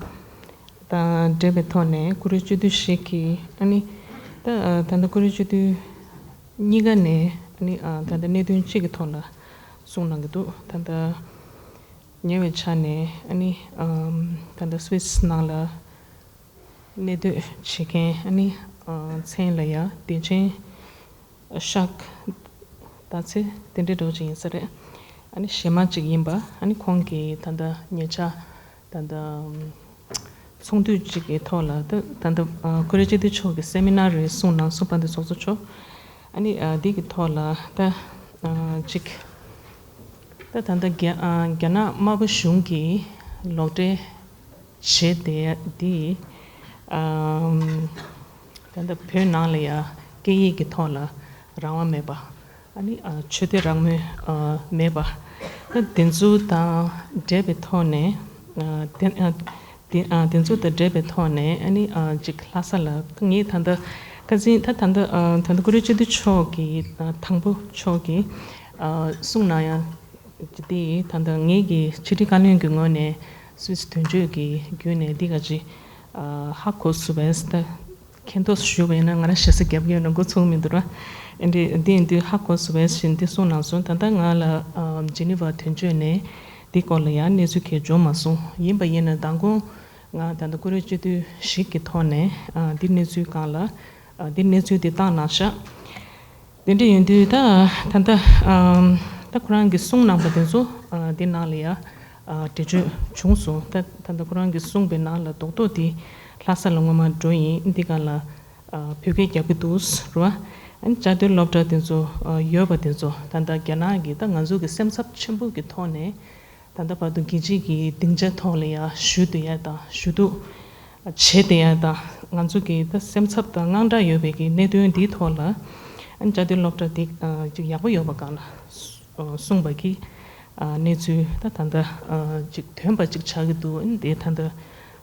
དང་འབྲེལ་བའི་ཐོག་ནས་ཀུ་རེ་སྤྱི་འཐུས་ཤིག་གིས་ཨ་ནི་ད་ཨ་ད་ལྟ་ཀུ་རེ་སྤྱི་འཐུས་གཉིས་ཀ་ནས་ཨ་ནི་ཨ་ད་ལྟ་གནད་དོན་གཅིག་གི་ཐོག་ལ་གསུངས་གནང་གི་འདུག་ད་ལྟ་ཉེ་བའི་ཆ་ནས་ཨ་ནི་ཨམ་ད་ལྟ་སུད་སི་ནང་ལ་གནས་སྡོད་བྱེད་མཁན་ཨ་ནི་ཨ་མཚན་ལ་ཡ་བདེ་ཆེན་ཤག་ད་ཚེ་དེ་འདྲའི་འདྲ་བོ་ཅིག་ཡིན་ས་རེད། ཨ་ནི་གཞས་མ་ཅིག་ཡིན་པ། ཨ་ནི་ཁོང་གིས་ད་ལྟ་ཉེ་ཆར་ད་ལྟ་ཚོགས་འདུ་ཅིག་གི་ཐོག་ལ་ད་ད་ལྟ་ཨ་ཀུ་རེ་སྤྱི་འཐུས་མཆོག་གི་སེ་མི་ནར་རེ་གསུངས་གནང་སོང་། དཔལ་ལྡན་ཚོགས་གཙོ་མཆོག་ཨ་ནི་ཨ་འདི་གི་ཐོག་ལ་ད་ཨ་ཅིག་ད་ད་ལྟ་རྒྱ་ཨ་རྒྱ་ནག་དམར་པོ་གཞུང་གིས་ལོག་འགྲེལ་བྱས་ཏེ་འདི་ཨ་ད་ལྟ་བོད་ནང་ལ་ཡ་སྐད་ཡིག་གི་ཐོག་ལ་རང་དབང་མེད་པ། ཨ་ནི་ཨ་ཆོས་དད་རང་མོས་ཨ་མེད་པ། ད་དེ་ཚོ་དང་འབྲེལ་བའི་ཐོག་ནས་ཨ་དེ་ཨ་དེ་ཨ་དེ་ཚོ་དང་འབྲེལ་བའི་ཐོག་ནས་ཨ་ནི་ཨ་ཅིག་ལྷ་ས་ལ་ངས་ད་ལྟ་ཁ་སང་ད་ད་ལྟ་ཨ་ད་ལྟ་ཀུ་རེ་སྤྱི་འཐུས་མཆོག་གིས་ཨ་དང་པོ་མཆོག་གིས་ཨ་གསུངས་གནང་ཡ་དེ་ད་ལྟ་ངེད་ཀྱི་ཕྱི་དྲིལ་བཀའ་བློན་གྱི་ངོས་ནས་སུད་སི་དོན་གཅོད་ཀྱི་བརྒྱུད་ནས་འདི་ག་ཅིག་ཨ་ཧ་གོ་སོང་བས་ད། མཁྱེན་རྟོགས་ཞུས་པ་ཡིན་ན་ང་རང་ཞེ་ས་རྒྱབ་ཀྱི་ཡོད་ན་འགོ་ཚུགས་མི་འདུག་ར། ཨེ་འདྲི་འདི་ཡིན་དུས་ཧ་གོ་སོང་བས་ཞེས་འདི་གསུངས་གནང་སོང་། ད་ལྟ་ང་ལ་ཨ་ཇི་ནི་ཝ་དོན་གཅོད་ནས་འདི་སྐོར་ལ་ཡང་གནས་ཚུལ་གང་ཡང་འབྱོར་མ་སོང་། ཡིན་པ་ཡིན་ན་མདང་དགོང་ང་ད་ལྟ་ཀུ་རེ་སྤྱི་འཐུས་ཞིག་གི་ཐོག་ནས་ཨ་འདི་གནས་ཚུལ་སྒང་ལ་ཨ་འདི་གནས་ཚུལ་འདི་བཏང་གནང་ཤག་དེ་འདྲ་ཡིན་དུས་ད་ད་ལྟ་ཨམ་ད་ཁོ་རང་གིས་གསུངས་གནང་པ་དེ་ཚོ་ཨ་འདི་ནང་ལ་ཡ་ཨ་འགྲེལ་བརྗོད་བྱུང་སོང་། ད་ད་ལྟ་ཁོ་རང་གིས་གསུངས་པའི་ནང་ལ་རྡོག་རྡོག་དེ་ལྷ་ས་ལ་སྔོན་མ་འགྲོ་ཡིན། འདི་ག་ལ་ཨ་བོད་སྐད་རྒྱག་གི་འདུག་རེད་བ། ཨ་ནི་བཅའ་སྡོད་སློབ་གྲྭ་དེ་ཚོ་ཨ་ཡོད་པ་དེ་ཚོ་ད་ལྟ་རྒྱ་ནག་གིས་ད་ང་ཚོ་གི་སེམས་འཚབ་ཆེན་པོ་གི་ཐོག་ནས། ད་ལྟ་བར་དུ་རྒྱལ་སྤྱིའི་གི་སྡིངས་ཆ་ཐོག་ལ་ཡ་ཞུ་བསྡད་ཡ་དང་ཞུ་གཏུག་བྱེད་བསྡད་ཡ་དང་ང་ཚོ་གི་ད་སེམས་འཚབ་དང་དངངས་སྐྲག་ཡོད་པའི་གི་གནད་དོན་འདིའི་ཐོག་ལ་ཨ་ནི་བཅའ་སྡོད་སློབ་གྲྭ་འདི་ཨ་ཅིག་ཡག་པོ་ཡོད་པ་སྒང་ལ་གསུངས་པ་གི་ཨ་གནས་ཚུལ་ད་ད་ལྟ་ཨ་ཅིག་ཐོན་པ་ཅིག་ཆགས་ཀྱི་འདུག་ཨ་ནི་དེ་ད་ལྟ་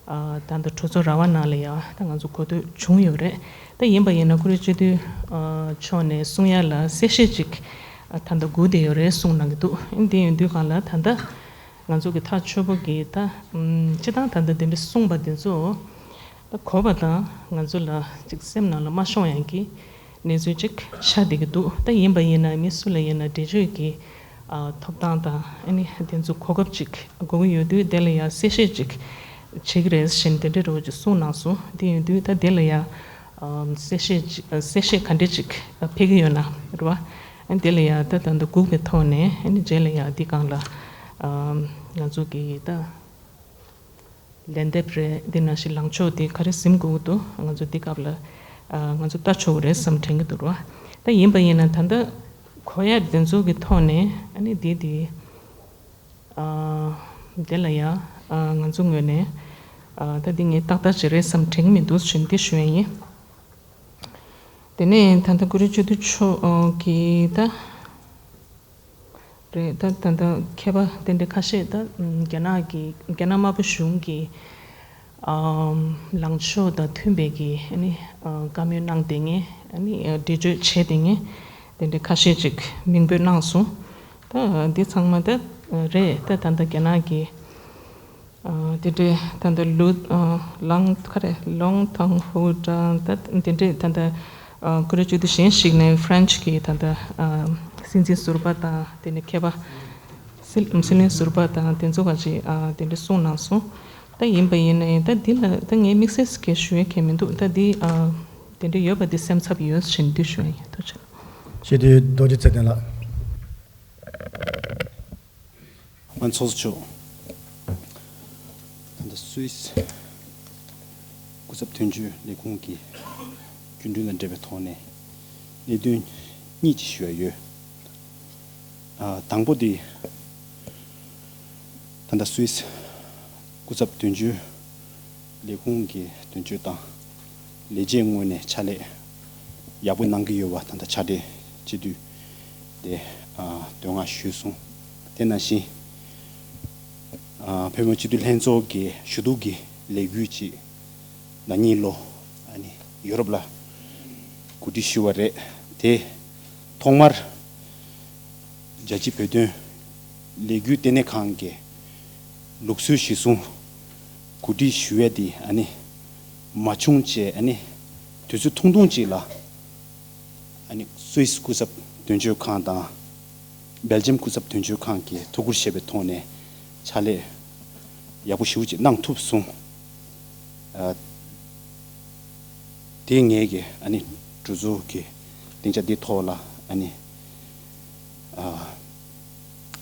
ཨ་ད་ལྟ་གྲོས་ཚོགས་ར་བ་ནང་ལ་ཡ་ད་ང་ཚོ་གོ་ཐོས་བྱུང་ཡོད་རེད། ད་ཡིན་པ་ཡིན་ན་ཀུ་རེ་སྤྱི་འཐུས་ཨ་མཆོག་ནས་གསུང་ཡ་ལ་གསལ་བཤད་ཅིག་ཨ་ད་ལྟ་སྒུག་བསྡད་ཡོད་རེད་གསུངས་གནང་གི་འདུག་ཨ་ནི་དེ་ཡིན་དུས་སྒང་ལ་ད་ལྟ། ང་ཚོ་གི་ཐག་ཆོད་པོ་གི་ད་ཨམ་སྤྱི་བཏང་ད་ལྟ་དེ་འདྲ་གསུངས་པ་དེ་ཚོ་ད་གོ་བ་དང་ང་ཚོ་ལ་ཅིག་སེམས་ནང་ལ་མ་ཤོང་ཡང་གི་གནས་ཚུལ་ཅིག་ཆགས་བསྡད་ཀྱི་འདུག་ད་ཡིན་པ་ཡིན་ན་མི་སུ་ལ་ཡིན་ན་འགྲེལ་བརྗོད་ཀྱི་ཨ་ཐོབ་ཐང་དང་ཨ་ནི་དེ་ཚོ་གོ་སྐབས་ཅིག་དགོས་ཀྱི་ཡོད་དུས་དེ་ལ་ཡང་གསལ་བཤད་ཅིག་བྱེད་ཀྱི་རེད་ཟེར་ནས་དེ་འདྲ་འདྲ་བོ་ཅིག་གསུངས་གནང་སོང་། དེ་ཡིན་དུས་ད་དེ་ལ་ཡང་ཨམ་གསལ་བཤད་ཅིག་གསལ་བཤད་ག་འདྲ་ཅིག་ཕེབས་ཀྱི་ཡོད་ན་རེད་བ། ཨ་ནི་དེ་ལ་ཡང་ད་ད་ལྟ་སྒུག་པའི་ཐོག་ནས་ཨ་ནི་རྗེས་ལ་ཡང་འདི་སྒང་ལ་ཨ་ང་ཚོ་གི་ད་ལན་འདེབས་རེད། འདི་ནང་བཞིན་ལངས་ཕྱོགས་འདི་ག་རེ་ཟིན་དགོས་ཀྱི་འདུག་ང་ཚོ་འདི་སྐབས་ལ་ཨ་ང་ཚོ་ལྟ་ཆོག་གི་རེད་བསམ་དྲན་གྱི་འདུག་ར། ད་ཡིན་པ་ཡིན་ན་ད་ལྟ་གོ་ཡ་འདི་ཚོ་གི་ཐོག་ནས་ཨ་ནི་འདི་འདི་ཨ་འདི་ལ་ཡ་ཨ་ང་ཚོ་ངོས་ནས་ཨ་ད་འདི་ངས་ཏག་ཏག་ཅིག་རེད་བསམ་དྲན་གྱི་མི་འདུག་ཞུ་འདི་ཞུ་ཡ་ཡིན། དེ་ནས་ད་ལྟ་ཀུ་རེ་སྤྱི་འཐུས་མཆོག་གིས་ད་རེད་ད་ད་ལྟ་མཁས་པ་དེ་འདྲ་ཁ་ཤས་ད་རྒྱ་ནག་གི་རྒྱ་ནག་དམར་པོ་གཞུང་གི་ཨམ་ལངས་ཕྱོགས་དང་མཐུན་པའི་གི་ཨ་ནི་ཨ་བཀའ་མོལ་གནང་བསྡད་མཁན་ཨ་ནི་ཨ་འགྲེལ་བརྗོད་བྱས་བསྡད་མཁན་དེ་འདྲ་ཁ་ཤས་ཅིག་མིང་འབོད་གནང་སོང་། ད་འདི་ཚང་མ་ད་རེད་ད་ད་ལྟ་རྒྱ་ནག་གི་ཨ་དེ་འདྲའི་ད་ལྟ་ལུ་ཨ་ལང་ག་རེ་ལོང་ཐང་ཧུ་ཀྲང་ད་དེ་འདྲའི་ད་ལྟ་ཨ་ཀུ་རེ་སྤྱི་འཐུས་གཞན་ཞིག་ནས་ཧྥ་རན་ཆི་གི་ད་ལྟ་ཨ་སྲིད་འཛིན་ཟུར་པ་དང་དེ་ནས་མཁས་པ་སྲིད་སྲིད་བློན་ཟུར་པ་དང་དེ་ཚོ་ག་ཅིག་ཨ་དེ་འདྲ་གསུངས་གནང་སོང་། ད་ཡིན་པ་ཡིན་ན་ཡང་ད་འདི་ལ་ད་ངས་དམིགས་བསལ་གྱི་ཞུ་ཡ་གང་མི་འདུག་ད་འདི་ཨ་དེ་འདྲ་ཡོད་པ་འདི་སེམས་འཚབ་ཡོད་ཞེས་འདི་ཞུ་ཡ་ཡིན། ཐུགས་རྗེ་ཆེ། སྤྱི་འཐུས་རྡོ་རྗེ་ཚེ་བརྟན་ལགས། ཨ་ཚོགས་གཙོ་མཆོག་ད་ལྟ་སུད་སི་སྐུ་ཚབ་དོན་གཅོད་ལས་ཁུངས་ཀྱི་སྐྱིན་འགྲུལ་དང་འབྲེལ་བའི་ཐོག་ནས་གནད་དོན་གཉིས་ཅིག་ཞུ་ཡ་ཡོད། ཨ་དང་པོ་དེ་ད་ལྟ་སུད་སི་སྐུ་ཚབ་དོན་གཅོད་ལས་ཁུངས་ཀྱི་དོན་གཅོད་དང་ལས་བྱེད་ངོས་ནས་ཕྱག་ལས་ཡག་པོ་གནང་གི་ཡོད་པ་ད་ལྟ་ཕྱག་སྦྲེལ་སྤྱི་འཐུས་དེ་ཨ་དོན་ལྔ་ཞུས་སོང་། དེ་ནང་བཞིན་ཨ་བོད་མི་སྤྱི་འཐུས་ལྷན་ཚོགས་ཀྱི་ཞུ་གཏུག་གི་ལས་འགུལ་ཅིག་ན་ནིང་ལོ་ཨ་ནི་ཡུ་རོབ་ལ་གོ་སྒྲིག་ཞུས་པ་རེད། དེ་ཐོག་མར་རྒྱལ་སྤྱིའི་བོད་དོན་ལས་འགུལ་ལྟེ་གནས་ཁང་གི་ལུགས་སྲོལ་གཞིར་བཟུང་གོ་སྒྲིག་ཞུ་ཡས་དེ་ཨ་ནི་མ་བྱུང་བྱས་ཨ་ནི་དུས་ཚོད་ཐུང་ཐུང་ཅིག་ལ་ཨ་ནི་སུད་སི་སྐུ་ཚབ་དོན་གཅོད་ཁང་དང་སྦེལ་ཇམ་སྐུ་ཚབ་དོན་གཅོད་ཁང་གིས་ཐུགས་ཁུར་བཞེས་པའི་ཐོག་ནས་ཕྱག་ལས་ཡག་པོ་ཞེ་པོ་ཅིག་གནང་ཐུབ་སོང་། ཨ་དེ་ངེད་ཀྱི་ཨ་ནི་གྲོས་ཚོགས་ཀྱི་སྡིངས་ཆ་འདི་ཐོག་ལ་ཨ་ནི་ཨ་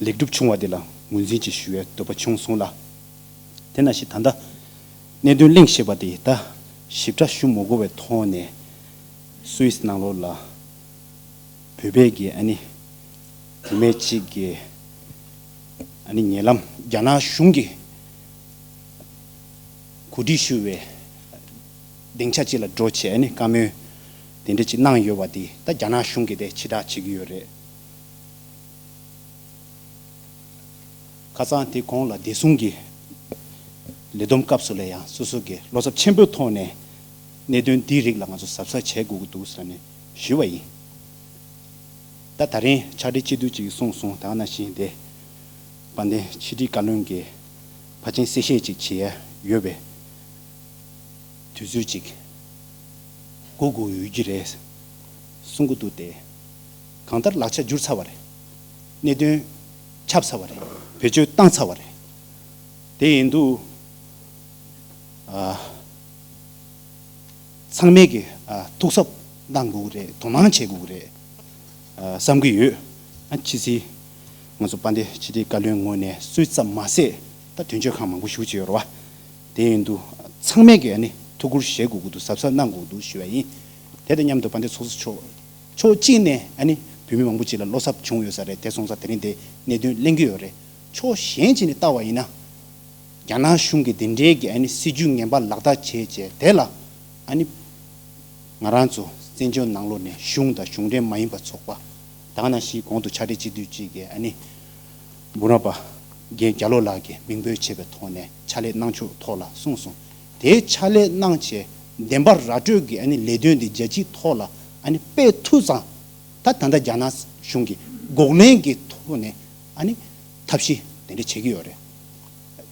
ལེགས་གྲུབ་བྱུང་བ་འདི་ལ་ངོས་འཛིན་ཅིག་ཞུ་བའི་འདོད་པ་བྱུང་སོང་ལ། དེ་ནང་བཞིན་ད་ལྟ་གནད་དོན་གླེང་བཞིན་པ་འདི་ད་ཞིབ་ཕྲ་ཞུ་མ་དགོས་པའི་ཐོག་ནས་སུད་སི་ནང་ལོགས་ལ་ བོད་པའི་གི་ཨ་ནི་བུད་མེད་ཅིག་གི་ཨ་ནི་ཉེ་ལམ་རྒྱ་ནག་གཞུང་གི་གོ་སྒྲིག་ཞུ་བའི་སྡིངས་ཆ་ཅིག་ལ་འགྲོ་བྱས་ཨ་ནི་བཀའ་མོལ་དེ་འདྲ་ཅིག་གནང་ཡོད་པ་དེ་ད་རྒྱ་ནག་གཞུང་གིས་དེ་ཕྱིར་བསྒྲགས་བྱེད་ཀྱི་ཡོད་རེད། ཁ་སང་དེ་གོང་ལ་བདེ་སྲུང་གི་ལས་བསྡོམས་སྐབས་སུ་ལ་ཡང་སོ་སོ་གི་བློ་འཚབ་ཆེན་པོའི་ཐོག་ནས་གནད་དོན་འདིའི་རིགས་ལ་ང་ཚོ་གཟབ་གཟབ་བྱེད་དགོས་ཀྱི་འདུག་ཟེར་ནས་ཞུས་པ་ཡིན། ད་ད་རིང་ཕྱག་སྦྲེལ་སྤྱི་འཐུས་ཅིག་གིས་གསུངས་སོང་། ད་ག་ནང་བཞིན་དེ་དཔལ་ལྡན་ཕྱི་དྲིལ་བཀའ་བློན་གྱིས་ཕལ་ཆེར་གསལ་བཤད་ཅིག་བྱེད་ཡ་ཡོད་པའི་དུས་ཚོད་ཅིག་སྒུག་དགོས་ཡོད་ཀྱི་རེད་གསུང་གི་འདུག་སྟེ། གང་ལྟར་ལག་ཆ་འཇུར་ཚར་བ་རེད། གནད་དོན་ཁྱབ་ཚར་བ་རེད། བེད་སྤྱོད་བཏང་ཚར་བ་རེད། དེ་ཡིན་དུས་ཨ་ཚང་མས་ཀྱི་ཨ་ཐུགས་གཟབ་གནང་དགོས་ཀྱི་རེད། དོ་སྣང་བྱེད་དགོས་ཀྱི་རེད། ཨ་བསམ་གྱི་ཡོད། ཨ་ཕྱི་སྲིད་ང་ཚོ་དཔལ་ལྡན་ཕྱི་དྲིལ་བཀའ་བློན་ངོས་ནས་སུས་ཙམ་མ་ཟད་ད་དོན་གཅོད་ཁང་མང་པོ་ཞུགས་བྱས་ཡོད་རེད་བ། དེ་ཡིན་དུས་ཚང་མས་ཀྱི་ཨ་ནི་ཐུགས་ཁུར་བཞེས་དགོས་ཀྱི་འདུག་གཟབ་གཟབ་གནང་དགོས་ཀྱི་འདུག་ཞུ་བ་ཡིན། དེ་དང་མཉམ་དུ་དཔལ་ལྡན་ཚོགས་གཙོ་མཆོག་ཕྱོགས་གཅིག་ནས་ཨ་ནི་བོད་མི་མང་པོ་ཅིག་ལ་བློ་འཚབ་བྱུང་ཡོད་ས་རེད། དེ་སོང་ཙང་དེ་རིང་དེ་གནད་དོན་གླེང་གི་ཡོད་རེད། ཕྱོགས་གཞན་ཅིག་ནས་བལྟ་བ་ཡིན་ན། རྒྱ་ནག་གཞུང་གིས་དེ་འདྲའི་གི་ཨ་ནི་སྲིད་ཇུས་ངན་པ་ལག་བསྟར་བྱས་བྱས་དེ་ལ་ཨ་ནི་ང་རང་ཚོ་བཙན་བྱོལ་ནང་ལོགས་ནས་གཞུང་དང་གཞུང་འབྲེལ་མ་ཡིན་པ་ཚོགས་པ་ད་ག་ནང་བཞིན་གོང་དུ་ཕྱག་སྦྲེལ་སྤྱི་འཐུས་གཅིག་གིས་ཨ་ནི་འབུམ་རམས་པ་རྒན་རྒྱ་ལོ་ལགས་ཀྱིས་མིང་འབོད་བྱས་པའི་ཐོག་ནས་ཕྱག་ལས་གནང་ཕྱོགས་ཐོག་ལ་གསུངས་སོང་། དེའི་ཕྱག་ལས་གནང་བྱས་བདེན་པ་ར་སྤྲོད་ཀྱི་ཨ་ནི་ལས་དོན་འདི་རྒྱལ་སྤྱིའི་ཐོག་ལ་ཨ་ནི་སྤེལ་ཐུབ་ཙང་ད་ད་ལྟ་རྒྱ་ནག་གཞུང་གིས་འགོག་ལན་གྱི་ཐོག་ནས་ཨ་ནི་ཐབས་ཤེས་དེ་འདྲ་བྱེད་ཀྱི་ཡོད་རེད།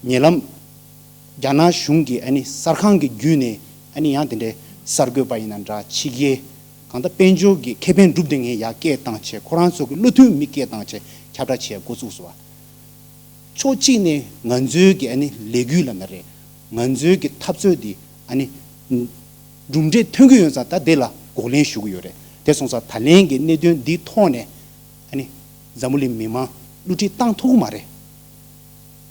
ཉེ་ལམ་རྒྱ་ནག་གཞུང་གིས་ཨ་ནི་གསར་ཁང་གི་བརྒྱུད་ནས་ཨ་ནི་ཡང་དེ་འདྲའི་གསར་འགོད་པ་ཡིན་ན་འདྲ་ཕྱི་རྒྱལ་གང་ལྟར་དཔལ་འབྱོར་གྱི་ཁེ་ཕན་སྒྲུབ་བསྡད་མཁན་ཡར་སྐད་བཏང་བྱས་ཁོ་རང་ཚོ་གི་བློ་མཐུན་མི་སྐད་བཏང་བྱས་ཁྱབ་བསྒྲགས་བྱས་འགོ་བཙུགས་སོང་བ། ཕྱོགས་གཅིག་ནས་ང་ཚོའི་གི་ཨ་ནི་ལས་འགུལ་ལབ་ན་རེད། ང་ཚོའི་གི་འཐབ་རྩོད་འདི་ཨ་ནི་གྲུབ་འབྲས་ཐོན་གྱི་ཡོད་ཙང་ད་དེ་ལ་འགོག་ལན་ཞུ་གི་ཡོད་རེད། དེ་སོང་ཙང་ད་ལན་གྱི་གནད་དོན་འདིའི་ཐོག་ནས་ཨ་ནི་འཛམ་བུ་གླིང་མི་མང་བསླུ་བྲིད་བཏང་ཐུབ་ཀྱི་མ་རེད།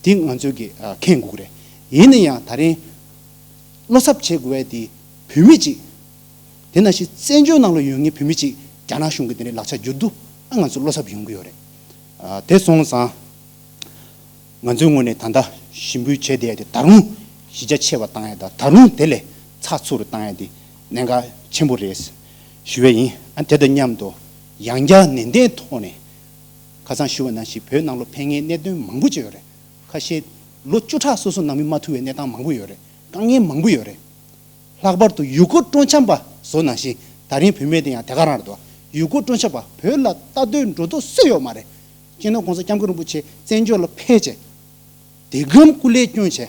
དེ་ང་ཚོའི་གི་ཨ་མཁྱེན་དགོས་ཀྱི་རེད། ཡིན་ན་ཡང་ད་རིང་བློ་འཚབ་བྱེད་དགོས་པའི་དེ་བོད་མི་གཅིག་དེ་ནང་བཞིན་བཙན་བྱོལ་ནང་ལ་ཡོད་མཁན་བོད་མི་གཅིག་རྒྱ་ནག་གཞུང་གི་དེ་འདྲའི་ལག་ཆ་འཇུ་དུས་ཨ་ང་ཚོ་བློ་འཚབ་ཡོང་གི་ཡོད་རེད། ཨ་དེ་སོང་ཙང་ང་ཚོའི་ངོས་ནས་ད་ལྟ་ཞིབ་འབུལ་བྱས་བསྡད་ཡ་དེ་ད་རུང་གཞི་རྒྱ་ཆེ་བ་བཏང་ཡ་དང་ད་རུང་དེ་ལས་ཚགས་ཚུད་རུ་བཏང་ཡ་དེ་གནད་འགག་ཆེན་པོ་རེད་ཞུ་བ་ཡིན། ཨ་དེ་དང་མཉམ་དུ་ཡང་བསྐྱར་ནན་ཏན་ཐོག་ནས་ཁ་སང་ཞུ་བ་ནང་བཞིན་བོད་ནང་ལ་ཕན་མཁན་གནད་དོན་མང་པོ་ཅིག་ཡོད་རེད། ཁ་ཤས་ལོ་བཅུ་ཕྲག་སོ་སོ་ནང་མི་མ་ཐུག་པའི་གནས་སྟངས་མང་པོ་ཡོད་རེད། དཀའ་ངལ་མང་པོ་ཡོད་རེད། ལྷག་པར་དུ་ཡུལ་སྐོར་སྤྲོ་འཆམ་པ་བཟོ་ནང་བཞིན་ད་རིང་བུད་མེད་དེ་ཡང་དེ་ག་རང་རེད་དོ། ཡུལ་སྐོར་སྤྲོ་འཆམ་པ་བོད་ལ་ལྟ་འདོད་འགྲོ་འདོད་སུ་ཡོད་མ་རེད། སྤྱི་ནོར་༸གོང་ས་༸སྐྱབས་མགོན་རིན་པོ་ཆེ་བཙན་བྱོལ་ལ་ཕེབས་བྱས། དེ་གམ་སྐུ་ལས་བསྐྱོན་བྱས།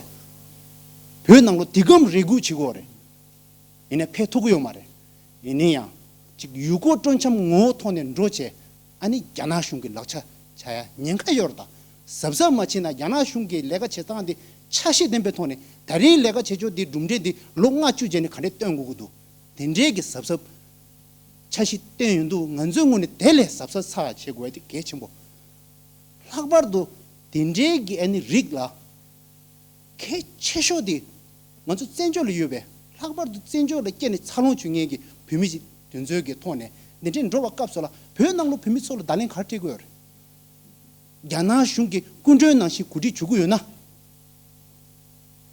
བོད་ནང་ལོ་དེ་གམ་རེ་སྒུག་བྱེད་དགོས་རེད། ཡིན་ནའི་ཕེབས་ཐུབ་ཀྱི་ཡོད་མ་རེད། ཡིན་ནའི་ཡང་ཅིག་ཡུལ་སྐོར་སྤྲོ་འཆམ་ངོ་བོ་ཐོག་ནས་འགྲོ་བྱས། ཨ་ནི་རྒྱ་ནག་གཞུང་གི་ལག་ཆ་ཆགས་ཡ་ཉེན་ཁ་ཡོད་རེད་ད། གཟབ་གཟབ་མ་བྱས་ན་རྒྱ་ནག་གཞུང་གི་ལས་ཀ་བྱེད་སྟངས་འདི་འཆར་གཞི་ལྡན་པའི་ཐོག་ནས་ད་རིང་ལས་ཀ་བྱེད་ཕྱོགས་འདི་གྲུབ་འབྲས་འདི་ལོ་ལྔ་བཅུ་རྗེས་ནས་ག་འདྲས་སྟོན་དགོས་ཀྱི་འདུག་དེ་འདྲའི་གི་གཟབ་གཟབ་འཆར་གཞི་བཏོན་ཡོང་དུས་ང་ཚོའི་ངོས་ནས་དེ་ལས་གཟབ་གཟབ་ཚ་བྱེད་དགོས་ཡ་དེ་གལ་ཆེན་པོ། ལྷག་པར་དུ་དེ་འདྲའི་གི་ཨ་ནི་རིགས་ལ་གལ་ཆེ་ཤོས་དེ་ང་ཚོ་བཙན་བྱོལ་ལ་ཡོད་པའི་ལྷག་པར་དུ་བཙན་བྱོལ་ལ་སྐྱེས་ནས་འཚར་ལོངས་བྱུང་མཁན་གྱི་བོད་མི་ཞིག་དེ་ཚོའི་གི་ཐོག་ནས་འདི་འདྲའི་འགྲོ་བ་སྐབས་སུ་ལ་བོད་ནང་ལོ་བོད་མི་ཚོ་ལ་བརྡ་ལན་ག་རེ་སྤྲད་དགོས་ཡོད་རེད། རྒྱ་ནག་གཞུང་གི་སྐུ་མགྲོན་ནང་བཞིན་གོ་སྒྲིག་བྱེད་ཀྱི་ཡོད་ན།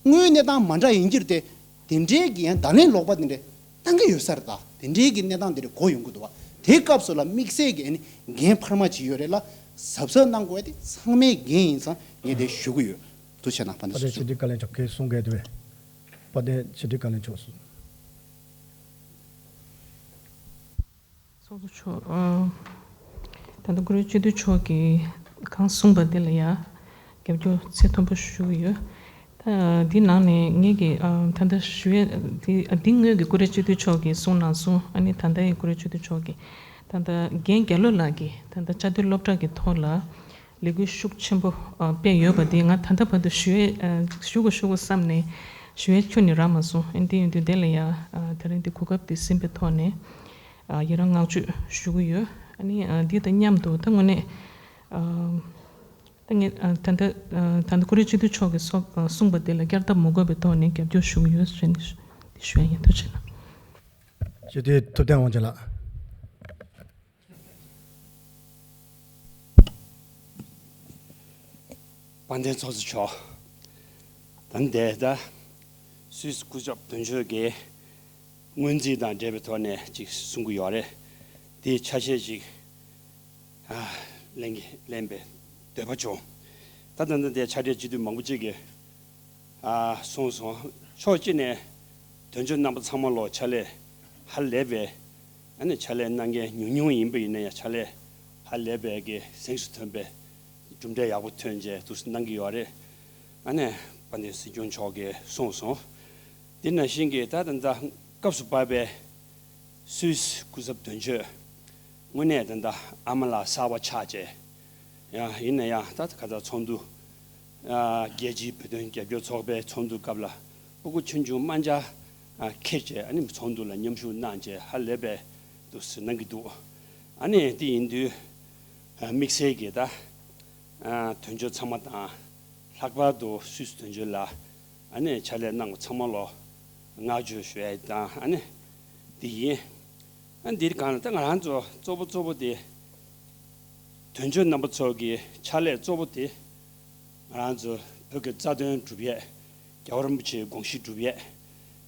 དངོས་གནས་སྟངས་མ་འདྲ་ཡིན་གྱི་རེད་དེ། དེ་འདྲའི་གི་ཡང་བརྡ་ལན་ལོག་པ་དེ་འདྲ་བཏང་གི་ཡོད་ས་རེད་ད། དེ་འདྲའི་གི་གནས་སྟངས་དེ་འདྲ་གོ་ཡོང་གི་འདུག་བ། དེའི་སྐབས་སུ་ལ་དམིགས་བསལ་གྱི་ཨ་ནི་འགན་འཕར་མ་ཅིག་ཡོད་རེད་ལ། གཟབ་གཟབ་གནང་དགོས་དེ་ཚང་མའི་འགན་ཡིན་ཙང་ངས་དེ་ཞུ་གི་ཡོད། ཐུགས་རྗེ་གནང་། དཔལ་ལྡན་ཕྱི་དྲིལ་བཀའ་བློན་མཆོག་གིས་གསུང་གི་འདུག་བས། དཔལ་ལྡན་ཕྱི་དྲིལ་བཀའ་བློན་མཆོག་གསུངས། ཚོགས་གཙོ་མཆོག་ཨ། ད་ལྟ་བཀུར་འོས་སྤྱི་འཐུས་མཆོག་གིས་གང་གསུངས་པ་དེ་ལ་ཡང་རྒྱབ་སྐྱོར་ཚད་མཐོན་པོ་ཞུ་གི་ཡོད། ད་འདི་ནང་ནས་ངེད་ཀྱི་ཨ་ད་ལྟ་ཞུ་ཡས་འདི་འདི་སྔོན་གྱི་བཀུར་འོས་སྤྱི་འཐུས་མཆོག་གིས་གསུངས་གནང་སོང་། ཨ་ནི་ད་ལྟའི་བཀུར་འོས་སྤྱི་འཐུས་མཆོག་གིས་ད་ལྟ་རྒན་རྒྱ་ལོ་ལགས་ཀྱིས་ད་ལྟ་བཅའ་སྡོད་སློབ་གྲྭ་གི་ཐོག་ལ་ལས་འགུལ་ཤུགས་ཆེན་པོ་ཨ་སྤེལ་ཡོད་པ་དེ་ང་ད་ལྟ་བར་དུ་ཞུ་ཡས་ཨ་ཞུ་དགོས་ཞུ་དགོས་བསམ་ནས་ཞུ་ཡས་ཁྱོན་ནས་རག་མ་སོང་། ཨ་ནི་དེ་ཡིན་དུས་དེ་ལ་ཡང་ཨ་དེ་རིང་འདི་གོ་སྐབས་འདི་ཟིན་པའི་ཐོག་ནས། ཨ་ཡི་རང་བསྔགས་བརྗོད་ཞུ་གི་ཡོད། ཨ་ནི་ཨ་འདི་དང་མཉམ་དུ་ད་དངོས་གནས་ཨ་ད་ངས་ཨ་ད་ལྟ་ཨ་ད་ལྟ་བཀུར་འོས་སྤྱི་འཐུས་མཆོག་གིས་གསུངས་པ་དེ་ལ་བསྐྱར་ལྡབ་མ་དགོས་པའི་ཐོག་ནས་རྒྱབ་སྐྱོར་ཞུ་གི་ཡོད་ཟེར་ནས་འདི་ཞུ་ཡ་ཡིན། ཐུགས་རྗེ་གནང་། སྤྱི་འཐུས་ཐུབ་བསྟན་དབང་ཆེན་ལགས། དཔལ་ལྡན་ཚོགས་གཙོ་མཆོག་ད་འདས་ད་སུད་སི་སྐུ་ཚབ་དོན་གཅོད་ཀྱི་སྔོན་རྩིས་དང་འབྲེལ་བའི་ཐོག་ནས་ཅིག་གསུང་གི་ཡོད་རེད། དེའི་ཆ་ཤས་ཅིག་ཨ་ལེན་གྱི་ལེན་པའི་འདོད་པ་བྱུང་། ད་ད་ལྟ་དེ་ཕྱག་སྦྲེལ་སྤྱི་འཐུས་མང་པོ་ཅིག་གིས་ཨ་གསུངས་སོང་། ཕྱོགས་གཅིག་ནས་དོན་གཅོད་རྣམ་པ་ཚང་མ་ལོ་ཕྱག་ལས་ཧ་ལས་པའི་ཨ་ནི་ཕྱག་ལས་གནང་མཁན་ཉུང་ཉུང་ཡིན་པ་ཡིན་ན་ཡང་ཕྱག་ལས་ཧ་ལས་པའི་གི་གཟེངས་སུ་ཐོན་པའི་གྲུབ་འབྲས་ཡག་པོ་ཐོན་རྗེས་འདུག་སེ་གནང་གི་ཡོད་རེད། ཨ་ནི་དཔལ་ལྡན་སྲིད་སྐྱོང་མཆོག་གིས་གསུངས་སོང་། འདི་ནང་བཞིན་གྱི་ད་ད་ལྟ་སྐབས་སུ་བབས་པའི་སུད་སི་སྐུ་ཚབ་དོན་གཅོད་དངོས་གནས་ད་ལྟ་ཨ་མ་ལགས་གསར་པ་ཆགས་བྱས། ཡང་ཡིན་ན་ཡང་ད་ཁ་ཚ་ཚོགས་འདུ་ཨ་རྒྱལ་སྤྱིའི་བོད་དོན་རྒྱབ་སྐྱོར་ཚོགས་པའི་ཚོགས་འདུ་སྐབས་ལ་སྤུ་གུ་ཆུང་ཆུང་དམན་ཆ་ཨ་འཁྱེར་བྱས་ཨ་ནི་ཚོགས་འདུ་ལ་མཉམ་ཞུགས་གནང་བྱས་ཧ་ལས་པའི་འདུག་སེ་གནང་གི་འདུག་ཨ་ནི་དེ་ཡིན་དུས་ཨ་དམིགས་བསལ་གྱི་ད་ཨ་དོན་གཅོད་ཚང་མ་དང་ལྷག་པར་དུ་སུད་སི་དོན་གཅོད་ལ་ཨ་ནི་ཕྱག་ལས་གནང་བ་ཚང་མ་ལོ་བསྔགས་བརྗོད་ཞུ་ཡ་དང་ཨ་ནི་འདི་ཡིན། ཨ་འདིར་གང་ལ་ད་ང་རང་ཚོ་གཙོ་བོ་གཙོ་བོ་དེ་དོན་གཅོད་རྣམ་པ་ཚོ་གི་ཕྱག་ལས་གཙོ་བོ་དེ་ང་རང་ཚོ་བོད་ཀྱི་རྩ་དོན་སྒྲུབ་ཡས། རྒྱལ་བ་རིན་པོ་ཆེའི་དགོངས་གཞི་སྒྲུབ་ཡས།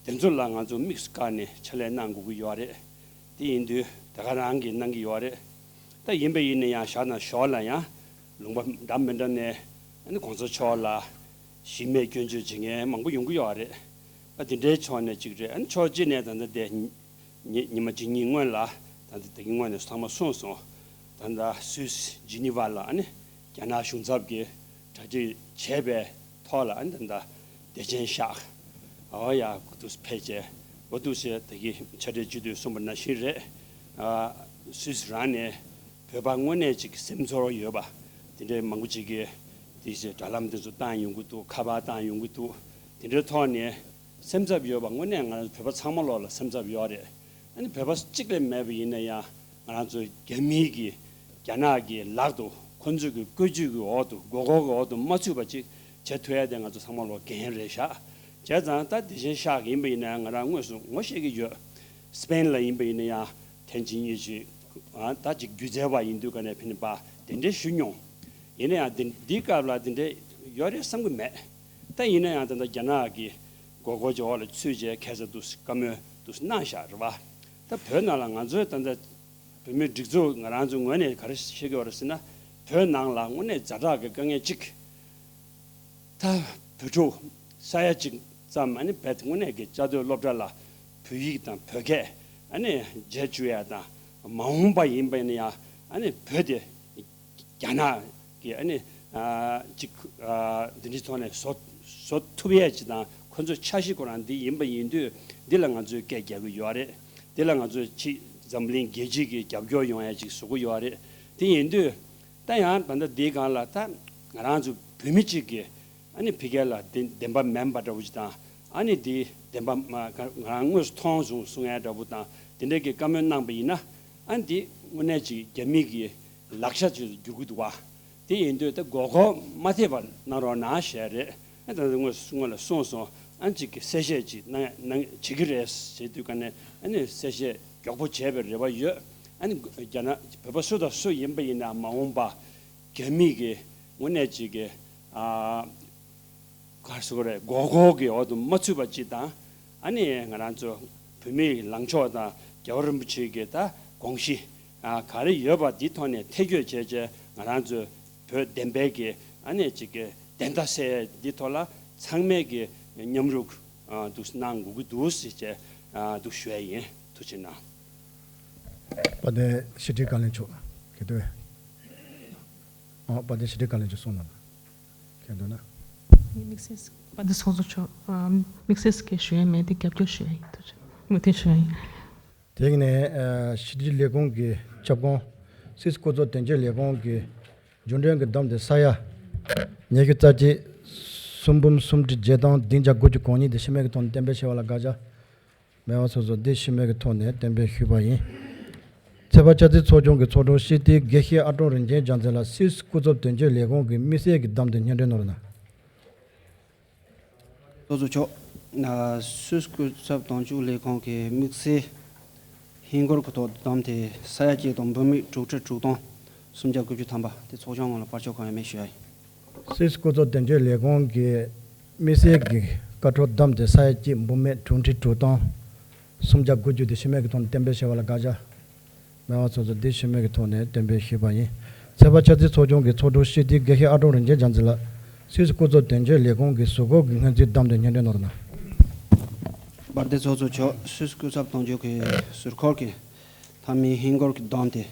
དེ་ཚོ་ལ་ང་ཚོ་དམིགས་སུ་བཀར་ནས་ཕྱག་ལས་གནང་དགོས་ཀྱི་ཡོད་རེད། དེ་ཡིན་དུས་ད་ག་རང་གིས་གནང་གི་ཡོད་རེད། ད་ཡིན་པ་ཡིན་ན་ཡང་ཞག་དང་ཞོར་ལ་ཡང་ལུང་པ་འདྲ་མི་འདྲ་ནས་ཨ་ནི་གོང་ས་མཆོག་ལ་གཞི་མེད་སྐྱོན་བརྗོད་བྱེད་མཁན་མང་པོ་ཡོང་གི་ཡོད་རེད། ད་དེ་འདྲའི་ཕྱོགས་ནས་གཅིག་རེད། ཨ་ནི་ཕྱོགས་གཅིག་ནས་ད་ལྟ་དེ་ཉི་ཉི་མ་གཅིག་གཉིས་སྔོན་ལ་ད་ལྟ་དེ་གི་སྔོན་ནས་ཚང་མ་གསུངས་སོང་། ད་ལྟ་སུད་སི་ཇི་ནི་ཝ་ལ་ཨ་ནི་རྒྱ་ནག་གཞུང་ཚབ་ཀྱིས་གྲ་སྒྲིག་བྱས་པའི་ཐོག་ལ་ཨ་ནི་ད་ལྟ་བདེ་ཆེན་ཤག་ཨོ་ཡ་འདུག་ཕེབས་བྱས་འོ་འདུག་ཟེར་དེ་གི་ཕྱག་སྦྲེལ་སྤྱི་འཐུས་གསུངས་པ་ནང་བཞིན་རེད། ཨ་སུད་སི་རང་ནས་བོད་པ་དངོས་གནས་ཅིག་སེམས་ཚོར་ཡོད་པ་དེ་འདྲའི་མང་པོ་ཅིག་གིས་དེ་ཚོའི་དྲ་ལམ་དེ་ཚོ་བཏང་ཡོང་གི་འདུག་ཁ་པར་བཏང་ཡོང་གི་འདུག་དེ་འདྲའི་ཐོག་ནས་སེམས་འཚབ་ཡོད་པ་དངོས་གནས་ང་རང་བོད་པ་ཚང་མ་ལོག་ལ་སེམས་འཚབ་ཡོད་རེད། ཨ་ནི་བོད་པ་གཅིག་ལས་མེད་པ་ཡིན་ན་ཡང་ང་རང་ཚོའི་རྒྱ་མིའི་གི་རྒྱ་ནག་གི་ལག་ཏུ་ཁོ་ཚོས་ཀྱི་བཀོད་ཇུས་ཀྱི་འོག་ཏུ་མགོ་སྐོར་གྱི་འོག་ཏུ་མ་ཚུད་པ་ཅིག་བྱེད་ཐུབ་ཡ་དེ་ང་ཚོ་ཚང་མ་ལོག་འགན་རེད་ཤག་བྱས་ཙང་ད་དེ་བཞིན་ཤག་ཡིན་པ་ཡིན་ན་ཡང་ང་རང་དངོས་སུ་ངོ་ཤེས་ཀྱི་ཡོད། སི་པེན་ལ་ཡིན་པ་ཡིན་ན་ཡང་ཐེངས་གཅིག་གཉིས་ཅིག་ཨ་ད་ཅིག་སྒྱུ་རྩལ་བ་ཡིན་དུས་ཀ་ནས་ཕན་པ་དེ་འདྲའི་ཞུ་མྱོང་། ཡིན་ན་ཡང་འདི་འདིའི་སྐབས་ལ་འདི་འདྲ་ཡོད་རེད་བསམ་གྱི་མེད། ད་ཡིན་ན་ཡང་ད་ལྟ་རྒྱ་ནག་གི་མགོ་སྐོར་གྱི་འོག་ལ་ཚུད་བྱས་ཁ་སང་འདུག་བཀའ་མོལ་འདུག་གནང་བཞག་རེད་བ། ད་བོད་ནང་ལ་ང་ཚོའི་ད་ལྟ་བོད་མིའི་སྒྲིག་འཛུགས་ང་རང་ཚོའི་ངོས་ནས་ག་རེ་བཤད་ཀྱི་ཡོད་རེད་ཟེར་ན། བོད་ནང་ལ་དངོས་གནས་ཛ་དྲག་གི་དཀའ་ངལ་གཅིག་ད་བོད་ཕྲུག་ས་ཡ་གཅིག་ཙམ་ཨ་ནི་བོད་དངོས་གནས་ཀྱི་བཅའ་སྡོད་སློབ་གྲྭ་ལ་བོད་ཡིག་དང་བོད་སྐད་ཨ་ནི་བརྗེད་བཅུག་ཡ་དང་མ་འོངས་པ་ཡིན་པ་ཡིན་ན་ཡང་ཨ་ནི་བོད་དེ་རྒྱ་ནག་གི་ཨ་ནི་ཨ་ཅིག་ཨ་འདི་འདྲའི་ཐོག་ནས་བཟོ་བཟོ་ཐུབ་ཡས་ཅིག་དང་ཁོ་ཚོའི་འཆར་གཞི་ཁོ་རང་འདི་ཡིན་པ་ཡིན་དུས་འདི་ལ་ང་ཚོས་སྐད་རྒྱག་གི་ཡོད་རེད། འདི་ལ་ང་ཚོས་ཕྱི་འཛམ་གླིང་རྒྱལ་སྤྱི་གི་རྒྱབ་སྐྱོར་ཡོང་ཡས་ཅིག་བཟོ་གི་ཡོད་རེད། དེ་ཡིན་དུས་ད་ཡང་ད་ལྟ་འདིའི་སྒང་ལ་ད་ང་རང་ཚོ་བོད་མི་གཅིག་གིས་ཨ་ནི་ཕ་གི་ལ་བདེ་བདེན་པ་མིན་པ་འདྲ་བོ་ཅིག་དང་ཨ་ནི་འདི་བདེན་པ་མ་ང་རང་དངོས་སུ་མཐོང་བྱུང་གསུང་ཡ་འདྲ་བོ་དང་དེ་འདྲའི་གི་བཀའ་མོལ་གནང་པ་ཡིན་ན་ཨ་ནི་འདི་དངོས་གནས་ཅིག་རྒྱ་མི་གི་ལག་ཆ་ཅིག་འགྱུར་གི་འདུག་བ། དེ་ཡིན་དུས་ད་མགོ་སྐོར་མ་ཐེབས་པར་གནང་རོགས་གནང་ཞེས་རེད། ཨ་ད་ལྟ་དངོས་སུ་སྔོན་ལ་གསུངས་སོང་། ཨ་ནི་གཅིག་གི་གསལ་བཤད་ཅིག་གནང་གནང་བྱེད་ཀྱི་རེད་ཟེར་དུས་ཀ་ནས་ཨ་ནི་གསལ་བཤད་མགྱོགས་པོ་བྱས་པའི་རེ་བ་ཡོད། ཨ་ནི་རྒྱ་ནག་བོད་པ་སུ་དང་སུ་ཡིན་པ་ཡིན་ན་མ་འོངས་པ་རྒྱ་མི་གི་དངོས་གནས་ཅིག་གི་ཨ་ག་རེ་ཟེར་དགོས་རེད། མགོ་སྐོར་གྱི་འོག་ཏུ་མ་ཚུད་པ་ཅིག་དང་། ཨ་ནི་ང་རང་ཚོ་བོད་མིའི་ལངས་ཕྱོགས་དང་རྒྱལ་བ་རིན་པོ་ཆེ་གི་ད་དགོངས་གཞི་ཨ་ག་རེ་ཡོད་པ་འདི་ཐོག་ནས་ཐེ་བྱུས་བྱས་བྱས་ང་རང་ཚོ་བོད་བདེན་པའི་གི་ཨ་ནི་ཅིག་གི་བདེན་མཐའ་གསལ་འདི་ཐོག་ལ་ཚང་མས་གི་མཉམ་རུབ་ཨ་འདུག་གནང་དགོས་ཀྱི་འདུག་ཟེར་བྱས་ཨ་འདུག་ཞུ་ཡ་ཡིན། ཐུགས་རྗེ་གནང་། དཔལ་ལྡན་ཕྱི་དྲིལ་བཀའ་བློན་མཆོག་གལ་ཏེ། ཨ་དཔལ་ལྡན་ཕྱི་དྲིལ་བཀའ་བློན་མཆོག་གསུངས་གནང་། གལ་འདོད་ན། དམིགས་བསལ་དཔལ་ལྡན་ཚོགས་གཙོ་མཆོག་ཨ་དམིགས་བསལ་གྱི་ཞུ་ཡ་མེད་དེ་རྒྱབ་སྐྱོར་ཞུ་ཡ་ཡིན། ཐུགས་རྗེ་ཆེ། མུ་མཐུད་ཞུ་ཡ་ཡིན། དེ་ནས་ཨ་ཕྱི་དྲིལ་ལས་ཁུངས་ཀྱི་ཁྱབ་ཁོངས་སུད་སི་སྐུ་ཚབ་དོན་གཅོད་ལས་ཁུངས་ཀྱི་རྒྱུན་གྲོན་གྱི་བསྡོམས་དེ་ས་ཡ་ཉི་ཤུ་རྩ་གཅིག་སུམ་འབུམ་སུམ་ཁྲི་བརྒྱད་སྟོང་བདུན་བརྒྱ་དགུ་བཅུ་གོ་གཉིས་དེ་ཕྱི་མིག་གི་ཐོག་ནས་གཏན་འབེབས་བྱས་པ་ལ་དགག་བྱ་མེད་པ་སོ་སོ་འདི་ཕྱི་མིག་གི་ཐོག་ནས་གཏན་འབེབས་ཞུས་པ་ཡིན། ཚོད་དཔག་ཆ་ཚིག་ཚོགས་ཆུང་གི་ཚོགས་དྲུང་སྤྱི་འཐུས་དགེ་བཤེས་ཨ་ཀྲོང་རིན་ཆེན་རྒྱལ་མཚན་ལ་སུད་སི་སྐུ་ཚབ་དོན་གཅོད་ལས་ཁུངས་ཀྱི་དམིགས་བསལ་གྱི་བསྡོམས་དེ་སྙན་སྒྲོན་གནང་རོགས་གནང་། ཚོགས་གཙོ་མཆོག་ཨ་སུད་སི་སྐུ་ཚབ་དོན་གཅོད་ལས་ཁུངས་ཀྱི་དམིགས་བསལ་ཧིན་སྒོར་གྱི་ཐོག་བསྡོམས་དེ་ས་ཡ་གཅིག་དང་འབུམ་མིག་དྲུག་ཁྲི་དྲུག་སྟོང་སུམ་བརྒྱ་དགུ་བཅུ་ཐམ་པ་དེ་ཚོགས་ཆུང་ངོས་ལ་ཕར་ཕྱོགས་གང་ཡང་མེད་ཞུ་ཡ་ཡིན། སུད་སི་སྐུ་ཚབ་དོན་གཅོད་ལས་ཁུངས་ཀྱིས་དམིགས་བསལ་གྱི་བཀའ་འཁྲོལ་བསྡམས་ཏེ་ས་ཡ་གཅིག་འབུམ་མེད་དྲུག་ཁྲི་དྲུག་སྟོང་སུམ་བརྒྱ་དགུ་བཅུ་དེ་ཤི་རྨས་ཀྱི་ཐོག་ནས་གཏན་འབེབས་བྱས་པ་ལ་དགག་བྱ། སྨན་པ་ཚོགས་གཙོ་འདི་ཤི་རྨས་ཀྱི་ཐོག་ནས་གཏན་འབེབས་ཞུས་པ་ཡིན། ཚོད་དཔག་འཆར་རྩིས་ཚོགས་ཆུང་གི་ཚོགས་དྲུང་སྤྱི་འཐུས་དགེ་བཤེས་ཨ་ཀྲུག་རིན་ཆེན་རྒྱ་མཚོ་ལགས། སུད་སི་སྐུ་ཚབ་དོན་གཅོད་ལས་ཁུངས་ཀྱི་གཟུགས་སྐོར་གྱི་སྔོན་རྩིས་བསྡམས་ཏེ་སྙན་སྒྲོན་གནང་རོགས་གནང་། དཔལ་ལྡན་ཚོགས་གཙོ་མཆོག་སུད་སི་སྐུ་ཚབ་དོན་གཅོད་ཀྱི་ཟུར་འཁོར་གྱི་མཐའ་མའི་ཧིན་སྒོར་གྱི་བསྡམས་ཏེ།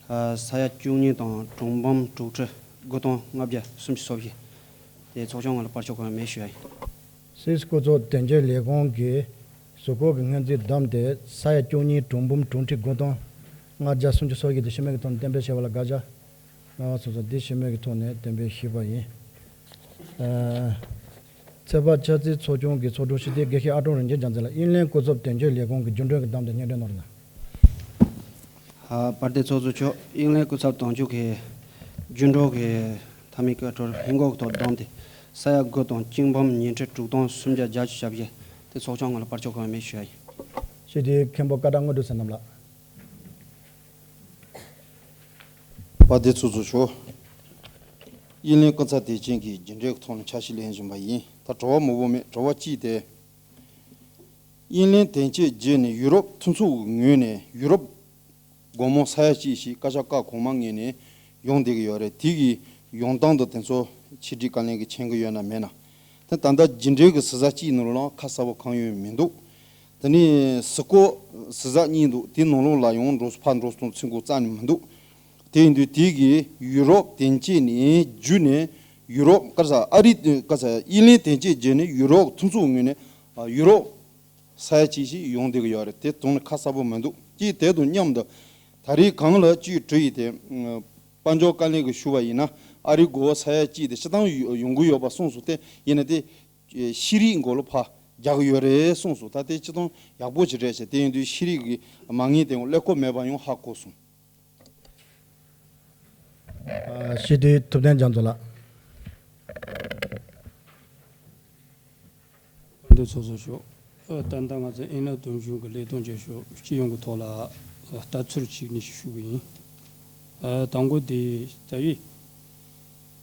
ས་ཡ་བཅུ་གཉིས་དང་གྲངས་འབོར་དྲུག་ཁྲི་དགུ་སྟོང་ལྔ་བརྒྱ་སུམ་ཅུ་སོ་བཞི། དེ་ཚོགས་ཆུང་ནང་ལ་བར་ཆད་གང་ཡང་མེད་ཞུ་ཡ་ཡིན། སུད་སི་སྐུ་ཚབ་དོན་གཅོད་ལས་ཁུངས་ཀྱི་གཟུགས་སྐོར་གྱི་སྔོན་རྩིས་བསྡམས་ཏེ་ས་ཡ་བཅུ་གཉིས་གྲངས་འབོར་དྲུག་ཁྲི་དགུ་སྟོང་ལྔ་བརྒྱ་སུམ་ཅུ་སོ་བཞི་དེ་ཤི་རྨས་ཀྱི་ཐོག་ནས་གཏན་འབེབས་བྱས་པ་ལ་དགག་བྱ། སྨན་པ་ཚོགས་གཙོ་འདི་ཤི་རྨས་ཀྱི་ཐོག་ནས་གཏན་འབེབས་ཞུས་པ་ཡིན། ཚོད་དཔག་འཆར་རྩིས་ཚོགས་ཆུང་གི་ཚོགས་དྲུང་སྤྱི་འཐུས་དགེ་བཤེས་ཨ་ཀྲུག་རིན་ཆེན་རྒྱ་མཚོ་ལགས། དབྱིན་ལན་སྐུ་ཚབ་དོན་གཅོད་ལས་ཁུངས་ཀྱི་རྒྱུན་གྲོན་གྱི་བསྡམས་ཏེ་སྙན་སྒྲོན་གནང་རོགས་གནང་། ཨ། དཔལ་ལྡན་ཚོགས་གཙོ་མཆོག་དབྱིན་ལན་སྐུ་ཚབ་དོན་གཅོད་ཀྱི་རྒྱུན་གྲོན་གྱི་མཐའ་མའི་བཀའ་འཁྲོལ་ཧིན་སྒོར་གྱི་ཐོག་བསྡམས་ཏེ་ས་ཡ་དགུ་དང་གཅིག་འབུམ་ཉི་ཁྲི་དྲུག་སྟོང་སུམ་བརྒྱ་བརྒྱད་ཅུ་གྱ་བཞི་དེ་ཚོགས་ཆུང་ནང་ལ་བར་ཆད་གང་ཡང་མེད་ཞུ་ཡ་ཡིན། སྤྱི་འཐུས་མཁན་པོ་ཀ་ཏ་དངོས་གྲུབ་བསོད་ནམས་ལགས། དཔལ་ལྡན་ཚོགས་གཙོ་མཆོག་དབྱིན་ལན་སྐུ་ཚབ་དེ་ཅན་གྱི་རྒྱུན་གྲོན་གྱི་ཐོག་ནས་འཆར་གཞི་ལེན་བཞིན་པ་ཡིན། ད་དྲི་བ་མང་པོ་མེད། དྲི་བ་གཅིག་དེ། དབྱིན་ལན་དོན་གཅོད་བརྒྱུད་ནས་ཡུ་རོབ་མཐུན་ཚོགས་ཀྱི་ངོས་ནས་ཡུ་རོབ་སྒོར་མོ་ས་ཡ་གཅིག་ཞིག་བཀའ་ཤག་བཀའ་གོང་མ་ངོས་ནས་ཡོང་བསྡད་ཀྱི་ཡོད་རེད། དེ་གི་ཡོང་སྟངས་དང་དེ་ཚོ་ཕྱི་དྲིལ་བཀའ་བློན་གྱིས་མཁྱེན་གྱི་ཡོད་ན་མེད་ན། དེ་ད་ལྟ་རྒྱུན་གྲོན་གྱི་ཟུར་ཟ་གཅིག་ནང་ལོགས་ལ་ཁ་གསལ་པོ་གང་ཡང་མི་འདུག་དེ་ནས་ཟུར་བཀོད་ཟུར་ཟ་གཉིས་འདུག་དེ་ནང་ལོགས་ལ་ཡང་འགྲོ་སོང་ཕར་འགྲོ་སོང་ཚུར་འགྲོ་རྩ་ནས་མི་འདུག་དེ་ཡིན་དུས་དེ་གི་ཡུ་རོབ་དོན་གཅོད་ནས་བརྒྱུད་ནས་ཡུ་རོབ་ག་རེ་ཟ། ཨ་རི་ག་རེ་ཟ། དབྱིན་ལན་དོན་གཅོད་བརྒྱུད་ནས་ཡུ་རོབ་མཐུན་ཚོགས་ངོས་ནས་ཡུ་རོབ་ས་ཡ་གཅིག་ཞིག་ཡོང་བསྡད་ཀྱི་ཡོད་རེད། དེ་དོན་ནི་ཁ་གསལ་པོ་མི་འདུག་ཅིག་དེ་དང་མཉམ་དུ་ད་རེས་གང་ལ་ཅིག་དྲི་ཡི་དེ། དཔལ་འབྱོར་བཀའ་བློན་གྱིས་ཞུ་བ་ཡིན་ན་ཨ་རི་སྒོར་ས་ཡ་གཅིག་དེ་སྤྱིར་བཏང་ཡོང་གི་ཡོད་པ་གསུངས་སོང་། དེ་ཡིན་ན་དེ་ཤེས་རིག་སྒོ་ལ་ཕར་རྒྱག་གི་ཡོད་རེད་གསུངས་སོང་། ད་དེ་སྤྱིར་བཏང་ཡག་པོ་ཅིག་རེད་ཤག་དེ་ཡིན་དུས་ཤེས་རིག་གི་མ་དངུལ་དེ་ཀླད་ཀོར་མེད་པ་ཡང་ཧ་གོ་སོང་། ཨ། སྤྱི་འཐུས་ཐུབ་བསྟན་རྒྱ་མཚོ་ལགས། དཔལ་ལྡན་ཚོགས་གཙོ་མཆོག་ཨ། ད་ལྟ་ང་ཚོ་དབྱིན་ལན་དོན་གཅོད་ཀྱི་ལས་དོན་བྱེད་ཕྱོགས་སྤྱི་ཡོངས་ཀྱི་ཐོག་ལ་ལྟ་ཚུལ་གཅིག་གཉིས་ཤིག་ཞུ་གི་ཡིན། ཨ། དང་པོ་དེ་རྩ་བའི་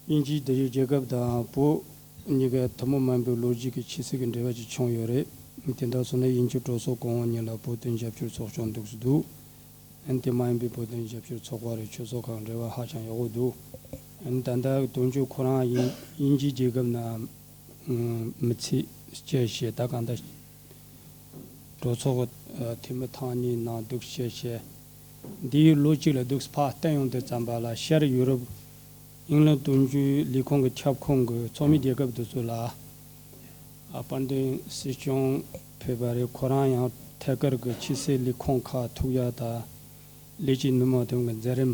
དབྱིན་ཇིའི་དེ་རིང་རྒྱལ་ཁབ་དང་བོད་གཉིས་ཀ་ཐུན་མོང་མ་ཡིན་པའི་ལོ་རྒྱུས་ཀྱི་ཆབ་སྲིད་ཀྱི་འབྲེལ་བ་ཅིག་བྱུང་ཡོད་རེད། དེ་འདྲ་སོང་ན་དབྱིན་ཇི་གྲོས་ཚོགས་གོང་འོག་གཉིས་ལ་བོད་དོན་རྒྱབ་སྐྱོར་ཚོགས་ཆུང་འདུག་སེ་འདུག་ཨན། དེ་མ་ཡིན་པའི་བོད་དོན་རྒྱབ་སྐྱོར་ཚོགས་པ་རེད། ཆོས་ཚོགས་ཁག་འབྲེལ་བ་ཧ་ཅང་ཡག་པོ་འདུག་ཨན། ད་ལྟ་དོན་གཅོད་ཁོ་རང་དབྱིན་དབྱིན་ཇིའི་རྒྱལ་ཁབ་ནང་མི་ཚེ་སྐྱེལ་བྱས། ད་གང་ལྟར་གྲོས་ཚོགས་ཀྱི་འཐུས་མི་ཐེངས་གཉིས་ནང་འདུག་སེ་བྱས་བྱས། འདིའི་ལོ་གཅིག་ལ་འདུག་སེ་ཕར་བལྟས་ཡོང་དུས་ཙམ་པ་ལ་ཤར་ཡུ་རོབ་དབྱིན་ལན་དོན་གཅོད་ལས་ཁུངས་ཀྱི་ཁྱབ་ཁོངས་ཀྱི་ཚོགས་མི་རྒྱལ་ཁབ་དེ་ཚོ་ལ། ཨ། དཔལ་ལྡན་སྲིད་སྐྱོང་ཕེབས་པ་རེད། ཁོ་རང་ཡང་ཐད་ཀར་གྱི་ཕྱི་སྲིད་ལས་ཁུངས་ཁག་ཐུག་ཡ་དང་ལས་ཀྱི་ནུས་མ་དེ་གི་མཛད་རིམ་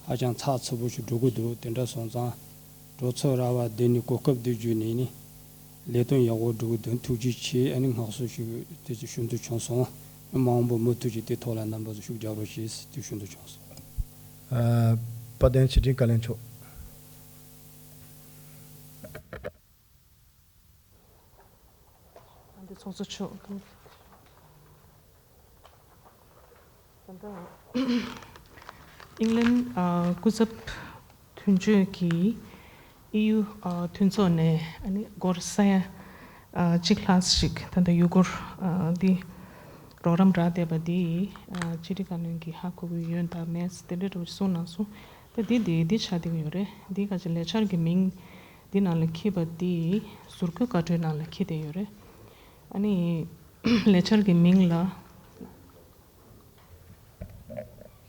ཧ་ཅང་ཚགས་ཚུད་པོ་ཞིག་འགྲོ་གི་འདུག་དེ་འདྲ་སོང་ཙང་གྲོས་ཚོགས་ར་བ་འདི་ནས་གོ་སྐབས་འདི་བརྒྱུད་ནས་ནི་ལས་དོན་ཡག་པོ་འགྲོ་གི་འདུག་ཐུགས་རྗེ་ཆེ། ཨ་ནི་སྔགས་གསོལ་ཞིག་དེ་ཚོ་ཞུ་འདོད་བྱུང་སོང་། མ་འོངས་པ་མུ་མཐུད་ཀྱིས་དེ་ཐོག་ལ་རྣམ་པ་ཚོ་ཤུགས་རྒྱག་རོགས་བྱེད་ཟེར་དེ་ཞུ་འདོད་བྱུང་སོང་། ཨ། དཔལ་ལྡན་ཕྱི་དྲིལ་བཀའ་བློན་མཆོག་ཨ། འདི་ཚོགས་གཙོ་མཆོག་ད་ལྟ་དབྱིན་ལན་ཨ་སྐུ་ཚབ་དོན་གཅོད་ཀྱིས་ཨི་ཡུ་ཨ་མཐུན་ཚོགས་ནས་ཨ་ནི་སྒོར་ས་ཡ་ཨ་གཅིག་ལྷག་ཞིག་ད་ལྟ་ཡུ་སྒོར་ཨ་འདི་རོགས་རམ་རག་བསྡད་པ་འདི་ཨ་ཕྱི་དྲིལ་བཀའ་བློན་གྱིས་ཧ་གོ་གི་ཡོད་དམ་མེད་དེ་འདྲ་འདྲ་བོ་ཞིག་གསུངས་གནང་སོང་། ད་འདི་འདི་འདི་ཆགས་བསྡད་ཀྱི་ཡོད་རེད། འདི་ག་ཅིག་ལས་འཆར་གྱི་མིང་འདི་ནང་ལ་འཁྱེར་པ་འདི་ཟུར་བཀོད་བཀའ་འཁྲོལ་ནང་ལ་འཁྱེར་བསྡད་ཡོད་རེད། ཨ་ནི་ལས་འཆར་གྱི་མིང་ལ།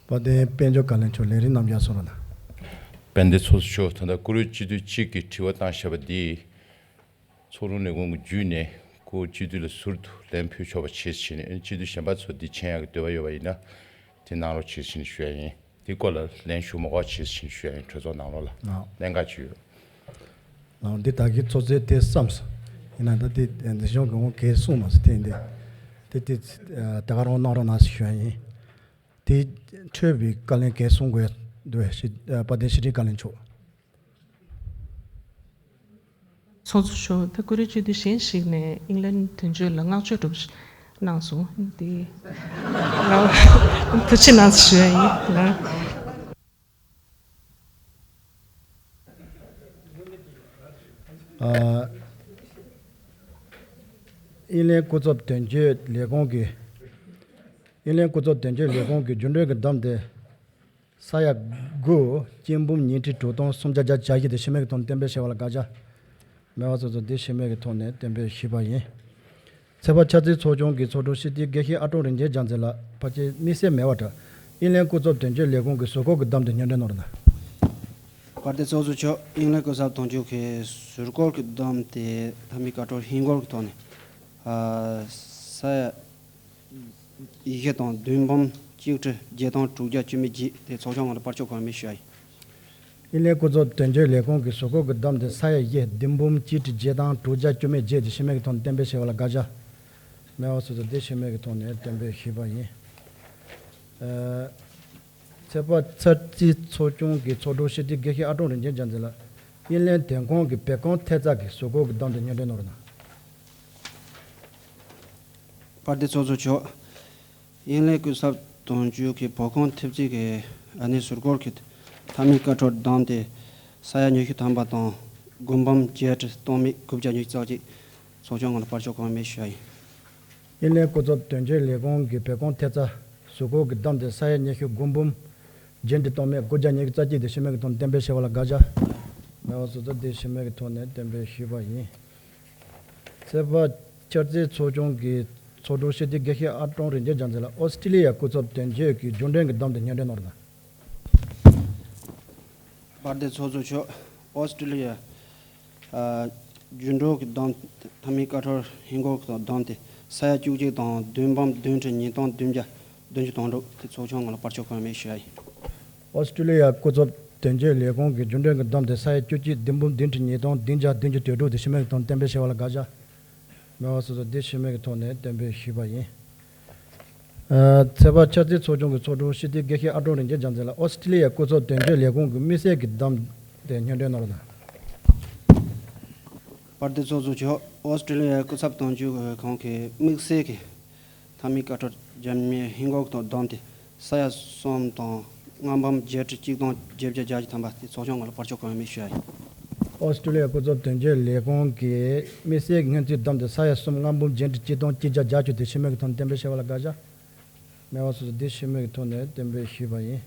དཔལ་ལྡན་དཔལ་འབྱོར་བཀའ་བློན་མཆོག་ལས་རིམ་རྣམས་ཡར་སོང་རོགས་གནང་། དཔལ་ལྡན་ཚོགས་གཙོ་མཆོག་ད་ལྟ་བཀུར་འོས་སྤྱི་འཐུས་གཅིག་གིས་དྲི་བ་བཏང་བཞག་པ་འདི་ཚོགས་དྲུང་ལས་ཁུངས་ཀྱིས་བརྒྱུད་ནས་བཀུར་འོས་སྤྱི་འཐུས་ལ་ཟུར་དུ་ལན་ཕུལ་ཆོག་པ་བྱས་ཟིན་ནས། སྤྱི་འཐུས་གཞན་པ་ཚོ་འདི་མཁྱེན་ཡག་གི་འདོད་པ་ཡོད་པ་ཡིན་ན་དེ་གནང་རོགས་བྱས་ཟིན་ཞུ་ཡ་ཡིན། དེ་སྐོར་ལ་ལན་ཞུ་མ་དགོས་བྱས་ཟིན་ཞུ་ཡ་ཡིན། གྲོས་ཚོགས་ནང་ལོགས་ལ་ལགས། གནད་འགག་ཅིག་ཡོད། ལགས། འདི་ད་གིན་ཚོགས་གཙོས་དེ་བསམས་སོང་། ཡིན་ན་ད་དེ་འཛིན་སྐྱོང་གི་འོང་གལ་གསུངས་མ་སོང་། དེ་འདི་དེ་དེ་ད་ག་རང་གནང་རོགས་གནང་ཞུ་ཡ་ཡིན། དེ་འཕྲོས་པའི་བཀའ་ལན་གལ་གསུང་དགོས་འདུག་ཞེས་དཔལ་ལྡན་ཕྱི་དྲིལ་བཀའ་བློན་མཆོག་ཚོགས་གཙོ་མཆོག་ད་བཀུར་འོས་སྤྱི་འཐུས་གཞན་ཞིག་ནས་དབྱིན་ལན་དོན་གཅོད་ལ་བསྔགས་བརྗོད་སྒྲུབ་གནང་སོང་། འདི་ལ་ཐུགས་རྗེ་གནང་ཞུ་ཡ་ཡིན་ལ། ཨ། དབྱིན་ལན་སྐུ་ཚབ་དོན་གཅོད་ལས་ཁུངས་ཀྱི། དབྱིན་ལན་སྐུ་ཚབ་དོན་གཅོད་ལས་ཁུངས་ཀྱི་རྒྱུན་གྲོན་གྱི་བསྡོམས་དེ་ས་ཡ་དགུ་སྐྱིན་འབུམ་ཉིས་ཁྲི་དྲུག་སྟོང་སུམ་བརྒྱ་བརྒྱད་ཅུ་གྱ་བཞི་དེ་ཤི་རྨས་ཀྱི་ཐོག་ནས་གཏན་འབེབས་བྱས་པ་ལ་དགག་བྱ་མེད་པ་སོ་སོ་དེ་ཤི་རྨས་ཀྱི་ཐོག་ནས་གཏན་འབེབས་ཞུས་པ་ཡིན། ཚད་པ་འཆར་རྩིས་ཚོགས་ཆུང་གི་ཚོགས་དྲུང་སྤྱི་འཐུས་དགེ་བཤེས་ཨ་ཀྲོང་རིན་ཆེན་རྒྱལ་མཚན་ལགས། ཕལ་ཆེར་དམིགས་བསལ་མེད་པ་འདྲ། དབྱིན་ལན་སྐུ་ཚབ་དོན་གཅོད་ལས་ཁུངས་ཀྱི་ཟུར་བཀོད་ཀྱི་བསྡོམས་དེ་སྙན་སྒྲོན་གནང་རོགས་གནང་། དཔལ་ལྡན་ཚོགས་གཙོ་མཆོག་དབྱིན་ལན་སྐུ་ཚབ་དོན་གཅོད་ཀྱི་ཟུར་བཀོད་ཀྱི་བསྡོམས་དེ་མཐའ་མའི་བཀའ་འཁྲོལ་ཧིན་སྒོར་གྱི་ཐོག་ནས། ཨ། ས་ཡ་བཞི་དང་བདུན་འབུམ་གཅིག་ཁྲི་བརྒྱད་སྟོང་དྲུག་བརྒྱ་བཅུ་མེད་བརྒྱད་དེ་ཚོགས་ཆུང་ནང་ལ་བར་ཆད་གང་ཡང་མེད་ཞུ་ཡ་ཡིན། དབྱིན་ལན་སྐུ་ཚབ་དོན་གཅོད་ལས་ཁུངས་ཀྱི་ཟུར་བཀོད་ཀྱི་བསྡོམས་དེ་ས་ཡ་བཞི་བདུན་འབུམ་གཅིག་ཁྲི་བརྒྱད་སྟོང་དྲུག་བརྒྱ་བཅུ་མེད་བརྒྱད་དེ་ཤི་རྨས་ཀྱི་ཐོག་ནས་གཏན་འབེབས་བྱས་པ་ལ་དགག་བྱ་མེད་པ་སོ་སོ་དེ་ཤི་རྨས་ཀྱི་ཐོག་ནས་གཏན་འབེབས་ཞུས་པ་ཡིན། ཨ། ཚད་པ་འཆར་རྩིས་ཚོགས་ཆུང་གི་ཚོགས་དྲུང་སྤྱི་འཐུས་དགེ་བཤེས་ཨ་ཀྲོང་རིན་ཆེན་རྒྱལ་མཚན་ལགས། དབྱིན་ལན་དོན་ཁང་གི་བོད་ཁང་ཐེབས་རྩ་གི་ཟུར་བཀོད་ཀྱི་བསྡོམས་དེ་སྙན་སྒྲོན་གནང་རོགས་གནང་། དཔལ་ལྡན་ཚོགས་གཙོ་མཆོག་དབྱིན་ལན་སྐུ་ཚབ་དོན་གཅོད་ཀྱི་བོད་ཁང་ཐེབས་རྩ་གི་ཨ་ནི་ཟུར་བཀོད་ཀྱི་མཐའ་མའི་བཀའ་འཁྲོལ་བསྡོམས་དེ་ས་ཡ་ཉི་ཤུ་ཐམ་པ་དང་དགུ་འབུམ་བརྒྱད་ཁྲི་སྟོང་མེད་དགུ་བརྒྱ་ཉི་ཤུ་རྩ་གཅིག་ཚོགས་ཆུང་ནང་ལ་བར་ཆད་གང་ཡང་མེད་ཞུ་ཡ་ཡིན། དབྱིན་ལན་སྐུ་ཚབ་དོན་གཅོད་ལས་ཁུངས་ཀྱི་བོད་ཁང་ཐེབས་རྩ་ཟུར་བཀོད་ཀྱི་བསྡོམས་དེ་ས་ཡ་ཉི་ཤུ་དགུ་འབུམ་བརྒྱད་ཁྲི་སྟོང་མེད་དགུ་བརྒྱ་ཉི་ཤུ་རྩ་གཅིག་དེ་ཤི་རྨས་ཀྱི་ཐོག་ནས་གཏན་འབེབས་བྱས་པ་ལ་དགག་བྱ་མེད་པ་སོ་སོ་དེ་ཤི་རྨས་ཀྱི་ཐོག་ནས་གཏན་འབེབས་ཞུས་པ་ཡིན། ཚད་པ་འཆར་རྩིས་ཚོགས་ཆུང་གི་ཚོགས་དྲུང་སྤྱི་འཐུས་དགེ་བཤེས་ཨ་ཀྲོང་རིན་ཆེན་རྒྱལ་མཚན་ལགས། ཨོ་སི་ཀྲི་ལི་ཡ་སྐུ་ཚབ་དོན་གཅོད་ཀྱི་རྒྱུན་གྲོན་གྱི་བསྡོམས་དེ་སྙན་སྒྲོན་གནང་རོགས་གནང་། དཔལ་ལྡན་ཚོགས་གཙོ་མཆོག་ཨོ་སི་ཀྲི་ལི་ཡ། ཨ། རྒྱུན་གྲོན་གྱི་བསྡོམས། མཐའ་མའི་བཀའ་འཁྲོལ་ཧིན་སྒོར་གྱི་བསྡོམས་དེ་ས་ཡ་བཅུ་གཅིག་དང་བདུན་འབུམ་བདུན་ཁྲི་ཉིས་སྟོང་བདུན་བརྒྱ་བདུན་ཅུ་དོན་དྲུག་དེ་ཚོགས་ཆུང་ནང་ལ་བར་ཆད་གང་ཡང་མེད་ཞུ་ཡ་ཡིན། ཨོ་སི་ཀྲི་ལི་ཡ་སྐུ་ཚབ་དོན་གཅོད་ལས་ཁུངས་ཀྱི་རྒྱུན་གྲོན་གྱི་བསྡོམས་དེ་ས་ཡ་བཅུ་གཅིག་བདུན་འབུམ་བདུན་ཁྲི་ཉིས་སྟོང་བདུན་བརྒྱ་བདུན་ཅུ་དོན་དྲུག་དེ་ཤི་རྨས་ཀྱི་ཐོག་གཏན་འབེབས་བྱས་པ་ལ་དགག་བྱ་མེད་པ་སོ་སོ་དེ་ཤི་རྨས་ཀྱི་ཐོག་ནས་གཏན་འབེབས་ཞུས་པ་ཡིན། ཨ། ཚད་པ་འཆར་རྩིས་ཚོགས་ཆུང་གི་ཚོགས་དྲུང་སྤྱི་འཐུས་དགེ་བཤེས་ཨ་ཀྲོང་རིན་ཆེན་རྒྱལ་མཚན་ལགས། ཨོ་སི་ཀྲི་ལི་ཡ་སྐུ་ཚབ་དོན་གཅོད་ལས་ཁུངས་ཀྱི་དམིགས་བསལ་གྱི་བསྡོམས་དེ་སྙན་སྒྲོན་གནང་རོགས་གནང་། དཔལ་ལྡན་ཚོགས་གཙོ་མཆོག་ཨོ་སི་ཀྲི་ལི་ཡ་སྐུ་ཚབ་དོན་གཅོད་ཁང་གི་དམིགས་བསལ་གྱི་མཐའ་མའི་བཀའ་འཁྲོལ་རྒྱབ་གཉེར་ཧིན་སྒོར་གྱི་ཐོག་བསྡོམས་ཏེ་ས་ཡ་གསུམ་དང་ལྔ་འབུམ་བརྒྱད་ཁྲི་གཅིག་སྟོང་བརྒྱད་བརྒྱ་བརྒྱད་ཅུ་ཐམ་པ་དེ་ཚོགས་ཆུང་ནང་ལ་བར་ཆད་གང་ཡང་མེད་ཞུ་ཡ་ཡིན། ཨོ་སི་ཀྲི་ལི་ཡ་སྐུ་ཚབ་དོན་གཅོད་ལས་ཁུངས་ཀྱི་དམིགས་བསལ་གྱི་སྔོན་རྩིས་བསྡོམས་ཏེ་ས་ཡ་གསུམ་ལྔ་འབུམ་བརྒྱད་ཁྲི་གཅིག་སྟོང་གཅིག་བརྒྱ་བརྒྱད་ཅུ་དེ་ཤི་རྨས་ཀྱི་ཐོག་ནས་གཏན་འབེབས་བྱས་པ་ལ་དགག་བྱ་མེད་པ་སོ་སོ་དེ་ཤི་རྨས་ཀྱི་ཐོག་ནས་གཏན་འབེབས་ཞུས་པ་ཡིན།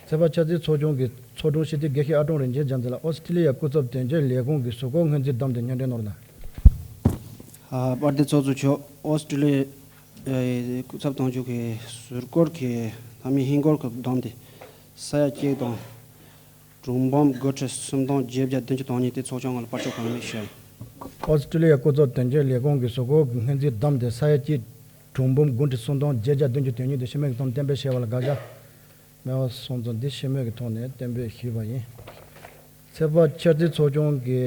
ཚད་པ་འཆར་རྩིས་ཚོགས་ཆུང་གི་ཚོགས་དྲུང་སྤྱི་འཐུས་དགེ་བཤེས་ཨ་ཀྲོང་རིན་ཆེན་རྒྱལ་མཚན་ལགས། ཨོ་སི་ཀྲི་ལི་ཡ་སྐུ་ཚབ་དོན་གཅོད་ལས་ཁུངས་ཀྱི་ཟུར་བཀོད་སྔོན་རྩིས་བསྡོམས་དེ་སྙན་སྒྲོན་གནང་རོགས་གནང་། ཨ། དཔལ་ལྡན་ཚོགས་གཙོ་མཆོག་ཨོ་སི་ཀྲི་ལི་ཡའི་སྐུ་ཚབ་དོན་གཅོད་ཀྱི་ཟུར་བཀོད་ཀྱི་མཐའ་མའི་ཧིན་སྒོར་གྱི་བསྡོམས་དེ་ས་ཡ་གཅིག་དང་དྲུག་འབུམ་དགུ་ཁྲི་སུམ་སྟོང་བརྒྱད་བརྒྱ་བདུན་ཅུ་དོན་གཉིས་དེ་ཚོགས་ཆུང་ནང་ལ་བར་ཆད་གང་ཡང་མེད་ཞུ་ཡ་ཡིན། ཨོ་སི་ཀྲི་ལི་ཡ་སྐུ་ཚབ་དོན་གཅོད་ལས་ཁུངས་ཀྱི་ཟུར་བཀོད་ཀྱི་སྔོན་རྩིས་བསྡོམས་དེ་ས་ཡ་གཅིག་དྲུག་འབུམ་དགུ་ཁྲི་སུམ་སྟོང་བརྒྱད་བརྒྱ་བདུན་ཅུ་དོན་གཉིས་དེ་ཤི་རྨས་ཀྱི་ཐོག་གཏན་འབེབས་བྱས་པ་ལ་དགག་བྱ་མེད་པ་སོང་ཙང་འདི་ཤི་རྨས་ཀྱི་ཐོག་ནས་གཏན་འབེབས་ཞུས་པ་ཡིན། ཚད་པ་འཆར་རྩིས་ཚོགས་ཆུང་གི་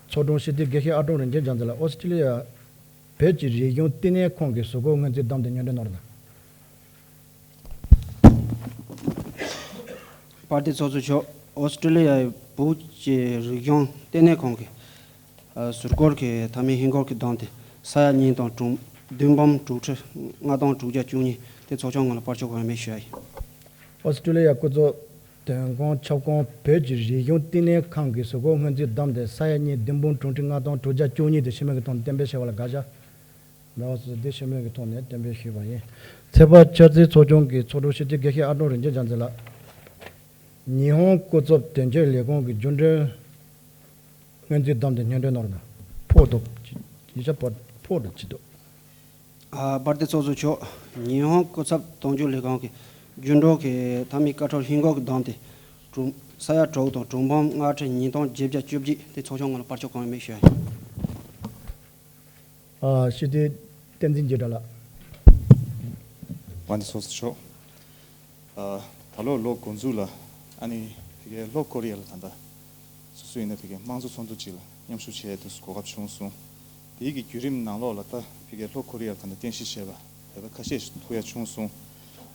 ཚོགས་དྲུང་སྤྱི་འཐུས་དགེ་བཤེས་ཨ་ཀྲོང་རིན་ཆེན་རྒྱལ་མཚན་ལགས། ཨོ་སི་ཀྲི་ལི་ཡ་བོད་ཀྱི་རིག་གཞུང་བསྟི་གནས་ཁང་གི་ཟུར་བཀོད་སྔོན་རྩིས་བསྡོམས་དེ་སྙན་སྒྲོན་གནང་རོགས་གནང་། དཔལ་ལྡན་ཚོགས་གཙོ་མཆོག་ཨོ་སི་ཀྲི་ལི་ཡའི་བོད་ཀྱི་རིག་གཞུང་བསྟི་གནས་ཁང་གི་ཨ་ཟུར་བཀོད་ཀྱི་མཐའ་མའི་ཧིན་སྒོར་གྱི་བསྡོམས་དེ་ས་ཡ་གཉིས་དང་དྲུག་བདུན་འབུམ་དྲུག་ཁྲི་ལྔ་སྟོང་དྲུག་བརྒྱ་བཅུ་གཉིས་དེ་ཚོགས་ཆུང་ནང་ལ་བར་ཆད་གང་ཡང་མེད་ཞུ་ཡ་ཡིན། ཨོ་སི་ཀྲི་ལི་ཡ་སྐུ་ཚབ་དོན་ཁང་ཁྱབ་ཁོངས་བོད་ཀྱི་རིག་གཞུང་བསྟི་གནས་ཁང་གི་ཟུར་བཀོད་སྔོན་རྩིས་བསྡོམས་དེ་ས་ཡ་གཉིས་བདུན་འབུམ་དྲུག་ཁྲི་ལྔ་སྟོང་དྲུག་བརྒྱ་བཅུ་གཉིས་དེ་ཤི་རྨས་ཀྱི་ཐོག་གཏན་འབེབས་བྱས་པ་ལ་དགག་བྱ་མེད་པ་སོ་སོ་དེ་ཤི་རྨས་ཀྱི་ཐོག་ནས་གཏན་འབེབས་ཞུས་པ་ཡིན། ཚད་པ་འཆར་རྩིས་ཚོགས་ཆུང་གི་ཚོགས་དྲུང་སྤྱི་འཐུས་དགེ་བཤེས་ཨ་ཀྲོང་རིན་ཆེན་རྒྱལ་མཚན་ལགས། ཉི་ཧོང་སྐུ་ཚབ་དོན་གཅོད་ལས་ཁུངས་ཀྱི་རྒྱུན་གྲོན་སྔོན་རྩིས་བསྡོམས་དེ་སྙན་སྒྲོན་གནང་རོགས་གནང་། ཕོག་འདུག་ཡིག་ཆ་ཕོག་ཕོག་འདུག་ཅི་འདུག་ཨ། དཔལ་ལྡན་ཚོགས་གཙོ་མཆོག་ཉི་ཧོང་སྐུ་ཚབ་དོན་གཅོད་ལས་ཁང་གི་རྒྱུན་གྲོན་གྱི་མཐའ་མའི་བཀའ་འཁྲོལ་ཧིན་སྒོར་གྱི་བསྡོམས་དེ་དྲུག་ས་ཡ་དྲུག་དང་དྲུག་འབུམ་ལྔ་ཁྲི་ཉིས་སྟོང་བརྒྱད་བརྒྱ་བཅུ་གཅིག་དེ་ཚོགས་ཆུང་ནང་ལ་བར་ཆད་གང་ཡང་མེད་ཞུ་ཡ་ཡིན། ཨ། སྤྱི་འཐུས་བསྟན་འཛིན་རྒྱལ་གྲགས་ལགས། དཔལ་ལྡན་ཚོགས་གཙོ་མཆོག་ཨ། ད་ལོ་ལོ་འགོ་འཛུགས་ལ་ཨ་ནི་ཕ་གིའི་ལྷོ་ཀོ་རི་ཡ་ལ་ད་ལྟ་སོ་སོ་ཡིན་ན་ཕ་གིའི་དམངས་གཙོ་ཚོགས་འདུ་ཅིག་ལ་མཉམ་ཞུགས་བྱེད་དུ་གོ་སྐབས་བྱུང་སོང་། དེའི་གི་བརྒྱུད་རིམ་ནང་ལོགས་ལ་ད་ཕ་གིའི་ལྷོ་ཀོ་རི་ཡ་ལ་ད་ལྟ་རྟེན་གཞི་བྱས་པ་དེ་ད་ཁ་ཤས་ཤིག་ཐུག་ཡ་བྱུང་སོང་།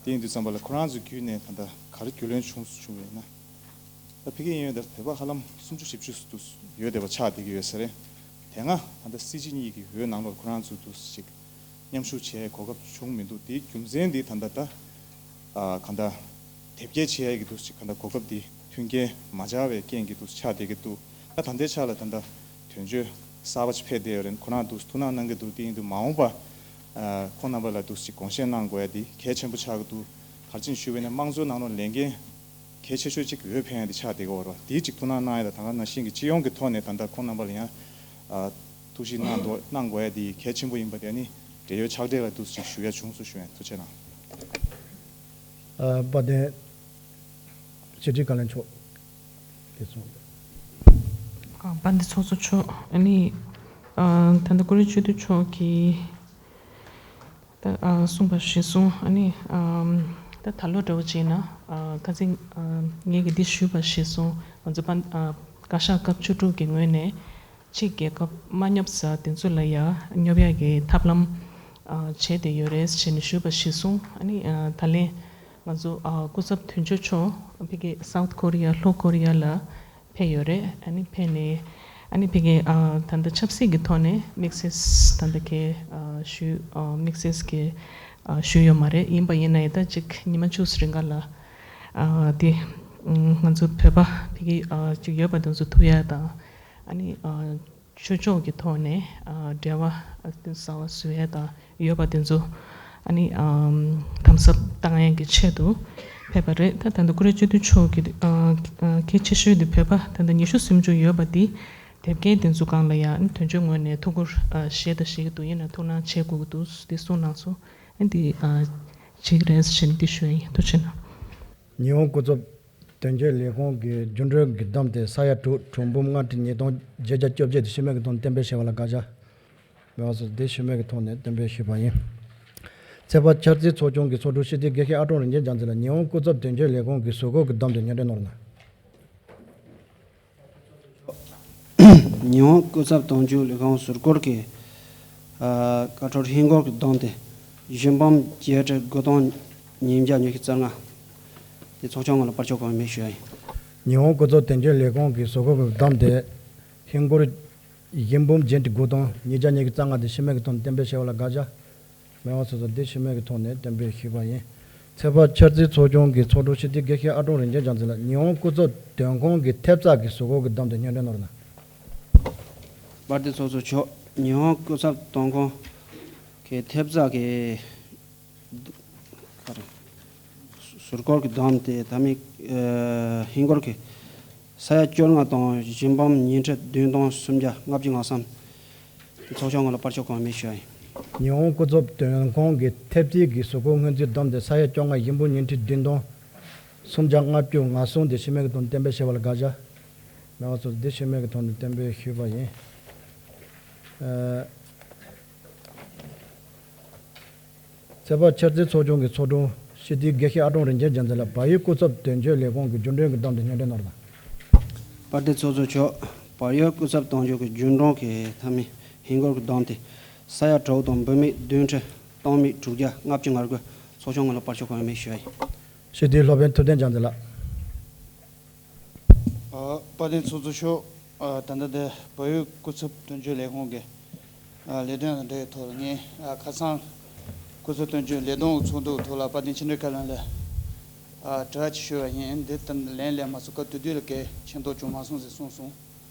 དེ་ཡིན་དུས་ཙམ་པ་ལ་ཁོ་རང་ཚོའི་བརྒྱུད་ནས་ད་ལྟ་ག་རེ་རྒྱུས་ལོན་བྱུང་བྱུང་བ་ཡིན་ན། ད་ཕ་གི་ཡིན་ཡོད་ད་བོད་པ་ཧ་ལམ་སུམ་ཅུ་བཞི་བཅུ་ཙམ་ཡོད་བསྡད་པ་ཆགས་བསྡད་ཀྱི་ཡོད་ས་རེད། དེ་སྔ་ད་ལྟ་སྲིད་སྤྱི་གཉིས་ཀྱི་འོས་ནང་ལོགས་ཁོ་རང་ཚོ་འདུག་ཅིག་མཉམ་ཞུགས་བྱེད་ཡའི་གོ་སྐབས་བྱུང་མི་འདུག་དེའི་རྒྱུ་མཚན་འདི་ད་ལྟ་ད་ཨ་ག་འདྲ་དེབ་སྐྱེལ་བྱེད་ཡ་གི་འདུག་ཅིག་ག་འདྲ་གོ་སྐབས་འདི་མཐུན་རྐྱེན་མ་སྦྱར་བའི་རྐྱེན་གྱིས་འདུག་ཆགས་བསྡད་ཀྱི་འདུག་ད་ད་ལྟའི་ཆ་ལ་ད་ལྟ་མཐུན་ དོན་གཅོད་གསར་པ་ཅིག་ཕེབས་བསྡད་ཡོད་རེད། ཁོ་རང་འདུག་ཐུགས་སྣང་གནང་གི་འདུག་དེ་ཡིན་དུས་མ་འོངས་པ་ཨ་ཁོང་རྣམ་པ་ལ་འདུག་ཅིག་དགོངས་བཞེས་གནང་དགོས་ཡ་དེ་གལ་ཆེན་པོ་ཆགས་ཀྱི་འདུག་ག་རེ་བྱས་ནས་ཞུས་པ་ཡིན་ན་དམངས་གཙོའི་ནང་ལོགས་ལས་འགན་གལ་ཆེ་ཤོས་ཅིག་འོས་འཕེན་ཡ་དེ་ཆགས་བསྡད་ཀྱི་ཡོད་རེད་བ། དེའི་ཅིག་ཐུགས་སྣང་གནང་ཡ་དང་ད་ག་ནང་བཞིན་གྱི་སྤྱི་ཡོངས་ཀྱི་ཐོག་ནས་ད་ལྟ་ཁོང་རྣམ་པ་ལ་ཡང་ཨ་ཐུགས་ཞིབ་གནང་དགོས་གནང་དགོས་ཡ་དེ་གལ་ཆེན་པོ་ཡིན་པ་དེ་ནི་འབྲེལ་ཡོད་ཕྱག་སྦྲེལ་ལ་འདུག་ཅིག་ཞུ་ཡ་བྱུང་སོང་ཞུ་ཡ། ཐུགས་རྗེ་གནང་། ཨ་དཔལ་ལྡན་ཕྱི་དྲིལ་བཀའ་བློན་མཆོག་དེ་སོང་། ཨ་དཔལ་ལྡན་ཚོགས་གཙོ་མཆོག་ཨ་ནི་ཨ་ད་ལྟ་ཀུ་རེ་བཅུ་བདུན་མཆོག་གིས་ད་ཨ་གསུངས་པ་གཞིར་བཟུང་ཨ་ནི་ཨམ་ད་ད་ལོ་འདྲ་བོ་བྱས་ན་ཨ་ཁ་སང་ཨ་ངེད་ཀྱིས་འདི་ཞུས་པ་གཞིར་བཟུང་ང་ཚོ་དཔལ་ཨ་བཀའ་ཤག་སྐབས་བཅུ་དྲུག་གི་ངོས་ནས་ཕྱི་རྒྱལ་ཁབ་མ་སྙོབ་ས་དེ་ཚོ་ལ་ཡ་སྙོབ་ཡག་གི་ཐབས་ལམ་ཨ་བྱས་བསྡད་ཡོད་རེད་ཟེར་ནས་ཞུས་པ་གཞིར་བཟུང་ཨ་ནི་ཨ་ད་ལན་ང་ཚོ་ཨ་སྐུ་ཚབ་དོན་གཅོད་མཆོག་ཕ་གི་སའུཐ་ཀོ་རི་ཡ་ལྷོ་ཀོ་རི་ཡ་ལ་ཕེབས་ཡོད་རེད། ཨ་ནི་ཕེབས་ནས་ཨ་ནི་ཕ་གི་ཨ་ད་ལྟ་ཆབ་སྲིད་ཀྱི་ཐོག་ནས་དམིགས་བསལ་ད་ལྟ་གི་ཨ་ཞུ་ཨ་དམིགས་བསལ་གྱི་ཨ་ཞུ་ཡོད་མ་རེད། ཡིན་པ་ཡིན་ན་ཡང་ད་ཅིག་ཉི་མ་བཅུ་ཙམ་རིང་ག་ལ་ཨ་དེ་ང་ཚོ་བོད་པ་ཕ་གི་ཨ་ཅིག་ཡོད་པ་དེ་ཚོ་ཐུག་ཡ་དང་ཨ་ནི་ཨ་ཆོས་ཕྱོགས་ཀྱི་ཐོག་ནས་ཨ་འབྲེལ་བ་ཨ་གསར་བ་བཟོ་ཡས་དང་ཡོད་པ་དེ་ཚོ་ཨ་ནི་ཨམ་དམ་ཟབ་བཏང་ཡས་ཀྱི་ཆེད་དུ་ཕེབས་པ་རེད། ད་ད་ལྟ་ཀུ་རེ་བཅུ་བདུན་མཆོག་གི་ཨ་ཨ་གལ་ཆེ་ཤོས་དེ་བོད་པ་ད་ལྟ་ཉི་ཤུ་སུམ་ཅུ་ཡོད་པ་དེ་དེབ་སྐྱེལ་དེ་ཚོ་སྒང་ལ་ཡ་ཨ་ནི་དོན་གཅོད་ངོས་ནས་ཐུགས་ཁུར་ཨ་བཞེས་དང་བཞེས་ཀྱི་འདུག་ཡིན་ན་ཐུགས་སྣང་བྱེད་དགོས་ཀྱི་འདུག་དེ་གསུངས་གནང་སོང་། ཨ་ནི་དེ་ཨ་བྱེད་ཀྱི་རེད་ཟེར་ནས་དེ་ཞུ་ཡ་ཡིན། ཐུགས་རྗེ་གནང་། ཉི་ཧོང་སྐུ་ཚབ་དོན་གཅོད་ལས་ཁུངས་ཀྱི་རྒྱུན་གྲོན་གྱི་བསྡོམས་ཏེ་ས་ཡ་དྲུག་དྲུག་འབུམ་ལྔ་ཁྲི་ཉིས་སྟོང་བརྒྱད་བརྒྱ་བཅོ་བརྒྱད་དེ་ཤུལ་མེད་ཀྱི་ཐོག་ནས་གཏན་འབེབས་བྱས་པ་ལ་དགག་བྱ་མེད་པ་སོགས་དེ་ཤུལ་མེད་ཀྱི་ཐོག་ནས་གཏན་འབེབས་ཞུས་པ་ཡིན། ཚེས་པ་འཆར་རྩིས་ཚོགས་ཆུང་གི་ཚོགས་དྲུང་སྤྱི་འཐུས་དགེ་བཤེས་ཨ་ཀྲོང་རིན་ཆེན་རྒྱ་མཚོ་ལ་ཉི་ཧོང་སྐུ་ཚབ་དོན་གཅོད་ལས་ཁུངས་ཀྱི་ཟུར་བཀོད་ཀྱི་བསྡོམས་ཏེ་སྙན་སྒྲོན་གནང་རོགས་གནང་། ཉི་ཧོང་སྐུ་ཚབ་དོན་གཅོད་ལས་ཁུངས་ཟུར་བཀོད་ཀྱི་ཨ་བཀའ་འཁྲོལ་ཧིན་སྒོར་གྱི་བསྡོམས་ཏེ་བཞི་འབུམ་བརྒྱད་ཁྲི་དགུ་སྟོང་ཉིས་བརྒྱ་ཉི་ཤུ་རྩ་ལྔ། དེ་ཚོགས་ཆུང་ངོས་ལ་པར་ཆོག་གོང་མེད་ཞུ་ཡ་ཡིན། ཉི་ཧོང་སྐུ་ཚབ་དོན་གཅོད་ལས་ཁུངས་ཀྱི་ཟུར་བཀོད་ཀྱི་བསྡོམས་ཏེ་ཧིན་སྒོར་བཞི་འབུམ་བརྒྱད་ཁྲི་དགུ་སྟོང་ཉིས་བརྒྱ་ཉི་ཤུ་རྩ་ལྔ་དེ་ཤུལ་མེད་ཀྱི་ཐོག་ནས་གཏན་འབེབས་བྱས་པ་ལ་དགག་བྱ་མེད་པ་སོ་སོ་དེ་ཤུལ་མེད་ཀྱི་ཐོག་ནས་གཏན་འབེབས་ཞུས་པ་ཡིན། ཚེས་པ་འཆར་རྩིས་ཚོགས་ཆུང་གི་ཚོགས་དྲུང་སྤྱི་འཐུས་དགེ་བཤེས་ཨ་ཀྲོང་རིན་ཆེན་རྒྱ་མཚོ་ལ་ཉི་ཧོང་སྐུ་ཚབ་དོན་ཁང་གི་ཐེབས་རྩ་གི་ཟུར་བཀོད་ཀྱི་བསྡོམས་ཏེ་སྙན་སྒྲོན་གནང་རོགས་གནང་། དཔལ་ལྡན་ཚོགས་གཙོ་མཆོག་ཉི་ཧོང་སྐུ་ཚབ་དོན་ཁང་གི་ཐེབས་རྩ་གི་ཟུར་བཀོད་ཀྱི་བསྡོམས་ཏེ་ད་མི་ཧིན་སྒོར་གྱི་ས་ཡ་བཅོ་ལྔ་སྟོང་བཞི་འབུམ་ཉི་ཁྲི་བདུན་སྟོང་སུམ་བརྒྱ་ལྔ་བཅུ་ང་གསུམ། ཚོགས་ཆུང་ངོས་ལ་པར་ཆོག་གོང་མེད་ཞུ་ཡ་ཡིན། ཉི་ཧོང་སྐུ་ཚབ་དོན་ཁང་གི་ཐེབས་རྩའི་གི་གཟུགས་པོ་སྔོན་རྩིས་བསྡོམས་ཏེ་ས་ཡ་བཅོ་ལྔ་བཞི་འབུམ་ཉིས་ཁྲི་བདུན་སྟོང་སུམ་བརྒྱ་ལྔ་བཅུ་ང་གསུམ་དེ་ཤུལ་མེད་ཀྱི་ཐོག་ནས་གཏན་འབེབས་བྱས་པ་ལ་དགག་བྱ་མེད་པ་སོགས་དེ་ཤུལ་མེད་ཀྱི་ཐོག་ནས་གཏན་འབེབས་ཞུས་པ་ཡིན། ཨ། ཚེས་པ་འཆར་རྩིས་ཚོགས་ཆུང་གི་ཚོགས་དྲུང་སྤྱི་འཐུས་དགེ་བཤེས་ཨ་ཀྲོང་རིན་ཆེན་རྒྱ་མཚོ་ལ་བལ་ཡུལ་སྐུ་ཚབ་དོན་གཅོད་ལས་ཁུངས་ཀྱི་རྒྱུན་གྲོན་གྱི་བསྡོམས་ཏེ་སྙན་སྒྲོན་གནང་རོགས་གནང་། དཔལ་ལྡན་ཚོགས་གཙོ་མཆོག་དཔལ་ཡུལ་སྐུ་ཚབ་དོན་གཅོད་ཀྱི་རྒྱུན་གྲོན་གྱི་མཐའ་མའི་ཧིན་སྒོར་གྱི་བསྡོམས་ཏེ་ས་ཡ་དྲུག་དང་འབུམ་མེད་བདུན་ཁྲི་སྟོང་མེད་དྲུག་བརྒྱ་ལྔ་བཅུ་ང་དགུ། ཚོགས་ཆུང་ངོས་ལ་པར་ཆོག་གོང་མེད་ཞུ་ཡ་ཡིན། སྤྱི་འཐུས་སློབ་དཔོན་ཐུབ་བསྟན་རྒྱ་མཚོ་ལགས། ཨ། དཔལ་ལྡན་ཚོགས་གཙོ་མཆོག་ཨ། ད་ལྟ་དེ་བལ་ཡུལ་སྐུ་ཚབ་དོན་གཅོད་ལས་ཁུངས་ཀྱི་ཨ། ལས་དོན་དང་འབྲེལ་བའི་ཐོག་ལ་ངས་ཨ། ཁ་སང་སྐུ་ཚབ་དོན་གཅོད་ལས་དོན་གྱི་ཚོགས་འདུ་ཐོག་ལ་དཔལ་ལྡན་ཕྱི་དྲིལ་བཀའ་བློན་ལ་ཨ། དྲི་བ་ཅིག་ཞུ་བ་ཡིན། འདི་ལྟར་ལན་སླེབས་མ་སོང་། སྐབས་དེ་དུས་ལ་གལ་ཆེ་མདོག་བྱུང་མ་སོང་ཟེར་གསུངས་སོང་།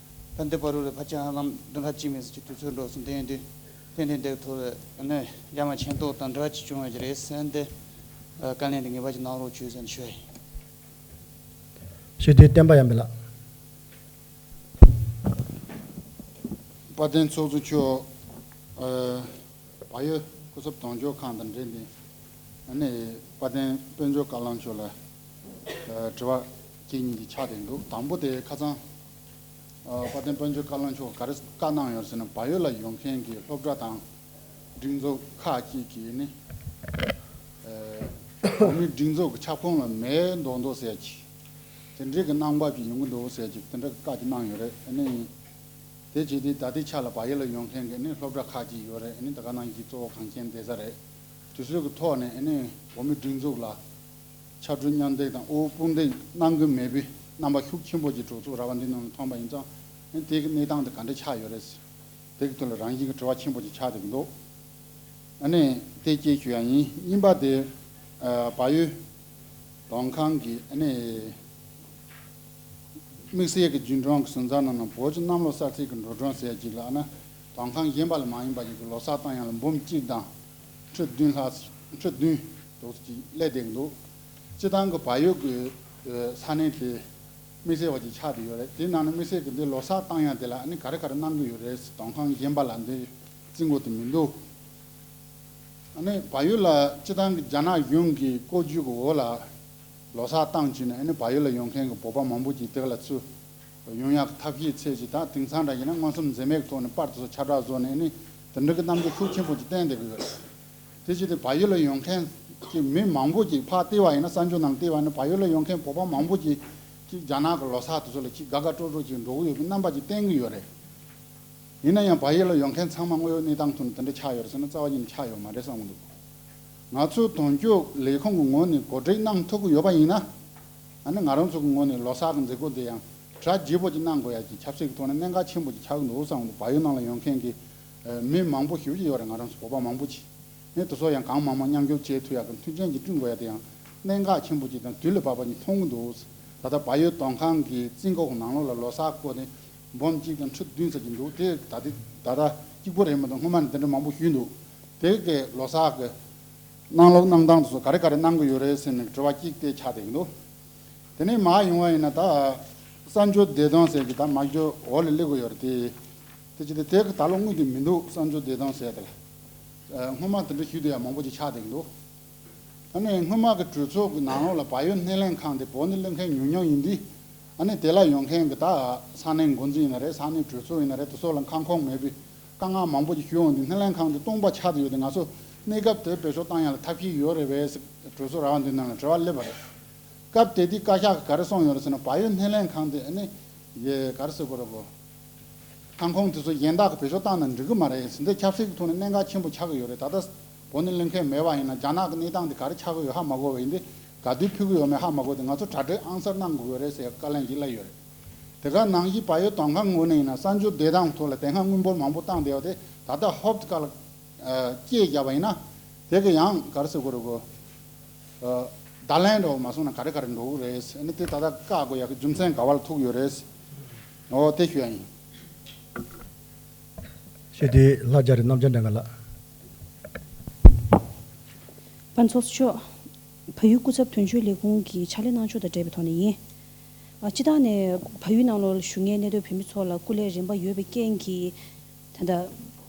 ད་འདི་བར་དུ་ལ་ཕལ་ཆེར་ཧ་ལམ་བདུན་ཕྲག་གཅིག་མིན་ཙམ་གྱི་དུས་ཚོད་འགྲོ་སོང་། དེ་ཡིན་དུས་ཏན་ཏན་འདིའི་ཐོག་ལ་ནི་ཡར་མར་མཁྱེན་རྟོགས་དང་འབྲེལ་བ་ཅིག་བྱུང་བ་ཞིག་རེད་ཟེར་འདི་ཨ། བཀའ་ལན་འདི་ངེས་པར་ཅིག་གནང་རོགས་བྱོས་ཟེར་ནས་ཞུ་ཡ་ཡིན། སྤྱི་འཐུས་བསྟན་པ་ཡར་འཕེལ་ལགས། དཔལ་ལྡན་ཚོགས་གཙོ་མཆོག་ཨ། བལ་ཡུལ་སྐུ་ཚབ་དོན་གཅོད་ཁང་དང་འབྲེལ་ཏེ་ཨ་ནི་དཔལ་ལྡན་དཔལ་འབྱོར་བཀའ་བློན་མཆོག་ལ་ཨ། དྲི་བ་གཅིག་གཉིས་ཅིག་ཆགས་བསྡད་འདུག་དང་པོ་དེ་ཁ་སང་ཨ། དཔལ་ལྡན་དཔལ་འབྱོར་བཀའ་བློན་མཆོག་ག་རེ་བཀའ་གནང་ཡོད་ཟེར་ན། བལ་ཡུལ་ལ་ཡོད་མཁན་གྱི་སློབ་གྲྭ་དང་སྒྲིག་འཛུགས་ཁག་ཅིག་གིས་ནི་ཨ། བོད་མིའི་སྒྲིག་འཛུགས་ཀྱི་ཁྱབ་ཁོངས་ལ་མེ་འདོགས་འདོགས་ཟེར་གྱི་དེ་འདྲའི་གི་གནང་བ་ཅིག་ཡོང་གི་འདུག་ཟེར་གྱི་དེ་འདྲ་གི་བཀའ་ཅིག་གནང་ཡོད་རེད། ཨ་ནི་དེ་བྱས་ཏེ་ད་ལྟའི་ཆ་ལ་བལ་ཡུལ་ལ་ཡོད་མཁན་གྱི་ནི་སློབ་གྲྭ་ཁག་ཅིག་ཡོད་རེད། ཨ་ནི་ད་ག་ནང་བཞིན་གཙོ་བོ་གངས་ཅན་བསྡད་ས་རེད། དེ་ཚོའི་གི་ཐོག་ནས་ཨ་ནི་བོད་མིའི་སྒྲིག་འཛུགས་ལ་ཕྱར་གྲུ་མཉམ་འདེགས་དང་དབུ་དཔུང་འདེགས་གནང་གི་མེད་པའི་རྣམ་པ་ཤུགས་ཆེན་པོ་ཅིག་གྲོས་ཚོགས་ར་བ་འདི་ནང་ལ་ཐོན་པ་ཡིན་ཙང་། ཨ་ནི་དེ་གི་གནས་སྟངས་དེ་ག་འདྲ་ཆགས་ཡོད་རེད། དེ་གི་ཐོག་ལ་རང་བཞིན་གྱི་དྲི་བ་ཆེན་པོ་ཅིག་ཆགས་བསྡད་ཀྱི་འདུག་ཨ་ནི་དེ་གཅིག་ཞུ་ཡ་ཡིན། གཉིས་པ་དེ་ཨ། བལ་ཡུལ་དོན་ཁང་གི་ཨ་ནི་ དམིགས་བསལ་གྱི་རྒྱུན་གྲོན་གྱི་ཟུར་འཛར་ནང་ན་བོད་ཀྱི་གནམ་ལོ་གསར་ཚེས་ཀྱི་འགྲོ་གྲོན་ཟེར་ཅིག་ལ་ཨ་ན་དོང་ཁང་གཞན་པ་ལ་མ་ཡིན་པ་ཞིག་གི་ལོ་གསར་བཏང་ཡག་ལ་འབུམ་གཅིག་དང་ཁྲི་བདུན་ལྷག་ཁྲི་བདུན་དུ་ཅིག་སླེབས་བསྡད་ཀྱི་འདུག་སྤྱི་བཏང་གི་བལ་ཡུལ་གྱི་ས་གནས་དེ་དམིགས་བསལ་བ་ཅིག་ཆགས་བསྡད་ཡོད་རེད། དེའི་ནང་ནས་དམིགས་བསལ་གྱི་འདི་ལོ་གསར་བཏང་ཡག་དེ་ལ་ཨ་ནི་ག་རེ་ག་རེ་གནང་གི་ཡོད་རེད། དོང་ཁང་གཞན་པ་ལ་འདི་རྩིས་འགོ་དེ་མི་འདུག་ཨ་ནི་བལ་ཡུལ་ལ་སྤྱི་བཏང་གི་རྒྱ་ནག་གཞུང་གི་བཀོད་ཇུས་ཀྱི་འོག་ལ་ལོ་གསར་བཏང་བྱས་ནས་ཨ་ནི་བལ་ཡུལ་ལ་ཡོང་མཁན་གྱི་བོད་པ་མང་པོ་ཅིག་དེ་ལ་ཚུར་ཡོང་ཡག་གི་ཐབས་ཤེས་བྱས་ཅིག་དང་དེང་སང་འདྲ་ཡིན་ན་མངོན་སུམ་འཛེམ་མེད་ཐོག་ནས་པར་དེ་ཚོ་ཁྱབ་བསྒྲགས་བཟོས་ནས་ཨ་ནི་དེ་འདྲ་གི་རྣམ་འགྱུར་ཤུགས་ཆེན་པོ་ཅིག་བསྟན་བསྡད་ཀྱི་ཡོད་རེད། དེ་བྱས་ཏེ་བལ་ཡུལ་ལ་ཡོང་མཁན་གྱི་མི་མང་པོ་ཅིག་ཕར་བལྟས་པ་ཡིན་ན་གསར་འགྱུར་ནང་བལྟས་པ་ཡིན་ན་བལ་ཡུལ་ལ་ཡོང་མཁན་བོད་པ་མང་པོ་ཅིག་ཅིག་རྒྱ་ནག་གི་ལོ་གསར་དེ་ཚོ་ལ་ཅིག་དགའ་དགའ་སྤྲོ་སྤྲོ་ཅིག་འགྲོ་གི་ཡོད་པའི་རྣམ་པ་ཅིག་བསྟན་གྱི་ཡོད་རེད། ཡིན་ན་ཡང་བལ་ཡུལ་ལ་ཡོང་མཁན་ཚང་མ་དངོས་ཡོད་གནས་སྟངས་ཐོག་ནས་དེ་འདྲ་ཆགས་ཡོད་རེད་ཟེར་ན་རྩ་བ་ཉིད་ནས་ཆགས་ཡོད་མ་རེད་བསམ་གྱི་འདུག་ང་ཚོའི་དོན་གཅོད་ལས་ཁུངས་ཀྱི་ངོས་ནས་གོ་སྒྲིག་གནང་ཐུབ་ཀྱི་ཡོད་པ་ཡིན་ན། ཨ་ནི་ང་རང་ཚོ་གི་ངོས་ནས་ལོ་གསར་གྱི་མཛད་སྒོ་འདི་ཡང་གྲ་རྒྱས་པོ་ཅིག་གནང་དགོས་ཡ་གི་ཆབ་སྲིད་ཀྱི་ཐོག་ནས་གནད་འགག་ཆེན་པོ་ཅིག་ཆགས་ཀྱི་འདུག་བསམ་གྱི་འདུག་བལ་ཡུལ་ནང་ལ་ཡོང་མཁན་གྱི་མི་མང་པོ་ཞེ་པོ་ཅིག་ཡོད་རེད། ང་རང་ཚོ་བོད་པ་མང་པོ་ཅིག་ནས་དེ་ཚོ་ཡང་གང་མང་མང་མཉམ་ཞུགས་བྱེད་ཐུབ་ཡག་གི་མཐུན་རྐྱེན་ཅིག་བསྐྲུན་དགོས་ཡ་དེ་ཡང་གནད་འགག་ཆེན་པོ་ཅིག་དང་དུས་ལ་བབ་པ་ཅིག་མཐོང་གི་འདུག་ད་ལྟ་བལ་ཡུལ་དོང་ཁང་གི་རྩིས་འགོ་གི་ནང་ལོགས་ལ་ལོ་གསར་སྐོར་ནས་འབུམ་གཅིག་དང་ཁྲི་བདུན་ཙམ་ཅིག་འདུག་དེ་ད་ལྟ་ད་ལྟ་གཅིག་པོ་རེད་མ་གཏོགས་སྔོན་མ་ནས་དེ་འདྲ་མང་པོ་ཞུས་འདུག་དེ་གའི་ལོ་གསར་གི་གནང་ལུགས་གནང་སྟངས་དེ་ཚོ་ག་རེ་ག་རེ་གནང་གི་ཡོད་རེད་ཟེར་ནས་དྲི་བ་གཅིག་དེ་ཆགས་བསྡད་ཀྱི་འདུག་དེ་ནས་མར་ཡོང་བ་ཡིན་ན་ད་གསར་འགྱུར་བདེ་ཐང་ཟེར་གྱི་ད་མ་འགྱུར་འོག་ལ་སླེབས་ཀྱི་ཡོད་རེད་དེ། དེ་ཅི་སྟེ་དེ་གི་ད་ལོ་དངུལ་དེ་མི་འདུག་གསར་འགྱུར་བདེ་ཐང་ཟེར་དེ་ལ། སྔོན་མ་དེ་འདྲ་ཞུས་དེ་ཡང་མང་པོ་ཅིག་ཆགས་བསྡད་ཀྱི་འདུག་ཨ་ནི་སྔོན་མ་གི་གྲོས་ཚོགས་ཀྱི་ནང་ལོགས་ལ་བལ་ཡུལ་སྣེ་ལེན་ཁང་དེ་བོད་ནས་སླེབས་མཁན་ཉུང་ཉུང་ཡིན་དུས། ཨ་ནི་དེ་ལ་ཡོང་མཁན་གྱི་ད་ས་གནས་འགོ་འཛིན་ཡིན་ན་རེད། ས་གནས་གྲོས་ཚོགས་ཡིན་ན་རེད། དེ་ཚོ་ལ་ཁང་ཁོངས་མེད་པའི་དཀའ་ངལ་མང་པོ་ཞིག་ཞུ་འོང་དུས་སྣེ་ལེན་ཁང་དེ་སྟོང་པ་ཆགས་བསྡད་ཡོད་དེ། ང་ཚོ་གནས་སྐབས་དེར་བེད་སྤྱོད་བཏང་ཡག་ལ་ཐབས་ཤེས་ཡོད་རེད་པས་ཟེར་གྲོས་ཚོགས་ར་བ་འདི་ནང་ལ་དྲི་བ་སླེབས་པ་རེད། སྐབས་དེ་དུས་བཀའ་ཤག་གིས་ག་རེ་གསུངས་ཡོད་རེད་ཟེར་ན། བལ་ཡུལ་སྣེ་ལེན་ཁང་དེ་ཨ་ནི་ཡེ་ག་རེ་ཟེར་དགོས་རེད་གོ། ཁང་ཁོངས་དེ་ཚོ་གཞན་དག་གིས་བེད་སྤྱོད་བཏང་ན་འགྲིག་གི་མ་རེད་ཟེར། འདི་ཆབ་སྲིད་ཀྱི་ཐོག་ནས་གནད་འགག་ཆེན་པོ་ཆགས་ཀྱི་ཡོད་རེད། ད་ལྟ་བོད་ནས་སླེབས་མཁན་མེད་པ་ཡིན་ན་རྒྱ་ནག་གི་གནས་སྟངས་དེ་ག་རེ་ཆགས་ཀྱི་ཡོད་ཧ་མ་གོ་བ་ཡིན་དུས། ག་དུས་ཕུད་ཀྱི་ཡོད་མེད་ཧ་མ་གོ་དུས། ང་ཚོ་གྲ་སྒྲིག་ཨང་གསར་གནང་དགོས་ཀྱི་རེད་ཟེར་བཀའ་ལན་ཞིག་སླེབས་ཡོད་རེད། དེ་ག་ནང་བཞིན་བལ་ཡུལ་དོང་ཁང་ངོས་ནས་ཡིན་ན་གསར་འགྱུར་བདེ་ཐང་ཐོག་ལ་དེ་སྔ་དངུལ་འབོར་མང་པོ་བཏང་བསྡད་པ་དེ་ད་ལྟ་ཧོབ་ཏེ་ཀ་ལ་སྐྱེལ་བརྒྱབ་པ་ཡིན་ན། དེ་གི་ཡང་ག་རེ་ཟེར་དགོས་རེད་གོ། བརྡ་ལན་འདྲ་བོ་མ་སོང་ན་ག་རེ་ག་རེ་འགྲོ་གི་རེད། ཨ་ནི་དེ་ད་ལྟ་བཀག་དགོས་ཡག་གི་རྒྱུ་མཚན་ག་བ་ལ་ཐུག་ཡོད་རེད། འོ་དེ་ཞུ་ཡ་ཡིན། ཞེས་དེ་ལྷ་རྒྱ་རི་རྣམ་རྒྱལ་འདྲ་ག་ལ། པན་ཚོགས་གཙོ་མཆོག་བལ་ཡུལ་སྐུ་ཚབ་དོན་གཅོད་ལས་ཁུངས་ཀྱི་ཕྱག་ལས་གནང་ཕྱོགས་དང་འབྲེལ་བའི་ཐོག་ནས་ཡིན། ཨ། སྤྱི་བཏང་ནས་བལ་ཡུལ་ནང་ལོགས་ལ་བཞུགས་མཁན་གནས་སྡོད་བོད་མི་ཚོ་ལ་སྐུ་ལས་རན་པ་ཡོད་པའི་རྐྱེན་གྱིས། ད་ལྟ་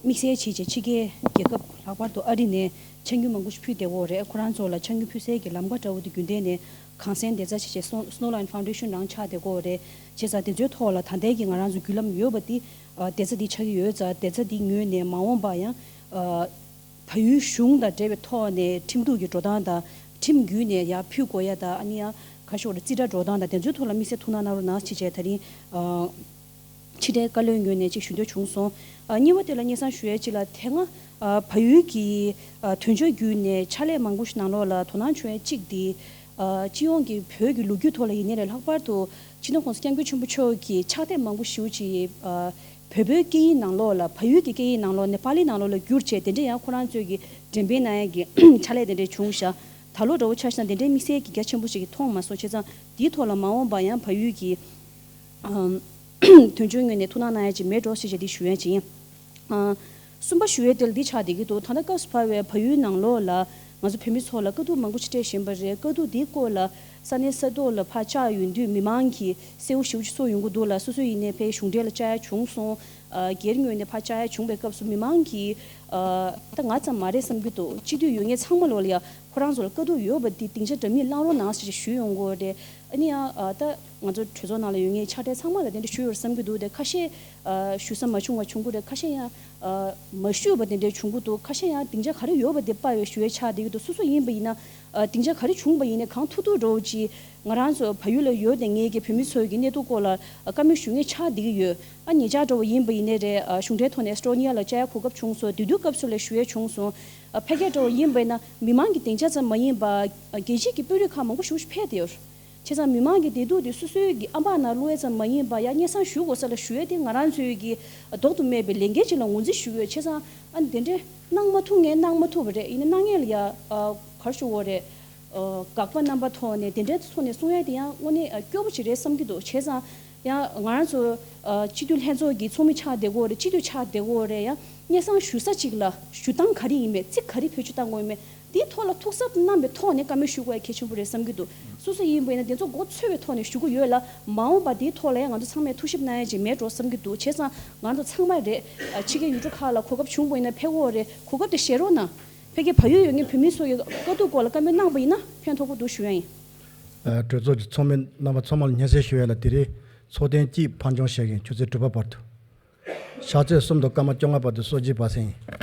དམིགས་བསལ་བྱས་བྱས་ཕྱི་རྒྱལ་རྒྱལ་ཁབ་ལྷག་པར་དུ་ཨ་རི་ནས་ཆ་སྙོམས་མང་པོ་ཞིག་ཕུད་བསྡད་ཡོད་རེད། ཁོ་རང་ཚོ་ལ་ཆ་སྙོམས་ཕུད་སའི་གི་ལམ་ཁ་འདྲ་བོ་དེ་རྒྱུན་ལྡན་ནས་གངས་སེང་བདེ་རྩ་བྱས་བྱས་སི་ནོ་ལ་ཡན་ཕའུན་ཌེ་ཤན་རང་ཆགས་བསྡད་ཡོད་རེད། བྱས་ཙང་དེ་ཚོའི་ཐོག་ལ་ད་ལྟའི་གི་ང་རང་ཚོ་བརྒྱུད་ལམ་ཡོད་པ་དེ། ཨ། བདེ་རྩ་འདི་ཆགས་ཀྱི་ཡོད་ཙང་། བདེ་རྩ་འདི་ངོས་ནས་མ་འོངས་པ་ཡང་། ཨ། བལ་ཡུལ་གཞུང་དང་འབྲེལ་བའི་ཐོག་ནས་ཁྲིམས་གཏུག་གི་འགྲོ་སྟངས་དང་། ཁྲིམས་བརྒྱུད་ནས་ཡར་ཕུད་དགོས་ཡ་དང་། ཨ་ནི་ཡང་ག་ཞོར་རྩིས་ཁྲ་འགྲོ་སྟངས་དང་། དེ་ཚོའི་ཐོག་ལ་དམིགས་བསལ་ཐུགས་སྣང་གནང་རོགས་གནང་ཞེས་བྱས་ད་རིང་། ཨ། ཕྱི་དྲིལ་བཀའ་བློན་ངོས་ནས་ཅིག་ཞུ་འདོད་བྱུང་སོང་། ཨ། གཉིས་པ་དེ་ལ་སྙན་སེང་ཞུ་ཡ་ཅིག་ལ། དེ་སྔ། ཨ། བལ་ཡུལ་གྱི། ཨ། དོན་གཅོད་བརྒྱུད་ནས་ཕྱག་ལས་མང་པོ་ཞིག་ནང་ལོགས་ལ་དོ་སྣང་བྱུང་ཡ་གཅིག་དེ། ཨ། སྤྱི་ཡོངས་ཀྱི་བོད་ཀྱི་ལོ་རྒྱུས་ཐོག་ལ་ཡིན་ནའི་རེད། ལྷག་པར་དུ་སྤྱི་ནོར་༸གོང་ས་༸སྐྱབས་མགོན་ཆེན་པོ་མཆོག་གིས་ཕྱག་དེབ་མང་པོ་ཞེ་པོ་ཅིག་ཨ། བོད་པའི་སྐད་ཡིག་ནང་ལོགས་ལ། བལ་ཡུལ་གྱི་སྐད་ཡིག་ནང་ལོགས་ནས་པཱ་ལི་ནང་ལོགས་ལ་བསྒྱུར་བྱས། དེ་འདྲ་ཡང་ཁོ་རང་ཚོས་ཀྱི་འགྲེམས་སྤེལ་གནང་ཡ་གི་ཕྱག་ལས་དེ་འདྲ་བྱུང་ཤག་ད་ལོ་འདྲ་བོ་ཆ་བཞག་ན་དེ་འདྲའི་དམིགས་བསལ་གྱི་རྒྱ་ཆེན་པོ་ཞིག་གི་མཐོང་མ་སོང་། བྱས་ཙང་དེའི་ཐོག་ལ་མ་འོངས་པ་ཡང་བལ་ཡུལ་གྱི། ཨམ། དོན་གཅོད་ངོས་ནས་ཐུགས་སྣང་གནང་ཡ་ཅིག་མེད་འགྲོ་ཞེས་བྱས་དེ་ཞུ་ཡ་ཅིག་ཡིན། ཨ། གསུམ་པ་ཞུ་ཡས་དེ་ལ་འདི་ཆགས་བསྡད་ཀྱི་འདུག་ད་ལྟ་སྐབས་སུ་བབས་པའི་བལ་ཡུལ་ནང་ལོགས་ལ་ང་ཚོ་བོད་མི་ཚོ་ལ་དཀའ་སྡུག་མང་པོ་ཞིག་སྤྲད་བཞིན་པ་རེད། དཀའ་སྡུག་འདིའི་སྐོར་ལ་ས་གནས་ས་ཐོག་ལ་ཕར་བཅར་ཡོང་དུས། མི་མང་གིས་གསལ་པོ་ཞེ་པོ་ཅིག་ཚོར་ཡོང་གི་འདུག་ལ། སོ་སོ་ཡིན་ནའི་ཕར་གཞུང་འབྲེལ་ལ་བཅར་ཡ་བྱུང་སོང་། ཨ། སྒེར་ངོས་ནས་ཕར་བཅར་ཡ་བྱུང་བའི་སྐབས་སུ་མི་མང་གིས། ཨ། ད་ང་ཙམ་མ་རེད་བསམ་གྱི་འདུག་སྤྱི་འཐུས་ཡོད་མཁན་ཚང་མ་ལོགས་ལ་ཡ་ཁོ་རང་ཚོ་ལ་དཀའ་སྡུག་ཡོད་པ་འདི་སྡིངས་ཆ་འདྲ་མིན་བསླང་རོགས་གནང་ཟེར་ཞུས་ཡོང་གི་ཡོད་རེད། ཨ་ནི་ཡང་། ཨ། ད་ང་ཚོ་གྲོས་ཚོགས་ནང་ལ་ཡོད་མཁན་ཕྱག་སྦྲེལ་ཚང་མ་ལ་དེ་འདྲ་ཞུས་ཡོད་བསམ་གྱི་འདུག་དེ་ཁ་ཤས། ཨ། ཞུ་ས་མ་བྱུང་བ་བྱུང་གི་རེད། ཁ་ཤས་ཡང་། ཨ། མ་ཞུས་པ་དེ་འདྲ་བྱུང་གི་འདུག་ཁ་ཤས་ཡང་སྡིངས་ཆ་ག་རེ་ཡོད་པ་དེ་སྤར་བའི་ཞུ་ཡས་ཆགས་བསྡད་ཀྱི་འདུག་སོ་སོ་ཡིན་པ་ཡིན་ན། ཨ། སྡིངས་ཆ་ག་རེ་བྱུང་བ་ཡིན་ནའི་གང་ཐུབ་ཐུབ་འདྲ་བོ་ཅིག་ང་རང་ཚོ་བལ་ཡུལ་ལ་ཡོད་དེ་ངེད་ཀྱི་བོད་མི་ཚོའི་གི་གནས་སྡུག་སྐོར་ལ། ཨ། བཀའ་མོལ་ཞུ་མཁན་ཆགས་བསྡད་ཀྱི་ཡོད། ཨ། ཉེ་ཆར་འདྲ་བོ་ཡིན་པ་ཡིན་ནའི་རེད། ཨ། གཞུང་འབྲེལ་ཐོག་ནས་ཨེ་སི་ཊོ་ནི་ཡ་ལ་བཅར་ཡ་གོ་སྐབས་བྱུང་སོང་། དེ་དུས་སྐབས་སུ་ལ་ཞུ་ཡས་བྱུང་སོང་། ཨ། ཕལ་སྐད་འདྲ་བོ་ཡིན་པ་ཡིན་ན་མི་མང་གི་སྡིངས་ཆ་ཙམ་མ་ཡིན་པ། ཨ། རྒྱལ་སྤྱིའི་གི་དཔོན་རིགས་ཁག་མང་པོ་ཞེ་པོ་ཅིག་ཕེབས་བསྡད་ཡོད། བྱས་ཙང་མི་མང་གི་བདེ་སྡུག་དེ་སོ་སོའི་གི་ཨམ་ཕྲག་ནང་བླུག་ཡས་ཙམ་མ་ཡིན་པ། ཡ་སྙན་སེང་ཞུ་དགོས་ས་ལ་ཞུ་ཡས་དེ་ང་རང་ཚོའི་གི་ལྡོག་ཏུ་མེད་པའི་ལས་འགན་ཅིག་ལ་ངོས་འཛིན་ཞུ་གི་ཡོད། བྱས་ཙང་ཨ་ནི་དེ་འདྲའི་གནང་མ་ཐུབ་མཁན་གནང་མ་ཐུབ་པ་རེད། ཡིན་ན་གནང་མཁན་ལ་ཡ། ཨ། ག་རེ་ཞུ་དགོས་རེད། ཨ། དགག་པ་རྣམ་པ་ཐོག་ནས་དེ་འདྲའི་ཐོག་ནས་གསུང་ཡས་དེ་ཡང་དངོས་གནས། ཨ། སྐྱོ་པོ་ཅིག་རེད་བསམ་གྱི་འདུག་བྱས་ཙང་། ཡང་ང་རང་ཚོ་ཨ་སྤྱི་འཐུས་ལྷན་ཚོགས་ཀྱི་ཚོགས་མི་ཆགས་བསྡད་ཀྱི་ཡོད་རེད། སྤྱི་འཐུས་ཆགས་བསྡད་ཀྱི་ཡོད་རེད། ཡང་སྙན་སེང་ཞུ་ས་གཅིག་ལ་ཞུ་སྟངས་ག་རེ་ཡིན་མེད། ཚིག་ག་རེ་བེད་སྤྱོད་བཏང་དགོས་ཡིན་མེད། དེའི་ཐོག་ལ་ཐུགས་གཟབ་གནང་བའི་ཐོག་ནས་བཀའ་མོལ་ཞུ་དགོས་ཡ་གལ་ཆེན་པོ་རེད་བསམ་གྱི་འདུག། སོ་སོ་ཡིན་པ་ཡིན་ན་དེ་ཚོ་མགོ་ཚོས་པའི་ཐོག་ནས་ཞུ་གི་ཡོད་ལ། མ་འོངས་པ་དེའི་ཐོག་ལ་ཡང་ང་ཚོ་ཚང་མས་ཐུགས་ཞིབ་གནང་ཡ་ཅིག་མེད་འགྲོ་བསམ་གྱི་འདུག། བྱས་ཙང་ང་ཚོ་ཚང་མ་རེད། ཨ་ཕྱི་རྒྱལ་ཡུལ་གྲུ་ཁག་ལ་གོ་སྐབས་བྱུང་པ་ཡིན་ན་ཕེབས་ཀྱི་ཡོད་རེད། གོ་སྐབས་དེ་བཞེས་རོགས་གནང་། ཕ་གིའི་བལ་ཡུལ་ཡོད་མཁན་བོད་མི་ཚོ་ཡི་དཀའ་སྡུག་སྐོར་ལ་བཀའ་མོལ་གནང་པ་ཡིན་ན་ཕན་ཐོགས་པོ་འདུག་ཞུ་ཡ་ཡིན། ཨ་གྲོས་ཚོགས་ཀྱི་ཚོགས་མི་རྣམ་པ་ཚང་མ་ལ་སྙན་སེང་ཞུ་ཡ་ལ། དེ་རིང་ཚོགས་ཐེངས་གཅིག་ཕར་འགྱངས་བྱེད་མཁན་ཆུ་ཚོད་དྲུག་པ་བར་དུ། ཕྱག་ཚོད་གསུམ་དང་སྐར་མ་བཅོ་ལྔ་བར་དུ་གསོལ་ཇའི་བར་གསེང་ཡིན།